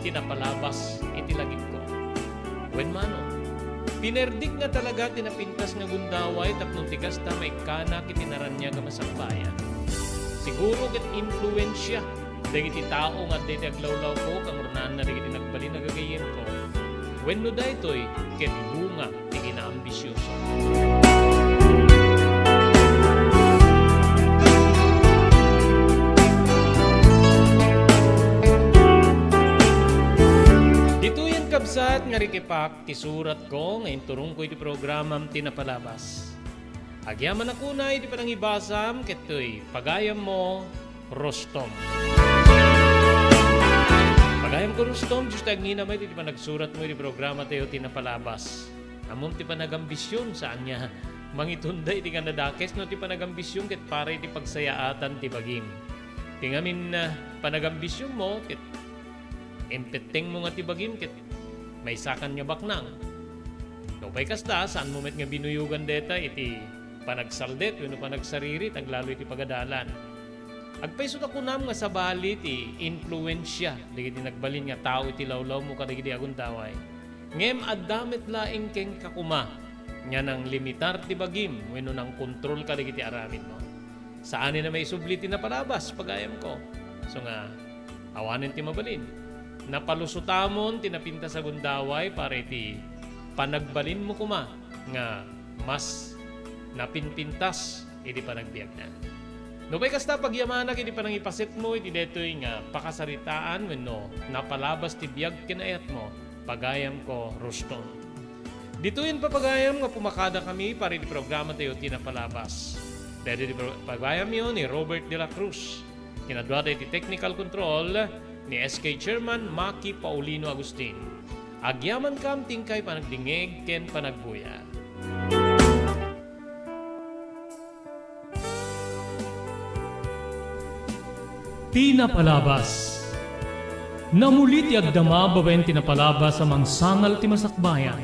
ti napalabas iti lagipko. Wen mano, pinerdik nga talaga ti napintas nga gundaway tapno ti kasta maikkanak iti naraniag a masakbayan. Siguro ket impluensia dagiti tao nga adda iti aglawlawko, kangrunaanna dagiti nagbalin a gagayyemko, wenno daytoy ket bunga ti kinaambisioso. Ditoyen, kabsat, nga rikipak ti suratko nga inturongko iti programam ti napalabas. Agyamanak unay iti panangibasam ket toy pagayammo, Rustom. Pagayamko, Rustom, Dios ti agngina met iti panagsuratmo iti programa tayo ti napalabas. Ammom ti panagambision, saan nga mangitunda iti kannadakes no ti panagambision ket para iti pagsayaatan ti bagim. Ti ngamin, ah, panagambisionmo ket impettengmo nga ti bagim ket maysakan nga baknang. Nupay kasta, saanmo met nga binuyogan dayta iti panagsaldet wenno panagsaririt aglalo iti pagadalan. Agpayso ta kunam nga sabali ti impluensia dagiti nagbalin nga tao iti lawlawmo kadagidi agundaway. Ngem adda met laeng kenka koma nga nanglimitar ti bagim wenno nangkontrol kadagiti aramidmo. Saanen a maisubli ti napalabas, pagayamko. So nga, awanen ti mabalin. Napalusotamon ti napintas a gundaway para iti panagbalinmo koma nga mas napinpintas iti panagbiagna. Nupay kasta, pagyamanak iti panangipasetmo iti daytoy nga pakasaritaan wenno napalabas ti biag ken ayatmo, pagayamko, Rustom. Ditoyen, papagayam, nga pumakadakami para iti programa tayo ti napalabas. Daydi ti pro-, pagayamyo ni Robert de la Cruz. Kinaduada iti technical control ni S K Chairman Maki Paulino Agustin. Agyamankam ti inkay panagdingeg ken panagbuya. Ti napalabas. Namuli ti agdama babaen ti napalabas a mangsangal ti masakbayan.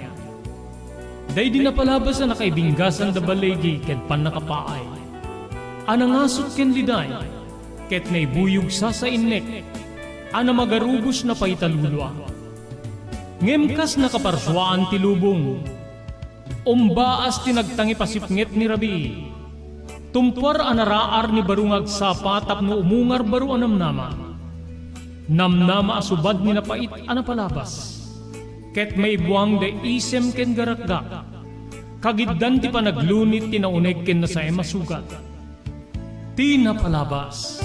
Daydi napalabas a nakaibinggasan da baligi ken pannakapaay, a nangasut ken liday, ket naibuyog sasainnek, a namagarubos na paitalulua. Ngem kas nakaparsuaan ti lubong, umbaas ti nagtangipasipnget ni rabii. Tumpuar a naraar ni baro nga agsapa tapno umungar baro a namnama. Namnama a subad ni napait a napalabas. Ket maibuang da isem ken garakgak. Kagiddan ti panaglunit ti nauneg ken nasaem a sugat. Ti napalabas.